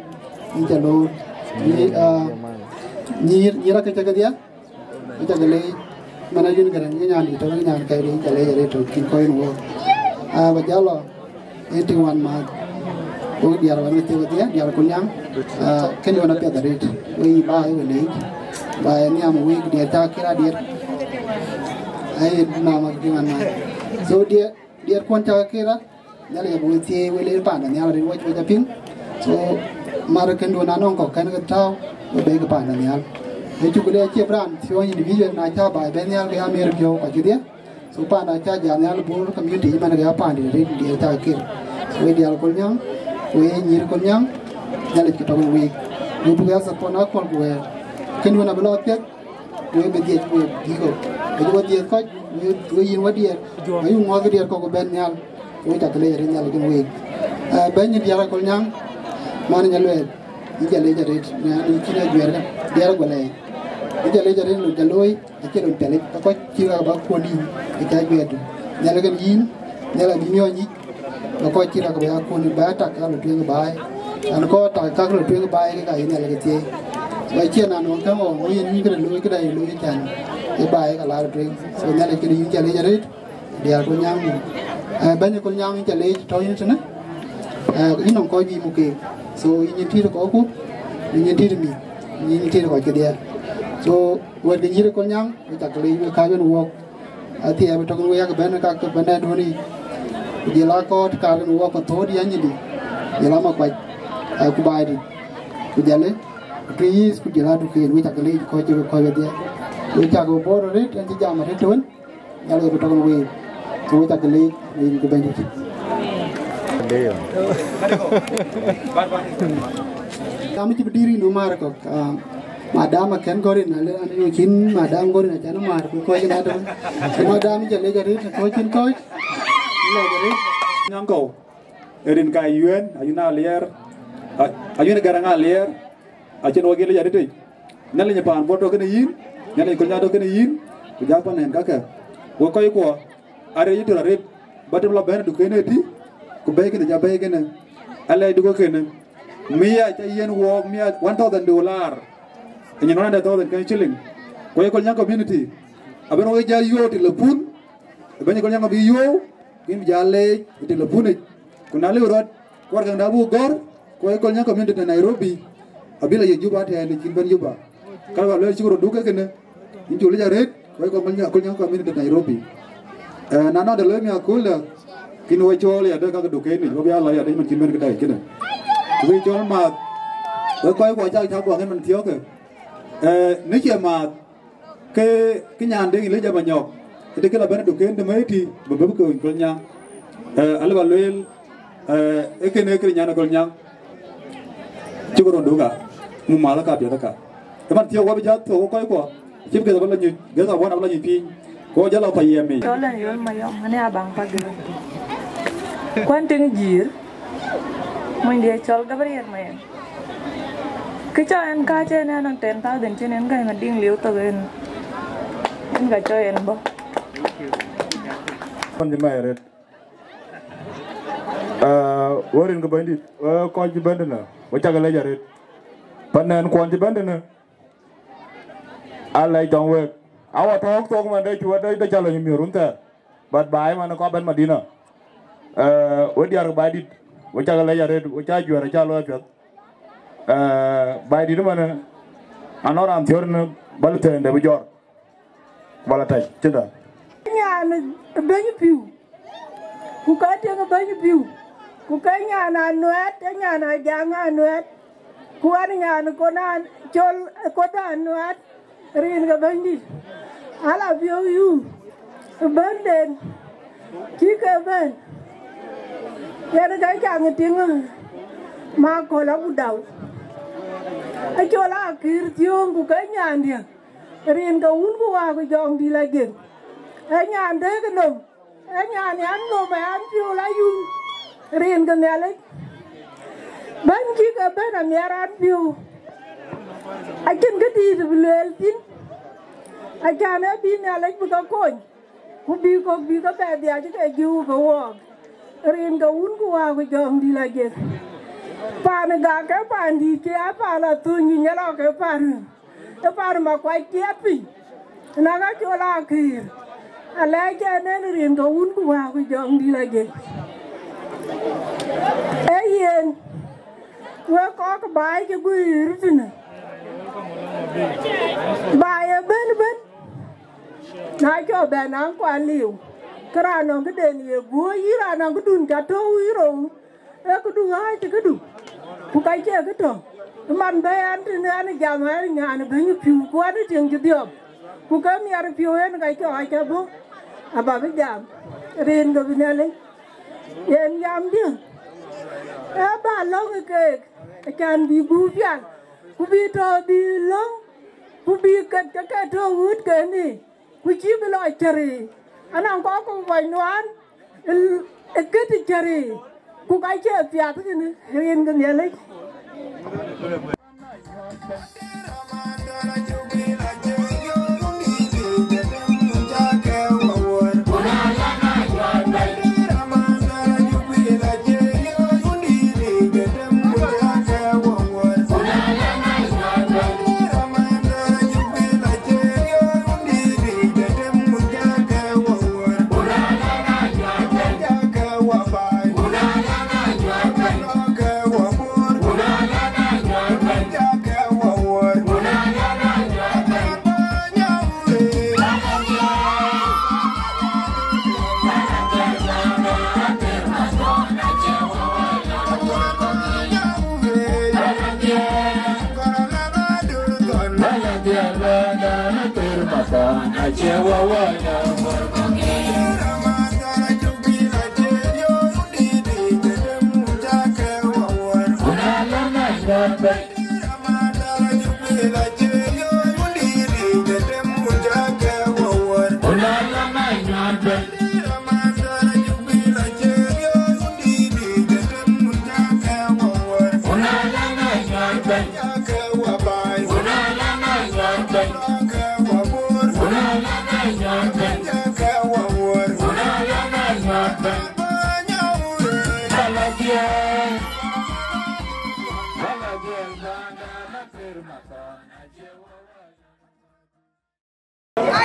yïn ca loor. Nyïïr, ah, nyïïr, nyïïr ake ca kedhie. Wek ca ke leec, man ayïn Garaŋ, yïn nyan dït tɔ̈, yïn nyankɛi dït, yïn ca leec arëët tɔ̈, cïn kɔc yïn wok. Ah, ba jal lɔ, ë tiŋ wän maath. Wok diɛɛr wän wek thiëk wedhie, diɛɛr Kolnyaŋ. Ah, kënë wën apiɛth arëët. Wek yï ba, wek leec. Ba ë nhiam wek diɛɛr ca kir adiɛɛr. Ai, mama, tiŋ wän maath. So diɛɛr, diɛɛr kuɔn ca kir a, Nhialic abï we thiëëc, we leer panda nhial arëët, wec, wec apiŋ. So, mar kënduön anɔŋ kɔ̈k kɛn ke tääu, we bɛ̈ɛ̈i ke panda nhial. Ë cuk le acie bï raan thiɔ̈ɔ̈ny individual, na ca baai bɛ̈n nhial ke ya miɛt piɔ̈u kɔc kedhie. So, panda ca jal nhial Bor community ëmën ke ya panda arëët diɛɛr ca kir. So, we diɛɛr Kolnyaŋ, we nyïïr Kolnyaŋ, Nhialic ke tɔ̈ kenë wek. We buk ya support na kuɔl ku wɛɛr. Kënduön abï lɔ piɛth, we bï dhiëc, we bï kɔ̈k. Ë cï we dhiëth kɔc, we, we yïn we diɛɛr. Ayï ŋuɔ̈th ke diɛɛr kɔ̈k bɛ̈n nhial. Wek ca ke leec arëët, Nhialic kenë wek. Eh, bɛ̈ny diɛɛr Kolnyaŋ, man nya lueel, yïn ca leec arëët, na yïn cïn ajuɛɛr kä, diɛɛr Guɛlɛi. Yïn ca leec arëët, lon ca looi, acie lon piɛlic, ke kɔc cï rak ba kuɔ̈n yïn, ke ca ajuɛɛrdu. Nhialic kenë yïn, Nhialic abï miɔɔc yic, ke kɔc cï rak ba ya kuɔ̈n yïn, ba ya tak ka lɔ tueŋ baai. An kɔc tak ka lɔ tueŋ baai, ke ka yïn Nhialic ke thiëëc. So acie na nɔŋ käŋ ɣɔn, ɣo yen yïn këde looi, këde yï looi can, ë baai ka laar tueŋ. So Nhialic kenë yïn ca leec arëët. Diɛɛr Kolnyaŋ. Eh, bɛ̈ny Kolnyaŋ, yïn ca leec tɔ̈ yïn tënë. Eh, yïn nɔŋ kɔc yï muk keek. So, yïn nyin tiit kɔcku, yïn nyin tiit mïth, yïn nyin tiit kɔc kedhie. So, wɛ̈t ke nyïïr Kolnyaŋ, we ca ke leec, we kääc wën wok. Athiɛɛi bï tɔ̈ kenë we yak bɛ̈n ka ke bɛ̈n dɛ̈t wën yic. Ku jɔl a kɔ̈t kaar kenë wok Pretoria nyindï. Jɔl a Makuac. Eh, ku Baaidït. Ku jɔl ë, ku Tuïc East, ku jɔl a Duken, we ca ke leec kɔc cï we kɔc wedhie. We ca ke bɔ̈ röt arëët, ɛn cï jam arëët tëwën. Nhialic abï tɔ̈ kenë week, ke we ca ke leec, rin ke Bɛ̈nydït. Ndio. Dam cï bï dïr yïn ë määr kɔ̈k, ah, madam akën gɔ̈r yïn, ale, ale, cïn madam gɔ̈r yïn, acan määr, ku kɔc yïn atɔ̈. Ku madam ca leec arëët, kɔc cïn kɔc, leec arëët. Nyaŋ kɔ̈u, rin ka yuɛ̈n, ayïn aliɛɛr, a-, ayïn Garaŋ aliɛɛr. Acïn wɔ gil ya tëtëc. Nhialic paan Bor tɔ̈ kenë yïn, Nhialic Kolnyaŋ tɔ̈ kenë yïn, ku jak pan ɣɛn kakë. Wek kɔckuɔ, arëët yï tɔ̈ arëët, ba tëm lɔ bɛ̈n Duken ëtï, ku bɛ̈ɛ̈i kënë ca bɛ̈ɛ̈i kënë. Alɛɛc dukë kënë. Mia ca yiɛ̈n wɔɔk, mia one thousand dollar. Ë nyin one hundred thousand kën shilling. Ku ye Kolnyaŋ community. Abï rɔt wek jäl yöö telephone, ë bɛ̈ny Kolnyaŋ abï yöö, ku yïn bï jäl leec ë telephone yic. Ku na lëu rɔt, ku warɛgakda buk gɔ̈r, ku ye Kolnyaŋ community tënë Nairobi, abï lɔ ye Juba tɛ̈ɛ̈n, cïn bɛ̈n Juba. Ka ba lueel cï rɔt duk ke kënë, yïn cuk leec arëët, ku ye Kolnyaŋ, Kolnyaŋ community tënë Nairobi. Eh, na nɔŋ de looi mi aköldä, kïn we cɔɔl ya de ka ke Duken yic, we bï ya lɔ ya de man cïn bɛ̈n këdai kënë. Ku we cɔl maath, we kɔckuɔ cak cak guɔ ŋën man thiɔ̈kë. Eh, në cie maath, Ke, ke nyan Deŋ Elijah Manyɔk, ëdï kë la bɛ̈n Duken de mɛ̈i tï, bï bï ke Kolnyaŋ. Eh, alë ba lueel, eh, ee kënë ee kënë nyan Kolnyaŋ. Cï ke rɔt duk a, mu mal ka piɛth ka. Ë man thiɔ̈k wä bï jat thok kɔckuɔ, cï bï gɛ̈th abä la nyuc, gɛ̈th abä la nyuc piny, ku jɔl a pa yɛm yic. Cɔl ɛn Yol Mayɔm, ënë Abaŋ Pagïr. Kuɛn tiŋ jïïr, monydiɛ̈ cɔl Gabriel Mayɛn. Kë cä ɛn kääc ɛn, ɛn ten thousand cïn ɛn gäi Madiŋ liu thok ɛn, ɛn ka cɔl ɛn bɔ̈. Kuɔn cï mɛɛr arëët. Ah, wä rin ke Bɛ̈nydït, wä kɔc cï bɛ̈n tënë, wä cak leec arëët. Pan ɛn kuɔn cï bɛ̈n tënë, alɛc tɔŋ wek. Awä tɔ̈ɔ̈k thok man de cu wä de, de cä lɔ nyï miöör run thɛɛr. But baai man kɔc bɛ̈n Madina. Eh, we diäär baai dït, we cak lɛc arëët, we ca juɛ̈ɛ̈r, aca looi apiɛth. Eh, baai dït ëmënë, anɔŋ raan thiɔ̈r në bä lɔ thëënde bï jɔɔr, ku bä lɔ tɛ̈c, cïn dä. Nyan ë bɛ̈ny pïu, ku ka tiëŋ ë bɛ̈ny pïu, ku ke nyan anuɛɛt, ee nyan ajaŋ anuɛɛt, ku an nyan ë kɔn an col ë kɔn anuɛɛt, rin ke bɛ̈nydït. Ala piɔ̈u yu ë bɛ̈nden cï ke bɛ̈n, yen ke caŋ ë tiŋ ë Makol Agudau. Acol akïr thiöŋ, ku ke nyandiɛ̈, rin ke wun ku wäär ku jɔŋdït la jek. Ee nyan dëëk ë nɔm, ee nyan an nɔm, ee an piɔ̈u la yum, rin ke Nhialic. Bɛ̈ny cï ke bɛ̈n amiɛt an piɔ̈u, acïn kë dïït bï lueel thïn, acan ee bï Nhialic bï ke kony, ku bï kɔ̈k bï ke bɛ dhiac ke jiu ke wɔɔk, rin ke wun ku wäär ku jɔŋdït la jek. Paan ë gak ke paan dïït, ke a paan la thöny, nyin lɔ ke paan, ke paan Makuac kiɛt piny, na ka col akïr, alɛɛc ɛn en rin ke wun ku wäär ku jɔŋdït la jek. Ee yen, wek kɔc baai cï guiir tënë, baai ëbën ëbën, na cɔk bɛ̈n naŋ kuan liu, ke raan nɔŋ këden ye guöör, yïn raan nɔŋ këdun ca tɔ̈u yï rou, ee këdu ɣääc këdu, ku ka cie kë tɔ̈. Man bɛ̈ɛ̈i ɛn tënë ɛn jam ɛn nyan ë bɛ̈ny piu, ku ɛn tiëŋ cï dhiɔp, ku ke miɛt piu en ka cɔk aca bɔ̈, aba bï jam, rin ke bï Nhialic. Yen jamdiɛ̈, ee bä lɔ̈ŋ ë keek, acan bï gup pial, ku bï tɔ̈ bï lɔ̈ŋ, ku bï ket ke ke tɔ̈ ɣööt keni, ku cï bï lɔ cäri, anɔŋ kɔc ku bɔny nuan ë ket cäri, ku ka cie piath kënë, rin ke Nhialic.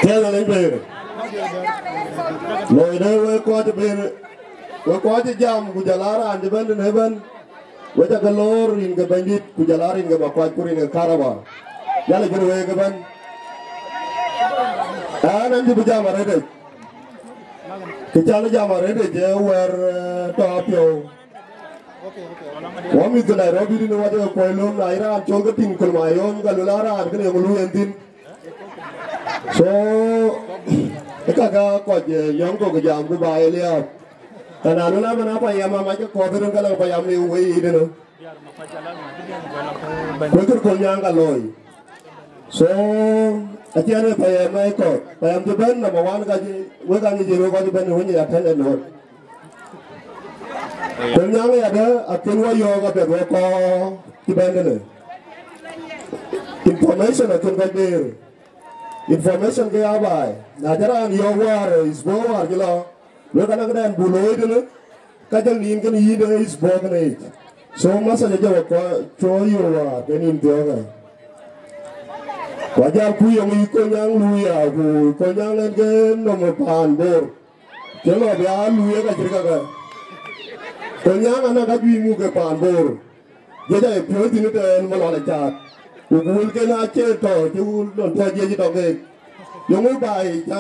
Tiɛɛl alec bɛ̈ɛ̈r. Loi de wek kɔc ë bɛ̈n, wek kɔc ë jam, ku jɔl aa raan cï bɛ̈n tënë ëbɛ̈n, wek ca ke loor rin ke Bɛ̈nydït, ku jɔl aa rin ke Makuac, ku rin ke Karaba. Jal ë jël week ëbɛ̈n. Ɛn, ɛn cï bï jam arëëtic. Kë can jam arëëtic ee wɛ̈ɛ̈r, eh, tɔ̈ apiɔ̈u. Wɔ mïth ke Nairobi tënë, wɔ jɔ kuɔ̈c lööm, na ye raan col ke tïŋ kul ma yom, ka luel an raan kënë yom luui en thïn. So, ë kaka kɔc, eh, yɔ̈ŋ kɔ̈k jam ku ba ye liääp. Ka na luel an man apayam amac ke kɔ̈th rin, ka la payam liu wei yic tënë. Ku kër kɔc nyaŋ ka looi. So, acie an ë payam ë kɔ̈th. Payam cï bɛ̈n number one ka cï, wek ka ŋic yen wek kɔc cï bɛ̈n ë weny ya tɛ̈n ë nööt. Kɔc nyaŋ yadë akën wɔ yɔ̈ɔ̈k apiɛth wek kɔc cï bɛ̈n tënë. Information akën kɔc deer. Information ke ya baai. Na cï raan yɔ̈ɔ̈k wäär, eh, is bɔ̈ wäär cï lɔ. Wek ka na këdɛn bu looi tënë, ka jɔl nin kën yïn de is bɔ̈ kënë yic. So message ajɔ wek kɔc cɔl yöör wäär ke nin thiɔ̈kë. Ku ajal ku yɔŋ yï Kolnyaŋ luui ya, ku Kolnyaŋ en ke nɔm ë paan Bor. Cï lɔ bï aa luui ë ka cït kakë. Ku nyaŋ anɔŋ ka juëc muk ke paan Bor. Jiëc aye piɔ̈ɔ̈c thïn tɛ̈ɛ̈n malɔl acaat. Ku wëlken acie tɔ̈ cï wun nɔn tɔ̈ jiëc tɔ̈ keek. Yöŋ ë baai ca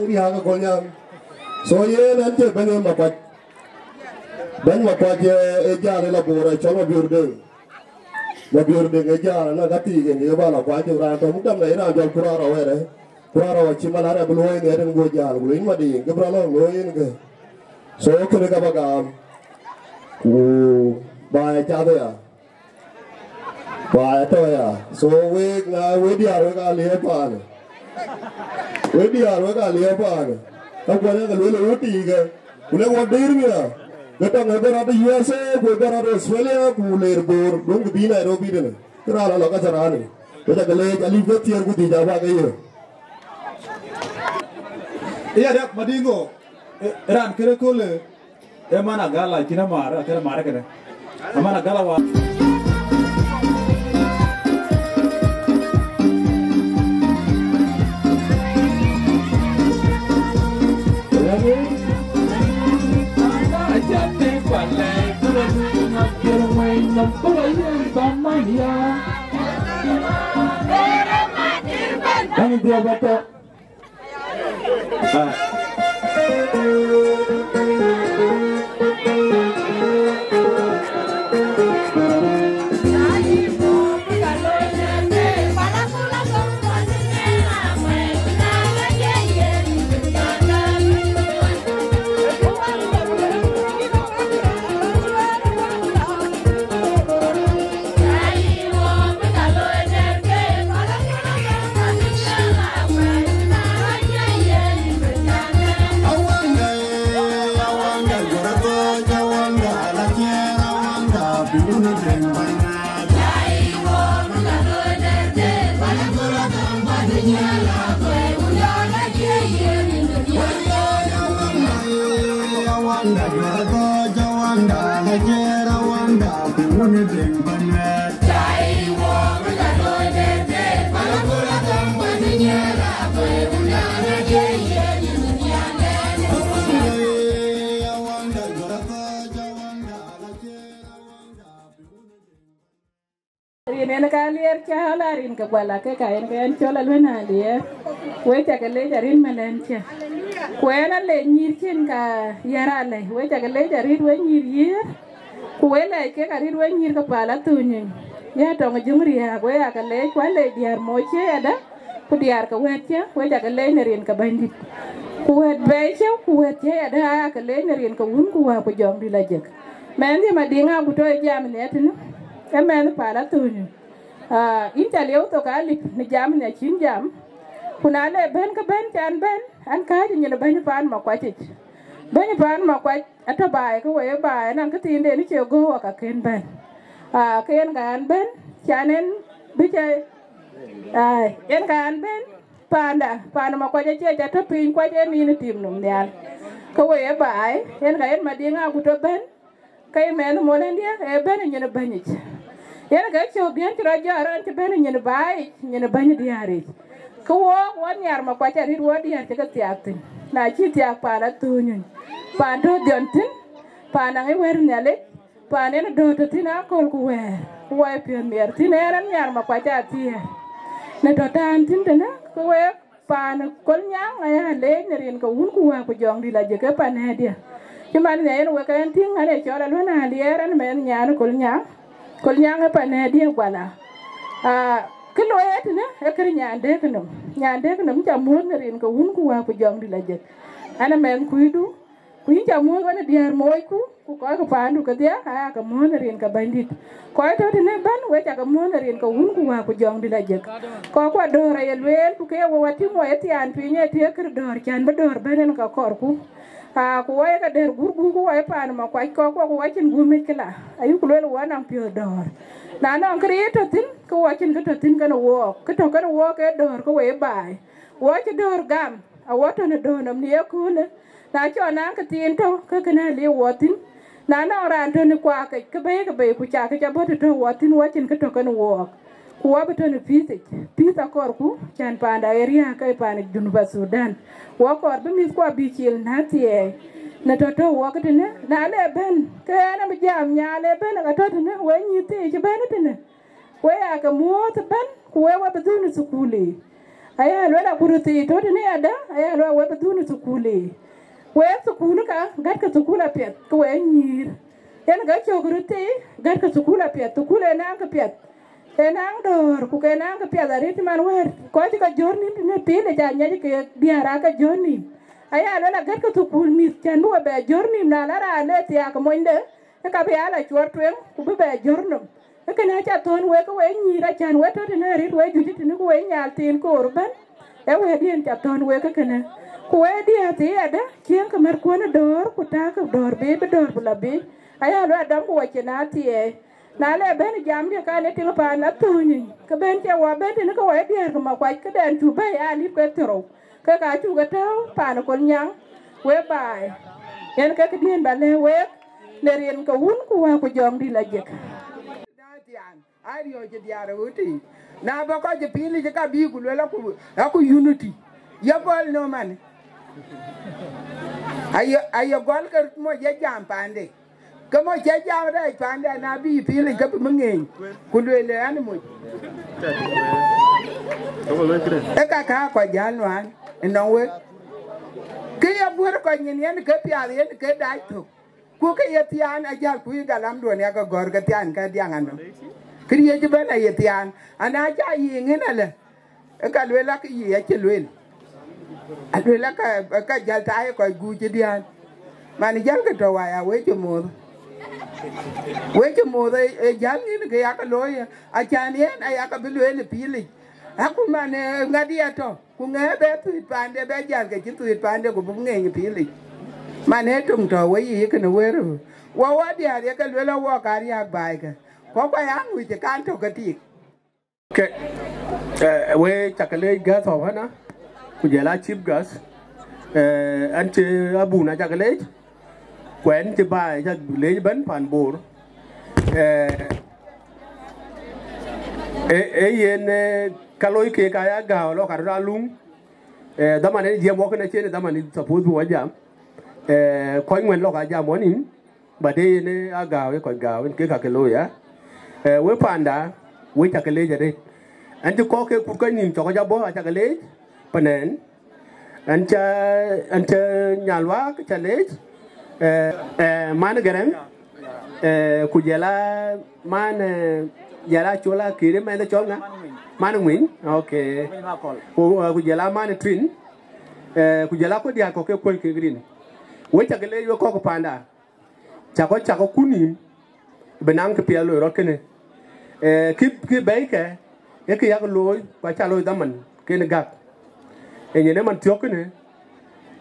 riääk ë kɔc nyaŋ. So yen an cie bɛ̈ny ë Makuac. Bɛ̈ny Makuac ë, ë jäl ë la Bor ë cɔl Mabiör Deŋ. Mabiör Deŋ ë jäl anɔŋ ka thiik en ye ba la kuany tök raan tɔ̈ muk dam na ye raan jɔl Kurarou wɛ̈ɛ̈rë. Kurarou acï malaria bï luɔ̈i nhiɛɛr en guɔ jäl, ku luɔ̈i Madiŋ, ke bï rɔt lɔ luɔ̈i en ke. So, kënë ka ba gam, ku ba ya cath ya, ba ya tɔ̈ ya. So, wek na, wek diäär wek aa liëëp paanë. Wek diäär wek aa liëëp paanë. Ka kuɔny ke lueel ë wut tiikë, ku lek wɔ dïïr mia, ke tɔŋ ë bï rɔt ë U S A, ku ë bï rɔt ë Australia, ku leer Bor, duɔ̈ŋkï bï Nairobi tënë. Kë raan alɔ ka tharani. Wek ca ke leec, alip ke thiëër ku dhïc abak ke ye. Iya dek Madingo, eh, ran kere kole, eh, man agala, kina mar, akere mar kene. Aman agala wa. Rin en ka liɛɛr cä la rin ke guala ke ka en ke en cɔl aluɛn aliɛɛr. Wek ca ke lec arin malɛn cä. Ku en alec nyïïr cin ka yär alɛ̈i. Wek ca ke lec arit wek nyïïr yiëër. Ku wek lɛc kek arit wek nyïïr ke pal athööny. Ya tɔŋ juŋ riääk wek aa ke lec ku alec diäär moc cë yadä. Ku diäär ke wɛ̈ɛ̈t cä wek ca ke lec në rin ke Bɛ̈nydït. Ku wɛ̈ɛ̈t bɛ̈ɛ̈i cä ku wɛ̈ɛ̈t cë yadä aa ke lec në rin ke Wun ku Wät ku Jɔŋdït lajik. Mɛnhdiɛ̈ Madiŋ Agut tɔ̈ ë jam nhiɛɛr tënë, ee mɛnh pal athöönyë. Aa, yïn ca lieu thok alip në jam nhiɛɛr cïn jam. Ku na le bɛ̈n ke bɛ̈n can bɛ̈n, an kääc nyin bɛ̈ny paan Makuacic. Bɛ̈ny paan Makuac atɔ̈ baai ke wei ë baai, anaŋ këthiinden cie göök wä ka kën bɛ̈n. Aa, ke yen ka an bɛ̈n, can en bï cä, aa, yen ka an bɛ̈n, paanda, paan Makuac acie ca tɔ̈ piny kuac en yïn tim nɔm nhial. Ke wei ë baai, yen ka yen Madiŋ Agut tɔ̈ bɛ̈n, ke yï mɛnh mol ɛn diɛ̈, ee bɛ̈n ë nyin ë bɛ̈nyic. Yen ke cökdiɛ̈n cï rɔt jɔt rɔn cï bɛ̈n ë nyin ë baaic, nyin ë bɛ̈ny diääric. Ke wook, wɔ nhiar Makuac arït wɔ diäär cï ke thiaak thïn. Na cï thiaak paan athöönyë, paan tɔ̈ dhiɔn thïn, paan aŋic wɛ̈t Nhialic, paan en döör tɔ̈ thïn aköl ku wɛ̈ɛ̈r, ku wɔ ye piɔ̈ɔ̈th miɛt thïn, en an nhiar Makuac athiɛɛr. Në tɔ̈ tään thïn tënë, ke week, paan Kolnyaŋ aya leec në rin ke Wun ku Wät ku Jɔŋdït lajik ke panɛ̈ɛ̈tdiɛ̈. Cï man nya yen wek ɛn tïŋ, an ee cɔl aluɛn aliɛɛr, an mɛnh nyan Kolnyaŋ. Kolnyaŋ ë panɛ̈ɛ̈tdiɛ̈ guala. Aa, kë looi ë tënë, ee kë nyan dëk nɔm. Nyan dëk nɔm ca muɔ̈th në rin ke Wun ku Wät ku Jɔŋdït lajik. An ee mɛnh kuidu, ku yïn ca muɔ̈th wën ë diäär moocku, ku kɔc ke paandu kedhie, aya ke muɔ̈th në rin ke Bɛ̈nydït. Kɔc tɔ̈ tënë ëbɛ̈n, wek ca ke muɔ̈th në rin ke Wun ku Wät ku Jɔŋdït lajik. Kɔckuɔ döör aye lueel, ku ke ye wek wä tïŋ wɔ ye thiaan piny, ee tëë kër döör, can bï döör bɛ̈n en ke kɔɔrku. Aa, ku wɔ ye ke dɛ̈r gurguur, ku wɔ ye paan Makuac kɔckuɔ, ku wɔ cïn guöm yic këla, ayuku lueel wɔ nɔŋ piɔ̈ɔ̈th döör. Na nɔŋ kërɛɛc tɔ̈ thïn, ke wɔ cïn kë tɔ̈ thïn kenë wook, kë tɔ̈ kenë wook ke döör ke wei baai. Wɔ cï döör gam, awɔ tɔ̈ në döör nɔm në yeköölë. Na cɔn naŋ këthiin tɔ̈, ke kënë aliu wɔ thïn. Na nɔŋ raan tɔ̈ në kuaak yic, ke bɛ̈ɛ̈i ke bei, ku cak kë ca bɔ̈ të tɔ̈ wɔ thïn, wɔ cïn kë tɔ̈ kenë wook. Ku wɔ bï tɔ̈ në peace yic, peace akɔɔrku, cän panda ë riääk ke paan Junub Thudan. Wɔ kɔɔr bï mïthkuɔ bï cil në athiɛɛi, në tɔ̈ tɔ̈ wɔ ke tënë, na le bɛ̈n, ke ɣɛn abï jam, nya le bɛ̈n, ka tɔ̈ tënë, wek nyïïr thii cï bɛ̈n tënë. Wek aa ke muɔ̈ɔ̈th ëbɛ̈n, ku wek we bï dhuk në thukul yiic. Aya luel, akurë thii tɔ̈ tënë yadë, aya luel, we bï dhuk në thukul yiic. Wek thukul ka, gätkë thukul apiɛth, ke wek nyïïr. Yen ke cök röt thii, gätkë thukul apiɛth, thukul ë naŋ kë piɛth. Ë naŋ dɔ̈ɔ̈r, ku ke naŋ kë piɛth arëët cï man wɛ̈ɛ̈r, kɔc cï ke jɔ̈ɔ̈r nïïm tënë pil ë ca nyiɛc ke diäär aa ke jɔ̈ɔ̈r nïïm. Aya luel, agätkë thukul mïth, cän bï we bɛ jɔ̈ɔ̈r nïïm, na la raan le thiaak ë monyde, ke ka bï aa la cuɔt tueŋ, ku bï bɛ jɔ̈ɔ̈r nɔm. Ee kënë aca thɔ̈n wek, ke wek nyïïr, acän wek tɔ̈ tënë arëët, wek juëc tënë, ku wek nyal thiin koor ëbɛ̈n. Ee wɛ̈tdiɛ̈n ca thɔ̈n wek ke kënë. Ku wek diäär thii yadë, ciëëŋkë märkuɔn ë dɔ̈ɔ̈r, ku tääkë dɔ̈ɔ̈r biic, bï dɔ̈ɔ̈r bï la biic. Aya luel, adɔmku wɔ cïn athiɛɛi. Na le bɛ̈n jamdiɛ̈, kan ë tiŋ paan athööny yic, ke bɛ̈n cï wɔ bɛ̈n tënë, ke wɔ ye diäär ke Makuac, këdɛn cuk bɛ̈ɛ̈i aa lip ke thiërrou, kek aa cuk ke tääu paan ë Kolnyaŋ, wek baai. Yen ke këdiɛ̈n ba lɛ̈k wek në rin ke Wun ku Wät ku Jɔŋdït Lajik. Aa riɔ̈ɔ̈c ë diäär ë ɣöt yiic. Na bä kɔc ë piilic ka bï ku luel aku, aku unity. Ye gɔl nööm an, aye, aye gɔl ke moc ye jam paande. Ke moc ye jam rɛɛc paande, na bï piilic ke bï mi ŋeeny, ku lueel an moc. Ee ka ka kɔc jäl nuan ënɔŋ wek. Kë ye guër kɔc nyin yen ke piath yen ke dac thök. Ku ke ye thiaan, ajäl ku yï galamduön ya ke gɔ̈ɔ̈r ke thiaan ke diaŋ anɔm. Këriëëc ëbɛ̈n aye thiaan, ana cä yiiŋ ënë lë, ë ka lueel akë yï acï lueel. Alueel aka, aka jäl taai kɔc guuc ë diaan. Man jäl ke tɔ̈ waya, wec ë moth. Wec ë moth ë, ë jäl ŋïn ke yakë looi, acan yen ayakë bï lueel ë piilic. Aku man, ë, ŋadï atɔ̈. Ku ŋɛɛ bɛ thuit paande, bɛ jäl ke cï thuit paande, ku buk ŋeeny ë piilic. Man ee töŋ tɔ̈ we yiic kënë wëër. Wɔ wɔ diäär ye ke lueel awɔ ka riääk baai ke. Kɔ̈k kua ya ŋuc ë kan tök ke tik. Ke, eh, we cakë leec guest of honor, ku jɔl a chief guest, eh, an cï abun acakë leec. Kuɛn cï baai cä leec ëbɛ̈n pan Bor. Eh, e, e yen, eh, ka loi kek aya gääu lɔ ka röt aluŋ. Eh, dhaman en jiɛɛm wɔ kënë cïn dhaman suppose bï wɔ jam. Eh, kɔc ŋuɛ̈n lɔ ka jam wɔ nïm, but e yen, eh, a gääu, e kɔc gääu, en kek ka ke looi, ya. Eh, we panda, we cakë leec arëët. An cï kɔ̈k ke kut kɔc nïm cɔk jɔ bɔ̈, acakë leec, panɛn. An ca, an ca nyal wak ca leec, eh, eh, man Gɛrɛŋ, eh, ku jɔl a man, eh, jɔl a col a kiri mɛnh cɔl ŋa? Man Ŋuiny, okay. Ku, eh, ku jɔl a man Twin, eh, ku jɔl a kɔc diäär kɔ̈k ke kuɔny kek rin. We cakë leec we kɔ̈k panda. Cakɔ, cakɔ kun nïïm, bï naŋ kë piɛth loi rɔt kënë. Eh, kï, kï bɛ̈ikɛ, ee kë yak looi, ku acä looi dhaman, kën gäk. Ee nyin ë man thiɔ̈k kënë,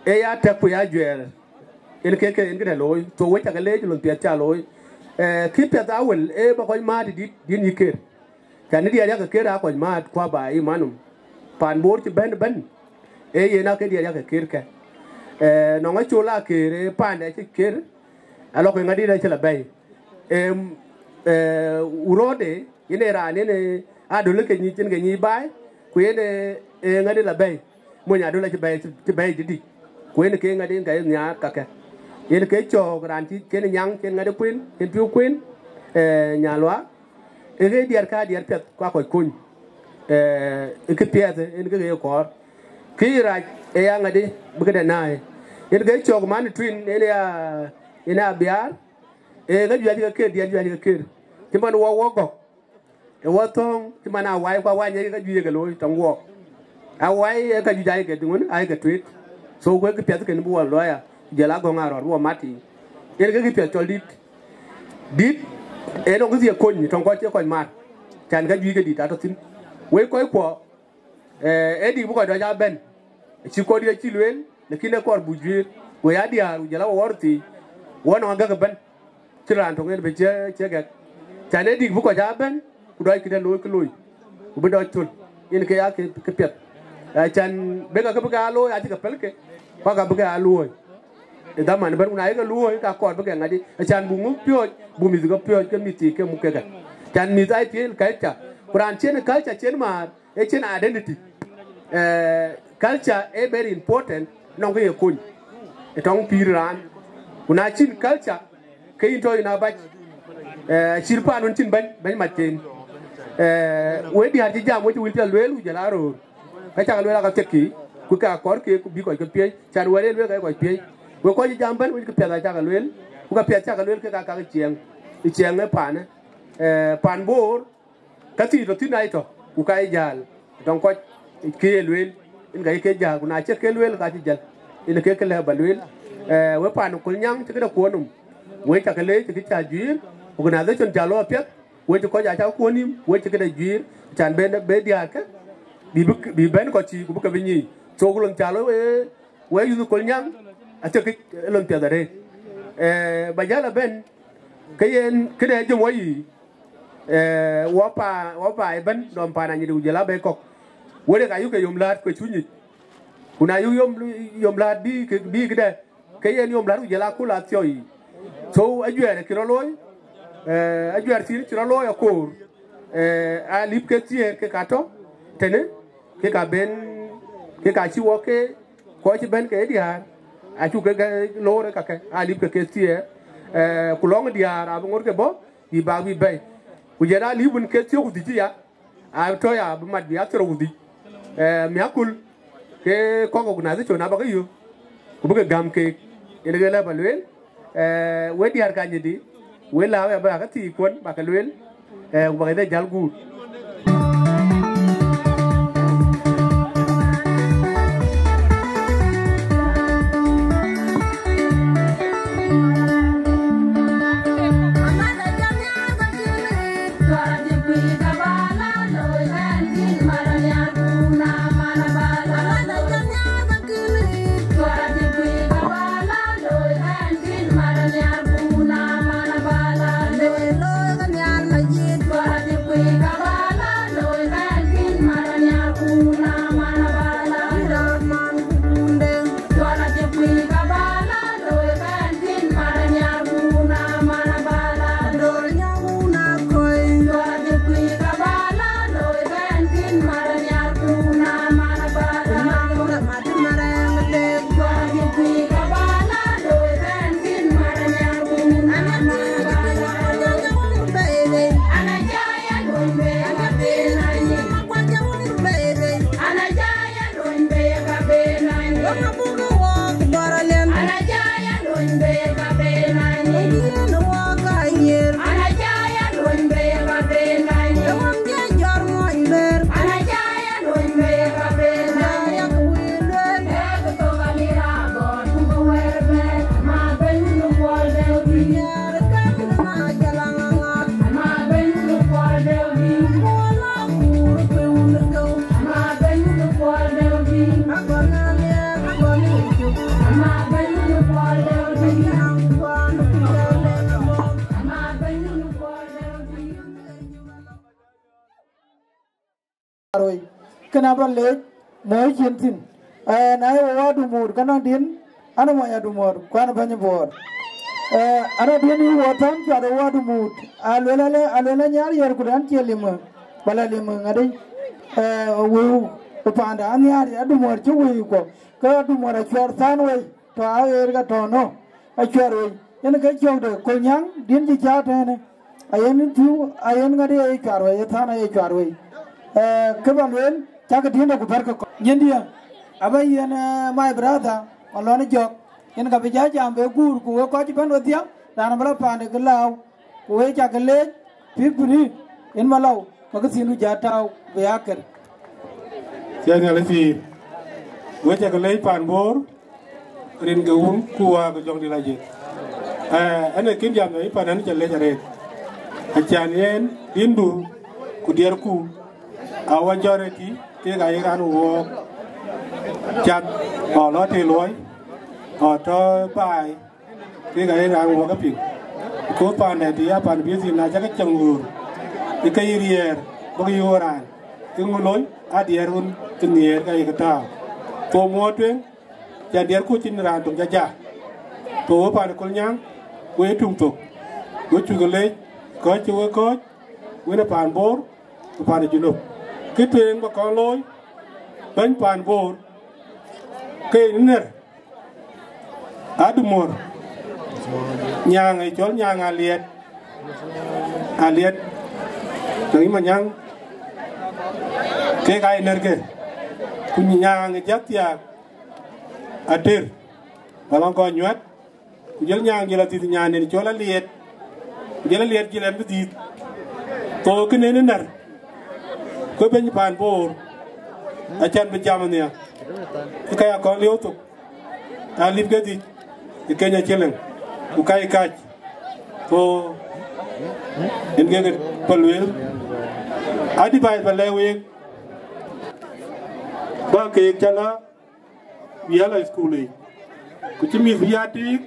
ee ya tɛk ku ya juɛɛr, en ke, ke, en kënë looi, so we cakë leec lon piɛth cä looi. Eh, kï piɛth awël, ee bä kɔc määt ë dït, dït yï ker. Cän ë diɛt yak ker aa kɔc määt kuaba ë manum. Paan Bor cï bɛ̈n bɛ̈n, ee yen ake diɛt yak ker kɛ. Eh, nɔŋ acol aa ker, ee paandɛ cï ker, alɔ ke ŋadït acï la bɛ̈i. Em, eh, urɔɔde, yen ee raan yen ee adöl ke nyic, yen ke nyic baai, ku yen ee, ee ŋadït la bɛ̈i. Mony adöl acï bɛ̈i, cï, cï bɛ̈i dïtic. Ku yen ke ŋadït ke nhiaar kakɛ. Yen ke cɔɔk raan cï, cïn nyaŋ, cïn ŋadït kuën, cïn piu kuën, eh, nyalwa. Ee ke diɛt ka diɛt piɛth ku aa kɔc kony. Eh, ë kë piɛth en ke ye kɔɔr. Kë rac ee ya ŋadï bï këde naai. Yen ke cɔk man Twin en ya, en ya biaar. Ee ka juëc ke ker, diɛt juëc ke ker. Cï man wɔ wɔ gɔ̈k. Ee wɔ thɔ̈ɔ̈ŋ, cï man a wai ku a wai nyɛc ke ka juëc ke looi tɔŋ wɔ. A wai ee ka juëc ayï ke diŋun, ayï ke tuet. So ku ee kë piɛth kën bï wɔ looi ya. Jɔl a gɔ̈ŋ a rɔt bï wɔ mat yiic. Yen ke kë piɛth cɔl dït. Dït, ee nɔŋ kë thiek kony, tɔŋ kɔc cie kɔc mat. Cän ka juëc ke dït atɔ̈ thïn. Wek kɔc kuɔ, eh, ee dik bï kɔc dɔc aa bɛ̈n. Cï kɔc dït acï lueel, lakin ee kɔɔr buk juëër. Wek aa diäär, ku jɔl a wɔ ɣɔr thii. Wɔ nɔŋ agäk ëbɛ̈n. Cïn raan töŋ en bï cie, cie gɛk. Cän ee dik bï kɔc aa bɛ̈n, ku dɔc këde looi kë looi. Ku bï dɔc thöl. Yen ke ya kë, kë piɛth. Eh, cän bek akë bï ke aa looi, acï ke pɛ̈lkë. Ku aka bï ke aa luööi. Ë dhaman ëbɛ̈n, ku na ye ke luööi, ka kɔɔr bï ke ŋadï, acan buk muk piööc, buk mïth ke piööc, ke mïth thii ke muk kekë. Can mïth aa piëël kɛ̈c ca, Ku raan cïn culture cïn määr, ee cïn identity. Eh, culture ee very important, nɔŋ kë ye kony ë tɔŋ pïïr raan. Ku na cïn culture, ke yïn tɔ̈ yïn abac. Eh, cït paan wën cïn bɛ̈ny, bɛ̈ny mat ken. Eh, wek diäär cï jam, wek cï wël cï lueel, ku jɔl a röör. Ka cak lueel aka thiëkkï, ku ka kɔɔrkï, ku bï kɔc ke piëc, can wɛ̈t ee lueel ka ye kɔc piëc. Wek kɔc cï jam bɛ̈n, wek ke piɛth acak lueel, ku ka piɛth cak lueel kek aa kak ciɛɛŋ, ë ciɛɛŋ ë paanë. Eh, paan Boor, ka thii tɔ̈ thïn ai tɔ̈, ku ka ye jäl, tɔŋ kɔc ke ye lueel, yen ka ye ke jäl, ku na cï ke lueel ka cï jäl, yen ke ke lɛ̈k ba lueel. Eh, wek paan Kolnyaŋ cï këde kuɔɔr nɔm, wek cak ke leec cï kë cä juiir, organization cä lɔ apiɛth, wek cï kɔc aa cak kuɔɔr nïïm, wek cï këde juiir, can ben be diäärkë, bï, bï, bï bɛ̈n kɔc cï, ku bï ke bï nyiic. So ku lon cä lɔ wek, wek youth Kolnyaŋ, acï kë lon piɛth arëët. Eh, ba jäl a bɛ̈n, ke yen këde jëm wɔ yiic, eh, wɔ pa, wɔ pa ëbɛ̈n, nɔm paan Anyidi ku jɔl a bei kɔ̈k. Wek ka yök ke yom läät ku cu nyic. Ku na yök yom, yom läät bï kë, bï këde, ke yen yom läät ku jɔl a kul a thiɔ̈i. So ajuɛɛr cï rɔt looi, eh, ajuɛɛr thïn cï rɔt looi akoor, eh, alip ke thiëër ke ka tɔ̈ tënë, ke ka ben, ke ka cï wɔ ke kɔc cï bɛ̈n ke diäär, acuk ke ke loor ë kakë, alip ke ke thiëër, eh, ku lɔŋ diäär abï ŋot ke bɔ̈, bï bak bï bɛ̈i. Ku jɔl alip wën ke thiɔ̈k ku dhïc ya, a tɔ̈ ya bï mat bï a thiɔ̈k ku dhïc. Eh, miäkul ke kɔ̈k organization abä ke yök, ku bï ke gäm keek, yen ke lɛ̈k ba lueel. Eh, wek diäär ka Anyidi, wek lääu ya bä ke thii kuɔn bä ke lueel, eh, ku bä ke de jäl guur. Aroi, kënë abä leec mɔ̈ɔ̈c cin thïn. Eh, na ye wɔ Adumuur, ke nɔŋ din, an, mony Adumuur, ku an, bäny Boor. Eh, an, din yï wɔ thäm cuat wɔ Adumuur, aluel ale, aluel anhiaar yɛr, ku dan cie lim, bä la lim ŋadï. Eh, wëu, ku paanda anhiaar Adumuur cï wëi kuɔ, ke Adumuur acuɛɛr thän wei, tɔ aɣeer ke tɔ nɔ, acuɛɛr wei. Yen ke cök de Kolnyaŋ, din cï cä tënë. Ayen pïu, ayen ŋadï aye cuar wei, ye thän aye cuar wei. Eh, kë bä lueel, cakë diënda ku bärkë kɔc. Nyin dië, abä yen, eh, my brother, Malɔn Jɔk, yen ka bï ja jam be guur, ku wek kɔc bɛ̈n wedhie, raan bï la paande ke lääu, ku wek cakë leec, pïk bï rïït, yen Malɔu, ka kë thiin du ja tääu bï ya kër. Ciɛɛŋ Nhialic pïïr. Wek cakë leec paan Boor, rin ke wun ku wää ke jɔŋdït la jek. Eh, ɛn ë kïn jam ë pan ɛn cä lec arëët. Acan yen dindu ku diɛrku, a wä jɔt ë tï, kek ayï raan wook cath, ɔ lɔ të luɔi, ɔ tɔ baai, kek ayï raan wook ë piŋ. Ku paandɛ tï a pan bï thïn na cä ke cäŋ ɣöör, ë ke yï riɛɛr, bäk yï ɣöör raan, ke ŋö loi, a diɛɛr wun cï nhiëër ka yï ke tääu. Thou muɔɔr tueŋ, Ca diɛt ku cïn raan töŋ ca ja. Ku we paan Kolnyaŋ, we tuŋ thok. We cuk leec, kɔc cï we kɔc, wën ë paan Bor, Pan Junub. Kë tueŋ ba kɔn looi, bɛ̈ny pan Bor, ke yen nɛ̈r, Adumuɔ̈r, nyaaŋ ë cɔl nyaaŋ Aliɛt, Aliɛt, tɔ̈ yï Manyaŋ, kek aa ye nɛ̈rke, ku nyaaŋ ë jat thiaak Ater, ba lɔŋ kɔc nyuɛ̈t, ku jɔl nyaaŋ jɔl adhith nyaanden cɔl Aliɛt, ku jɔl Aliɛt jɔl ɛn bï dhiith. Thou kënë ë nɛ̈r, ku bɛ̈ny pan Bor, acan bï jam nhial. Ë ka ya kɔn liɔ̈u thok, aa lip ke dhic, ë Kenya shilling, ku ka ye kac. Thou, yen kek pa lueel. Advice ba lɛ̈k week, ba keek cä la bï ya lɔ school yic, ku cï mïth bï ya tiik,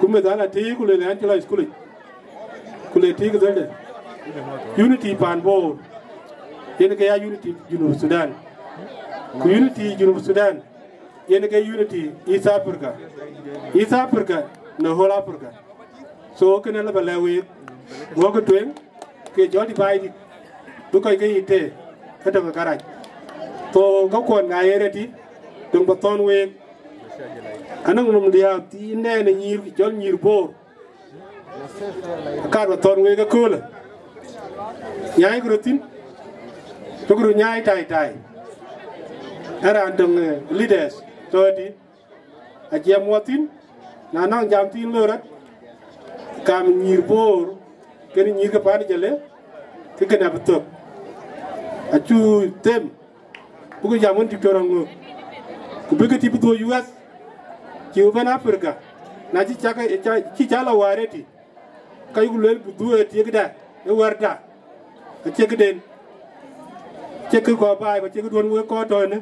ku mïth an a tiik, ku le an cï lɔ school yic, ku le tiik dhëlde. Unity pan Bor, yen ke ya unity Junub Sudan, ku unity Junub Sudan, yen ke unity East Africa, East Africa në whole Africa. So kënë la ba lɛ̈k week, wok ë tueŋ, ke jɔ divide, bï kɔc ke yï tëë, ke tök ë karac. Thou, ka kuɔn ŋa ye reti, döŋ ba thɔ̈n week. Anɔŋ nɔm diäär thiin nɛn ë nyïïr, cɔl nyïïr Bor. Kaat ba thɔ̈n week ëköölë. Nyaai kë röt thïn, tök röt nyaai tai tai. Ë raan töŋ, eh, leaders, thirty. Ajiɛm wɔ thïn, na nɔŋ jam thïn loi rɔt, kam nyïïr Bor, kënë nyïïr ke pan Jale, ke kënë abï thök. Acu them, buk jam wën Diktor Aŋök. Ku bï ke tï bï dhuöc U S, cï bï bɛ̈n Africa, na cï cak, cï cak lɔ wäär ëtï. Ka yuk lueel bï dhuëëŋ ë tiëkda ë wɛ̈ɛ̈rda, acie këden, acie kë kɔɔr baai, ku acie këduön wek kɔɔr tɔ̈ ënë.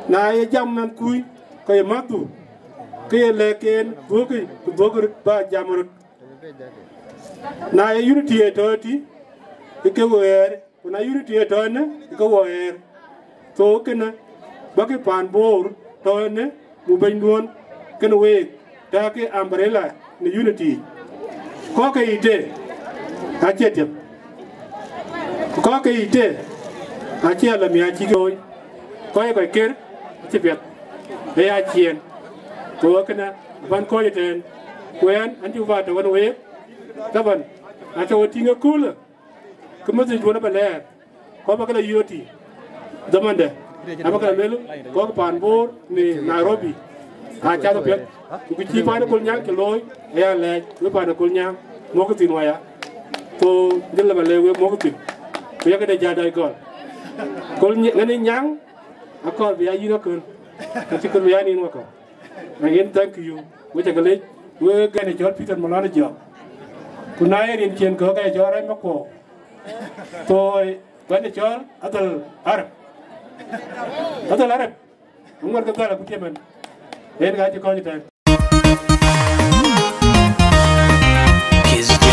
Na ye jam mɛnhkui, ke ye mäthdu, ke ye lɛ̈k en dhuökï, ku dhuökï röt ba jam röt. Na ye unity ë tɔ̈ ëtï, ke ke ɣɛɛr, ku na unity ë tɔ̈ ënë, ke wɔ ɣɛɛr. So kënë, bäkï pan Bor tɔ̈ ënë, mu bɛ̈nyduön, kënë week, tääkï umbrella në unity. Kɔ̈k ke yï tëë, acie tiɛp. Ku kɔ̈k ke yï tëë, acie alamiä cï ke looi. Kɔc ë kɔc ker, acï piɛth, ë ya ciëën. Ku wɔ kënë, bän kɔc ëtɛ̈ɛ̈n. Ku ɛn, an cï bä tɔ̈ wën week, taban, atɔ̈ wën tïŋ ëköölë. Kë message duön abä lɛɛr, ku abä ke la yööt tï dhamandë, abä ke la lueel, kɔ̈k pan Bor në Nairobi, aa cath apiɛth, ku kë cï pan ë Kolnyaŋ cï looi, aya lɛɛc, wek pan ë Kolnyaŋ, mɔ̈kkï thïn waya. Ku dhil la bä lɛɛr wek mɔ̈kkï thïn, ku yakë de jadai gɔl. Kolnyaŋ, ŋɛn ë nyaŋ, akɔɔr bï ya yïn akön, ka cï kën bï ya nin wakɔ̈u. Again, thank you. Wek ca ke lec, wek gɛn ë cɔl Peter Malɔn Jɔk. Ku na ye rin cien kɔ̈k ë cɔl Rɛc Makuɔɔu. Thoi, gɛn ë cɔl Adhal Arab. Adhal Arab. Ŋuɔt ke dhal akuc ëmën. En ka cï kɔc tɛ̈n. Kiss J.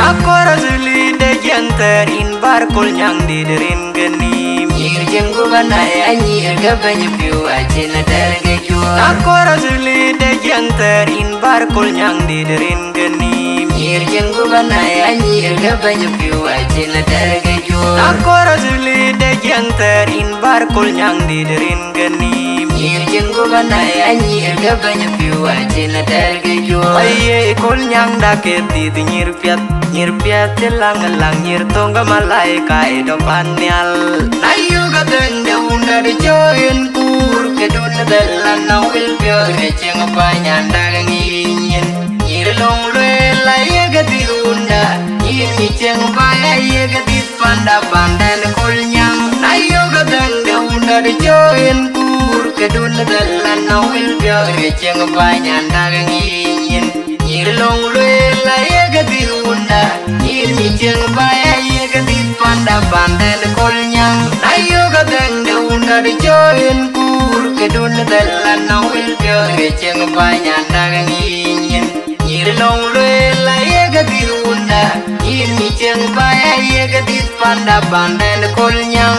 Akɔr azili de jiɛn thɛɛr in bar kol nyaŋ dit rin geni. Nyir jin gubana ya nyir ke beny piu acin ter ke juo. Akɔr azili de jiɛn thɛɛr in bar kol nyaŋ dit rin geni. Nyir jin gubana ya nyir ke beny piu acin ter ke juo. Akɔr azili de jiɛn thɛɛr in bar kol nyaŋ dit rin geni. Nyir jin gubana ya nyir ke beny piu acin ter ke juo. Aye kol nyaŋ da ke dhith nyir piɛth. Nyir piɛth cï laŋ laŋ nyir thoŋ ke malaika ë dɔ pan nhial. Na yök adhëŋ de wunda de cɔɔr en kuur ke dun dhël la na wil piɔ̈ɔ̈th ke cieŋ bäny andak ŋic nyin. Nyir lɔŋ lueel la yek adhith wunda, nyir nyi cieŋ bäny ayek adhith panda pandɛn kol nyaŋ. Na yök adhëŋ de wunda de cɔɔr en kuur ke dun dhël la na wil piɔ̈ɔ̈th ke cieŋ bäny andak ŋic nyin. Nyir lɔŋ lueel ayek adhith wunda, nyir nyi cieŋ bäny ayek adhith panda pandɛn kol nyaŋ. Na yök adhëŋ de wunda de cɔɔr en kuur ke dun dhël la na wil piɔ̈ɔ̈th ke cieŋ bäny andak ŋic nyin. Nyir lɔŋ lueel ayek adhith wunda, Yïn Nyiceŋ Bäi, aye ke dhiëth panda, panden Kolnyaŋ.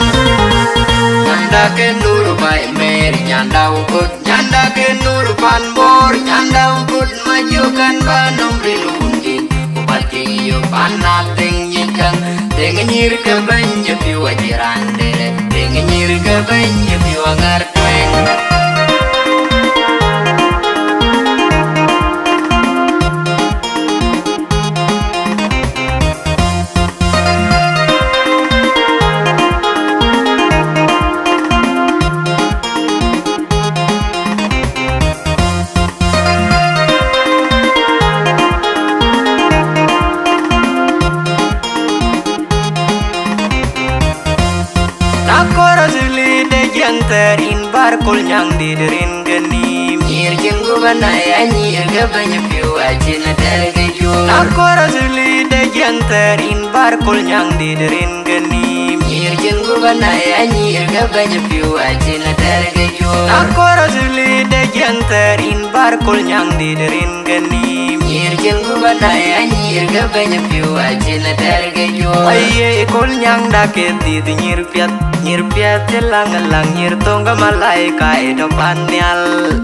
Nyanda ke Nur Bäi Mer, nyanda wukot, nyanda ke Nur pan Bor, nyanda wukot, ma jɔk kan ba nɔm ril wundin. Ku bat ke yo pan na Theŋ Nyikäŋ, Theŋ Nyïr ke bɛ̈ny cï piu acï rande, Theŋ Nyïr ke bɛ̈ny cï piu aŋär tueŋ. Na kɔɔr asili de jiɛn thɛɛr yïn bär Kolnyaŋ dït rin ke nïïm. Nyïr cïn gubana ya nyïr ke bɛ̈ny piu acïn atɛr ke juöör. Na kɔɔr asili de jiɛn thɛɛr yïn bär Kolnyaŋ dït rin ke nïïm. Nyïr cïn gubana ya nyïr ke bɛ̈ny piu acïn atɛr ke juöör. Na kɔɔr asili de jiɛn thɛɛr yïn bär Kolnyaŋ dït rin ke nïïm. Nyïr cïn gubana ya nyïr ke bɛ̈ny piu acïn atɛr ke juöör. Aye Kolnyaŋda ke dhiëth nyïr piɛth, nyïr piɛth cï läŋ läŋ, nyïr thoŋ ke malaika ë tɔ̈ pan nhial.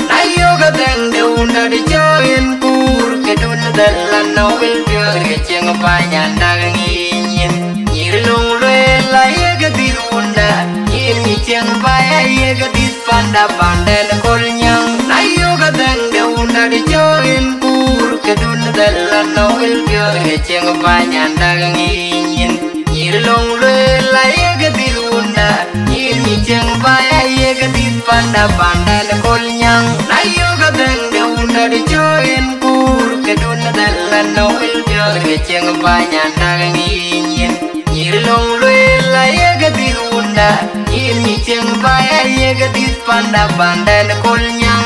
Na yök adhɛŋ de wunda de cɔɔk yen kuur, ke dun dhɛl la nɔ wil piɔ̈ɔ̈th ke cieŋ pany andak ŋic nyin. Nyïr löŋ lueel aye ke dhiëth wunda, yïn Nyiceŋ Bäi aye ke dhiëth panda, panden Kolnyaŋ. Na yök adhɛŋ de wunda de cɔɔk yen kuur, ke dun dhɛl la nɔ wil piɔ̈ɔ̈th ke cieŋ pany andak ŋic nyin. Nyïr löŋ lueel aye ke dhiëth wunda, yïn Nyiceŋ Bäi aye ke dhiëth panda, panden Kolnyaŋ. Na yök adhɛŋ de wunda de cɔɔk yen kuur, ke dun dhɛl la nɔ wil piɔ̈ɔ̈th ke cieŋ pany andak ŋic nyin. Nyïr löŋ lueel aye ke dhiëth wunda, yïn Nyiceŋ Bäi aye ke dhiëth panda, panden Kolnyaŋ.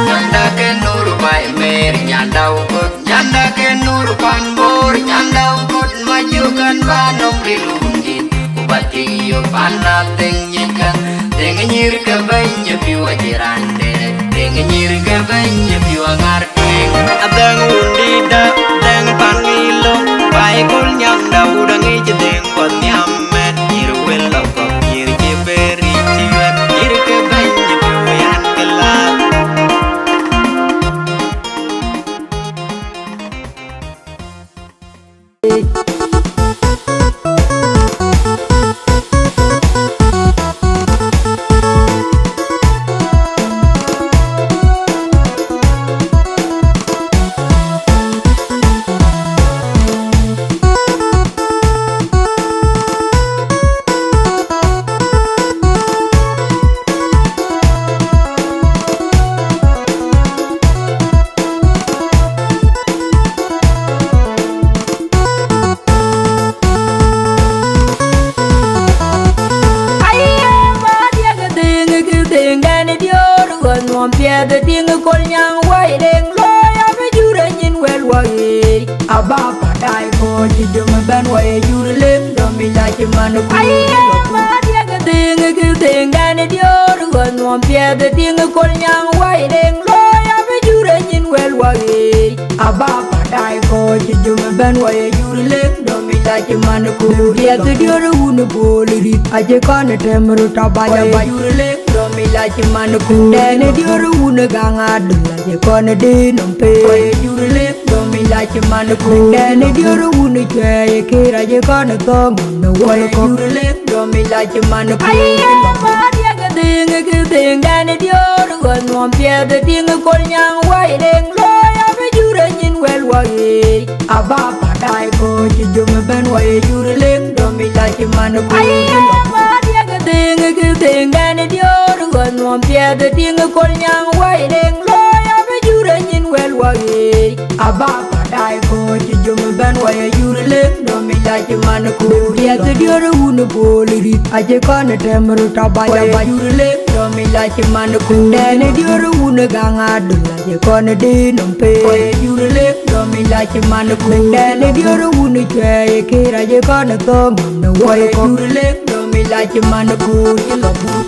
Nyanda ke Nur Bäi Mer, nyanda wukot, nyanda ke Nur pan Bor, nyanda wukot, ma jɔk kan ba nɔm ril wundin. Ku bat ke yo pan na Theŋ Nyikäŋ, Theŋ Nyïr ke bɛ̈ny cï piu acï rande, Theŋ Nyïr ke bɛ̈ny cï piu aŋär tueŋ. Adhɛŋ wundïda, dhɛŋ pan ŋic löŋ, Bäi Kolnyaŋda wunda ŋic dhëŋ kɔn nhiam mɛt, nyïr wel lɔ kɔ̈k, nyïr cï bɛ̈r ric cï yuɛt, nyïr ke bɛ̈ny cï piu yan ke lath. Aye, ba diɛk dhëŋ, kë dhëŋdɛn diöör, ɣɔn nuɔm piɛth, tiŋ Kolnyaŋ wai reŋ looi, abï jur anyin wɛl wai. Aba padai kɔc cï jom bɛ̈n wai jur lem, dɔm ic acï man kuur. Aye, ba diɛk dhëŋ, kë dhëŋdɛn diöör, ɣɔn nuɔm piɛth, tiŋ Kolnyaŋ wai reŋ looi, abï jur anyin wɛl wai. Aba padai kɔc cï jom bɛ̈n wai jur lem, dɔm ic acï man kuur. Riɛth diöör wun bol rït, acï kɔn tɛm röt abac abac. Jur lem, dɔm ic acï man kuur. Dɛn diöör wun gaŋ adöl, acï kɔn dee nɔm pei. Jur lem, dɔm ic acï man kuur. Dɛn diöör wun cuɛɛi kër, acï kɔn thɔ̈ŋ në wal kɔ̈k. Jur lem, dɔm ic acï man kuur. Aye, ba diɛk dhëŋ, kë dhëŋdɛn diöör, ɣɔn nuɔm piɛth, tiŋ Kolnyaŋ wai reŋ looi, abï jur anyin wɛl wai. Aba padai kɔc cï jom bɛ̈n wai jur lem, dɔm ic acï man kuur. Aye, ba diɛk dhëŋ, kë dhëŋdɛn diöör, ɣɔn nuɔm piɛth, tiŋ Kolnyaŋ wai reŋ looi, abï jur anyin wɛl wai. Aba padai kɔc cï jom bɛ̈n wai jur lem, dɔm ic acï man kuur. Riɛth diöör wun bol rït, acï kɔn tɛm röt abac abac. Jur lem, dɔm ic acï man kuur. Dɛn diöör wun gaŋ adöl, acï kɔn dee nɔm pei. Jur lem, dɔm ic acï man kuur. Dɛn diöör wun cuɛɛi kër, acï kɔn thɔ̈ŋ në wal kɔ̈k. Jur lem, dɔm ic acï man kuur, cï lɔ but.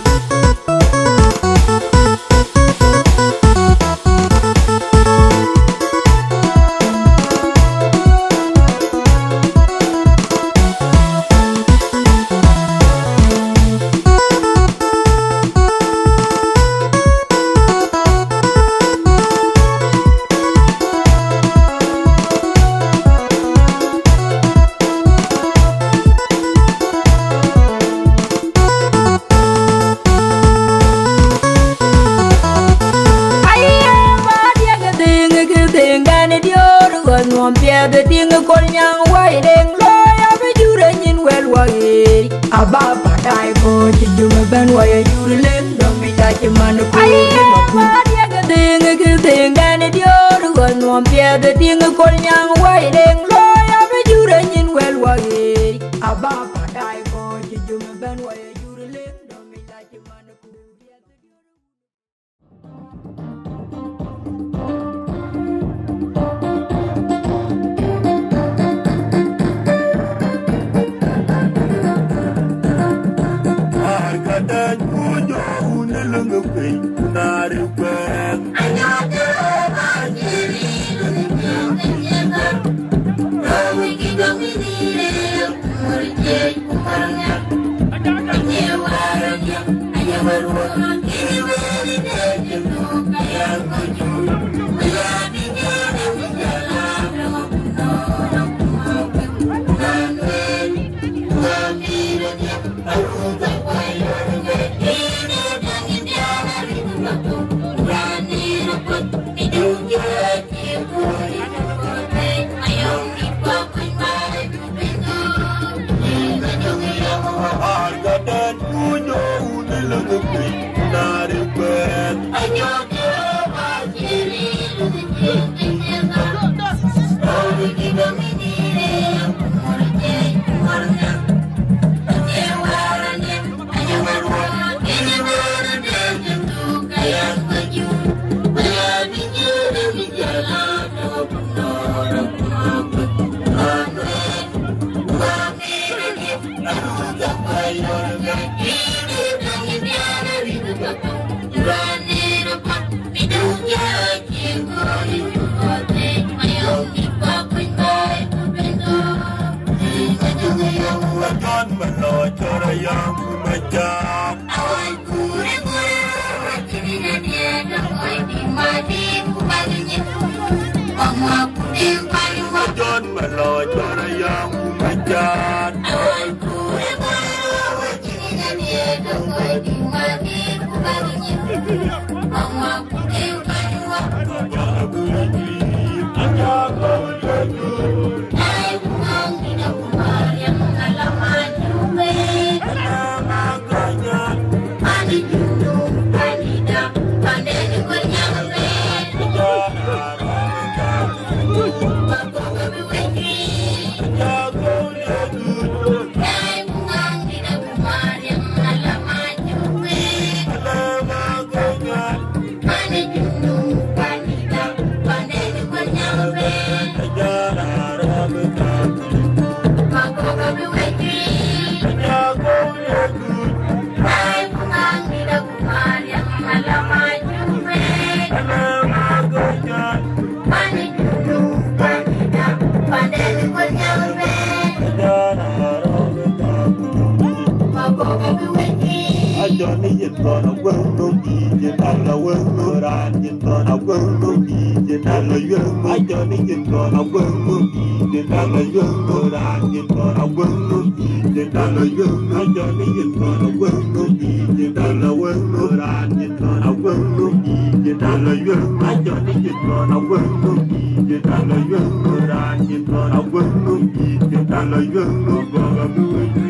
Ɣɛn ë diöör ɣɔn nuɔm piɛth ë tiŋ ë Kolnyaŋ wai leŋ looi abï jur ë nyin wɛl wai. Aba padai kɔc cï jum ëbɛ̈n wai ë jur leŋ dɔm bic acï man ë kuur. Aye, ë ma kuur. Wadiɛk ë dhëŋ ë kë dhëŋ dɛn ë diöör ɣɔn nuɔm piɛth ë tiŋ ë Kolnyaŋ wai leŋ looi abï jur ë nyin wɛl wai. Aba padai kɔc cï jum ëbɛ̈n wai ë jur leŋ dɔm bic acï man ë kuur.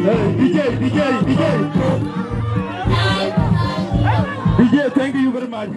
Hey, D J, D J, D J. D J, thank you very much.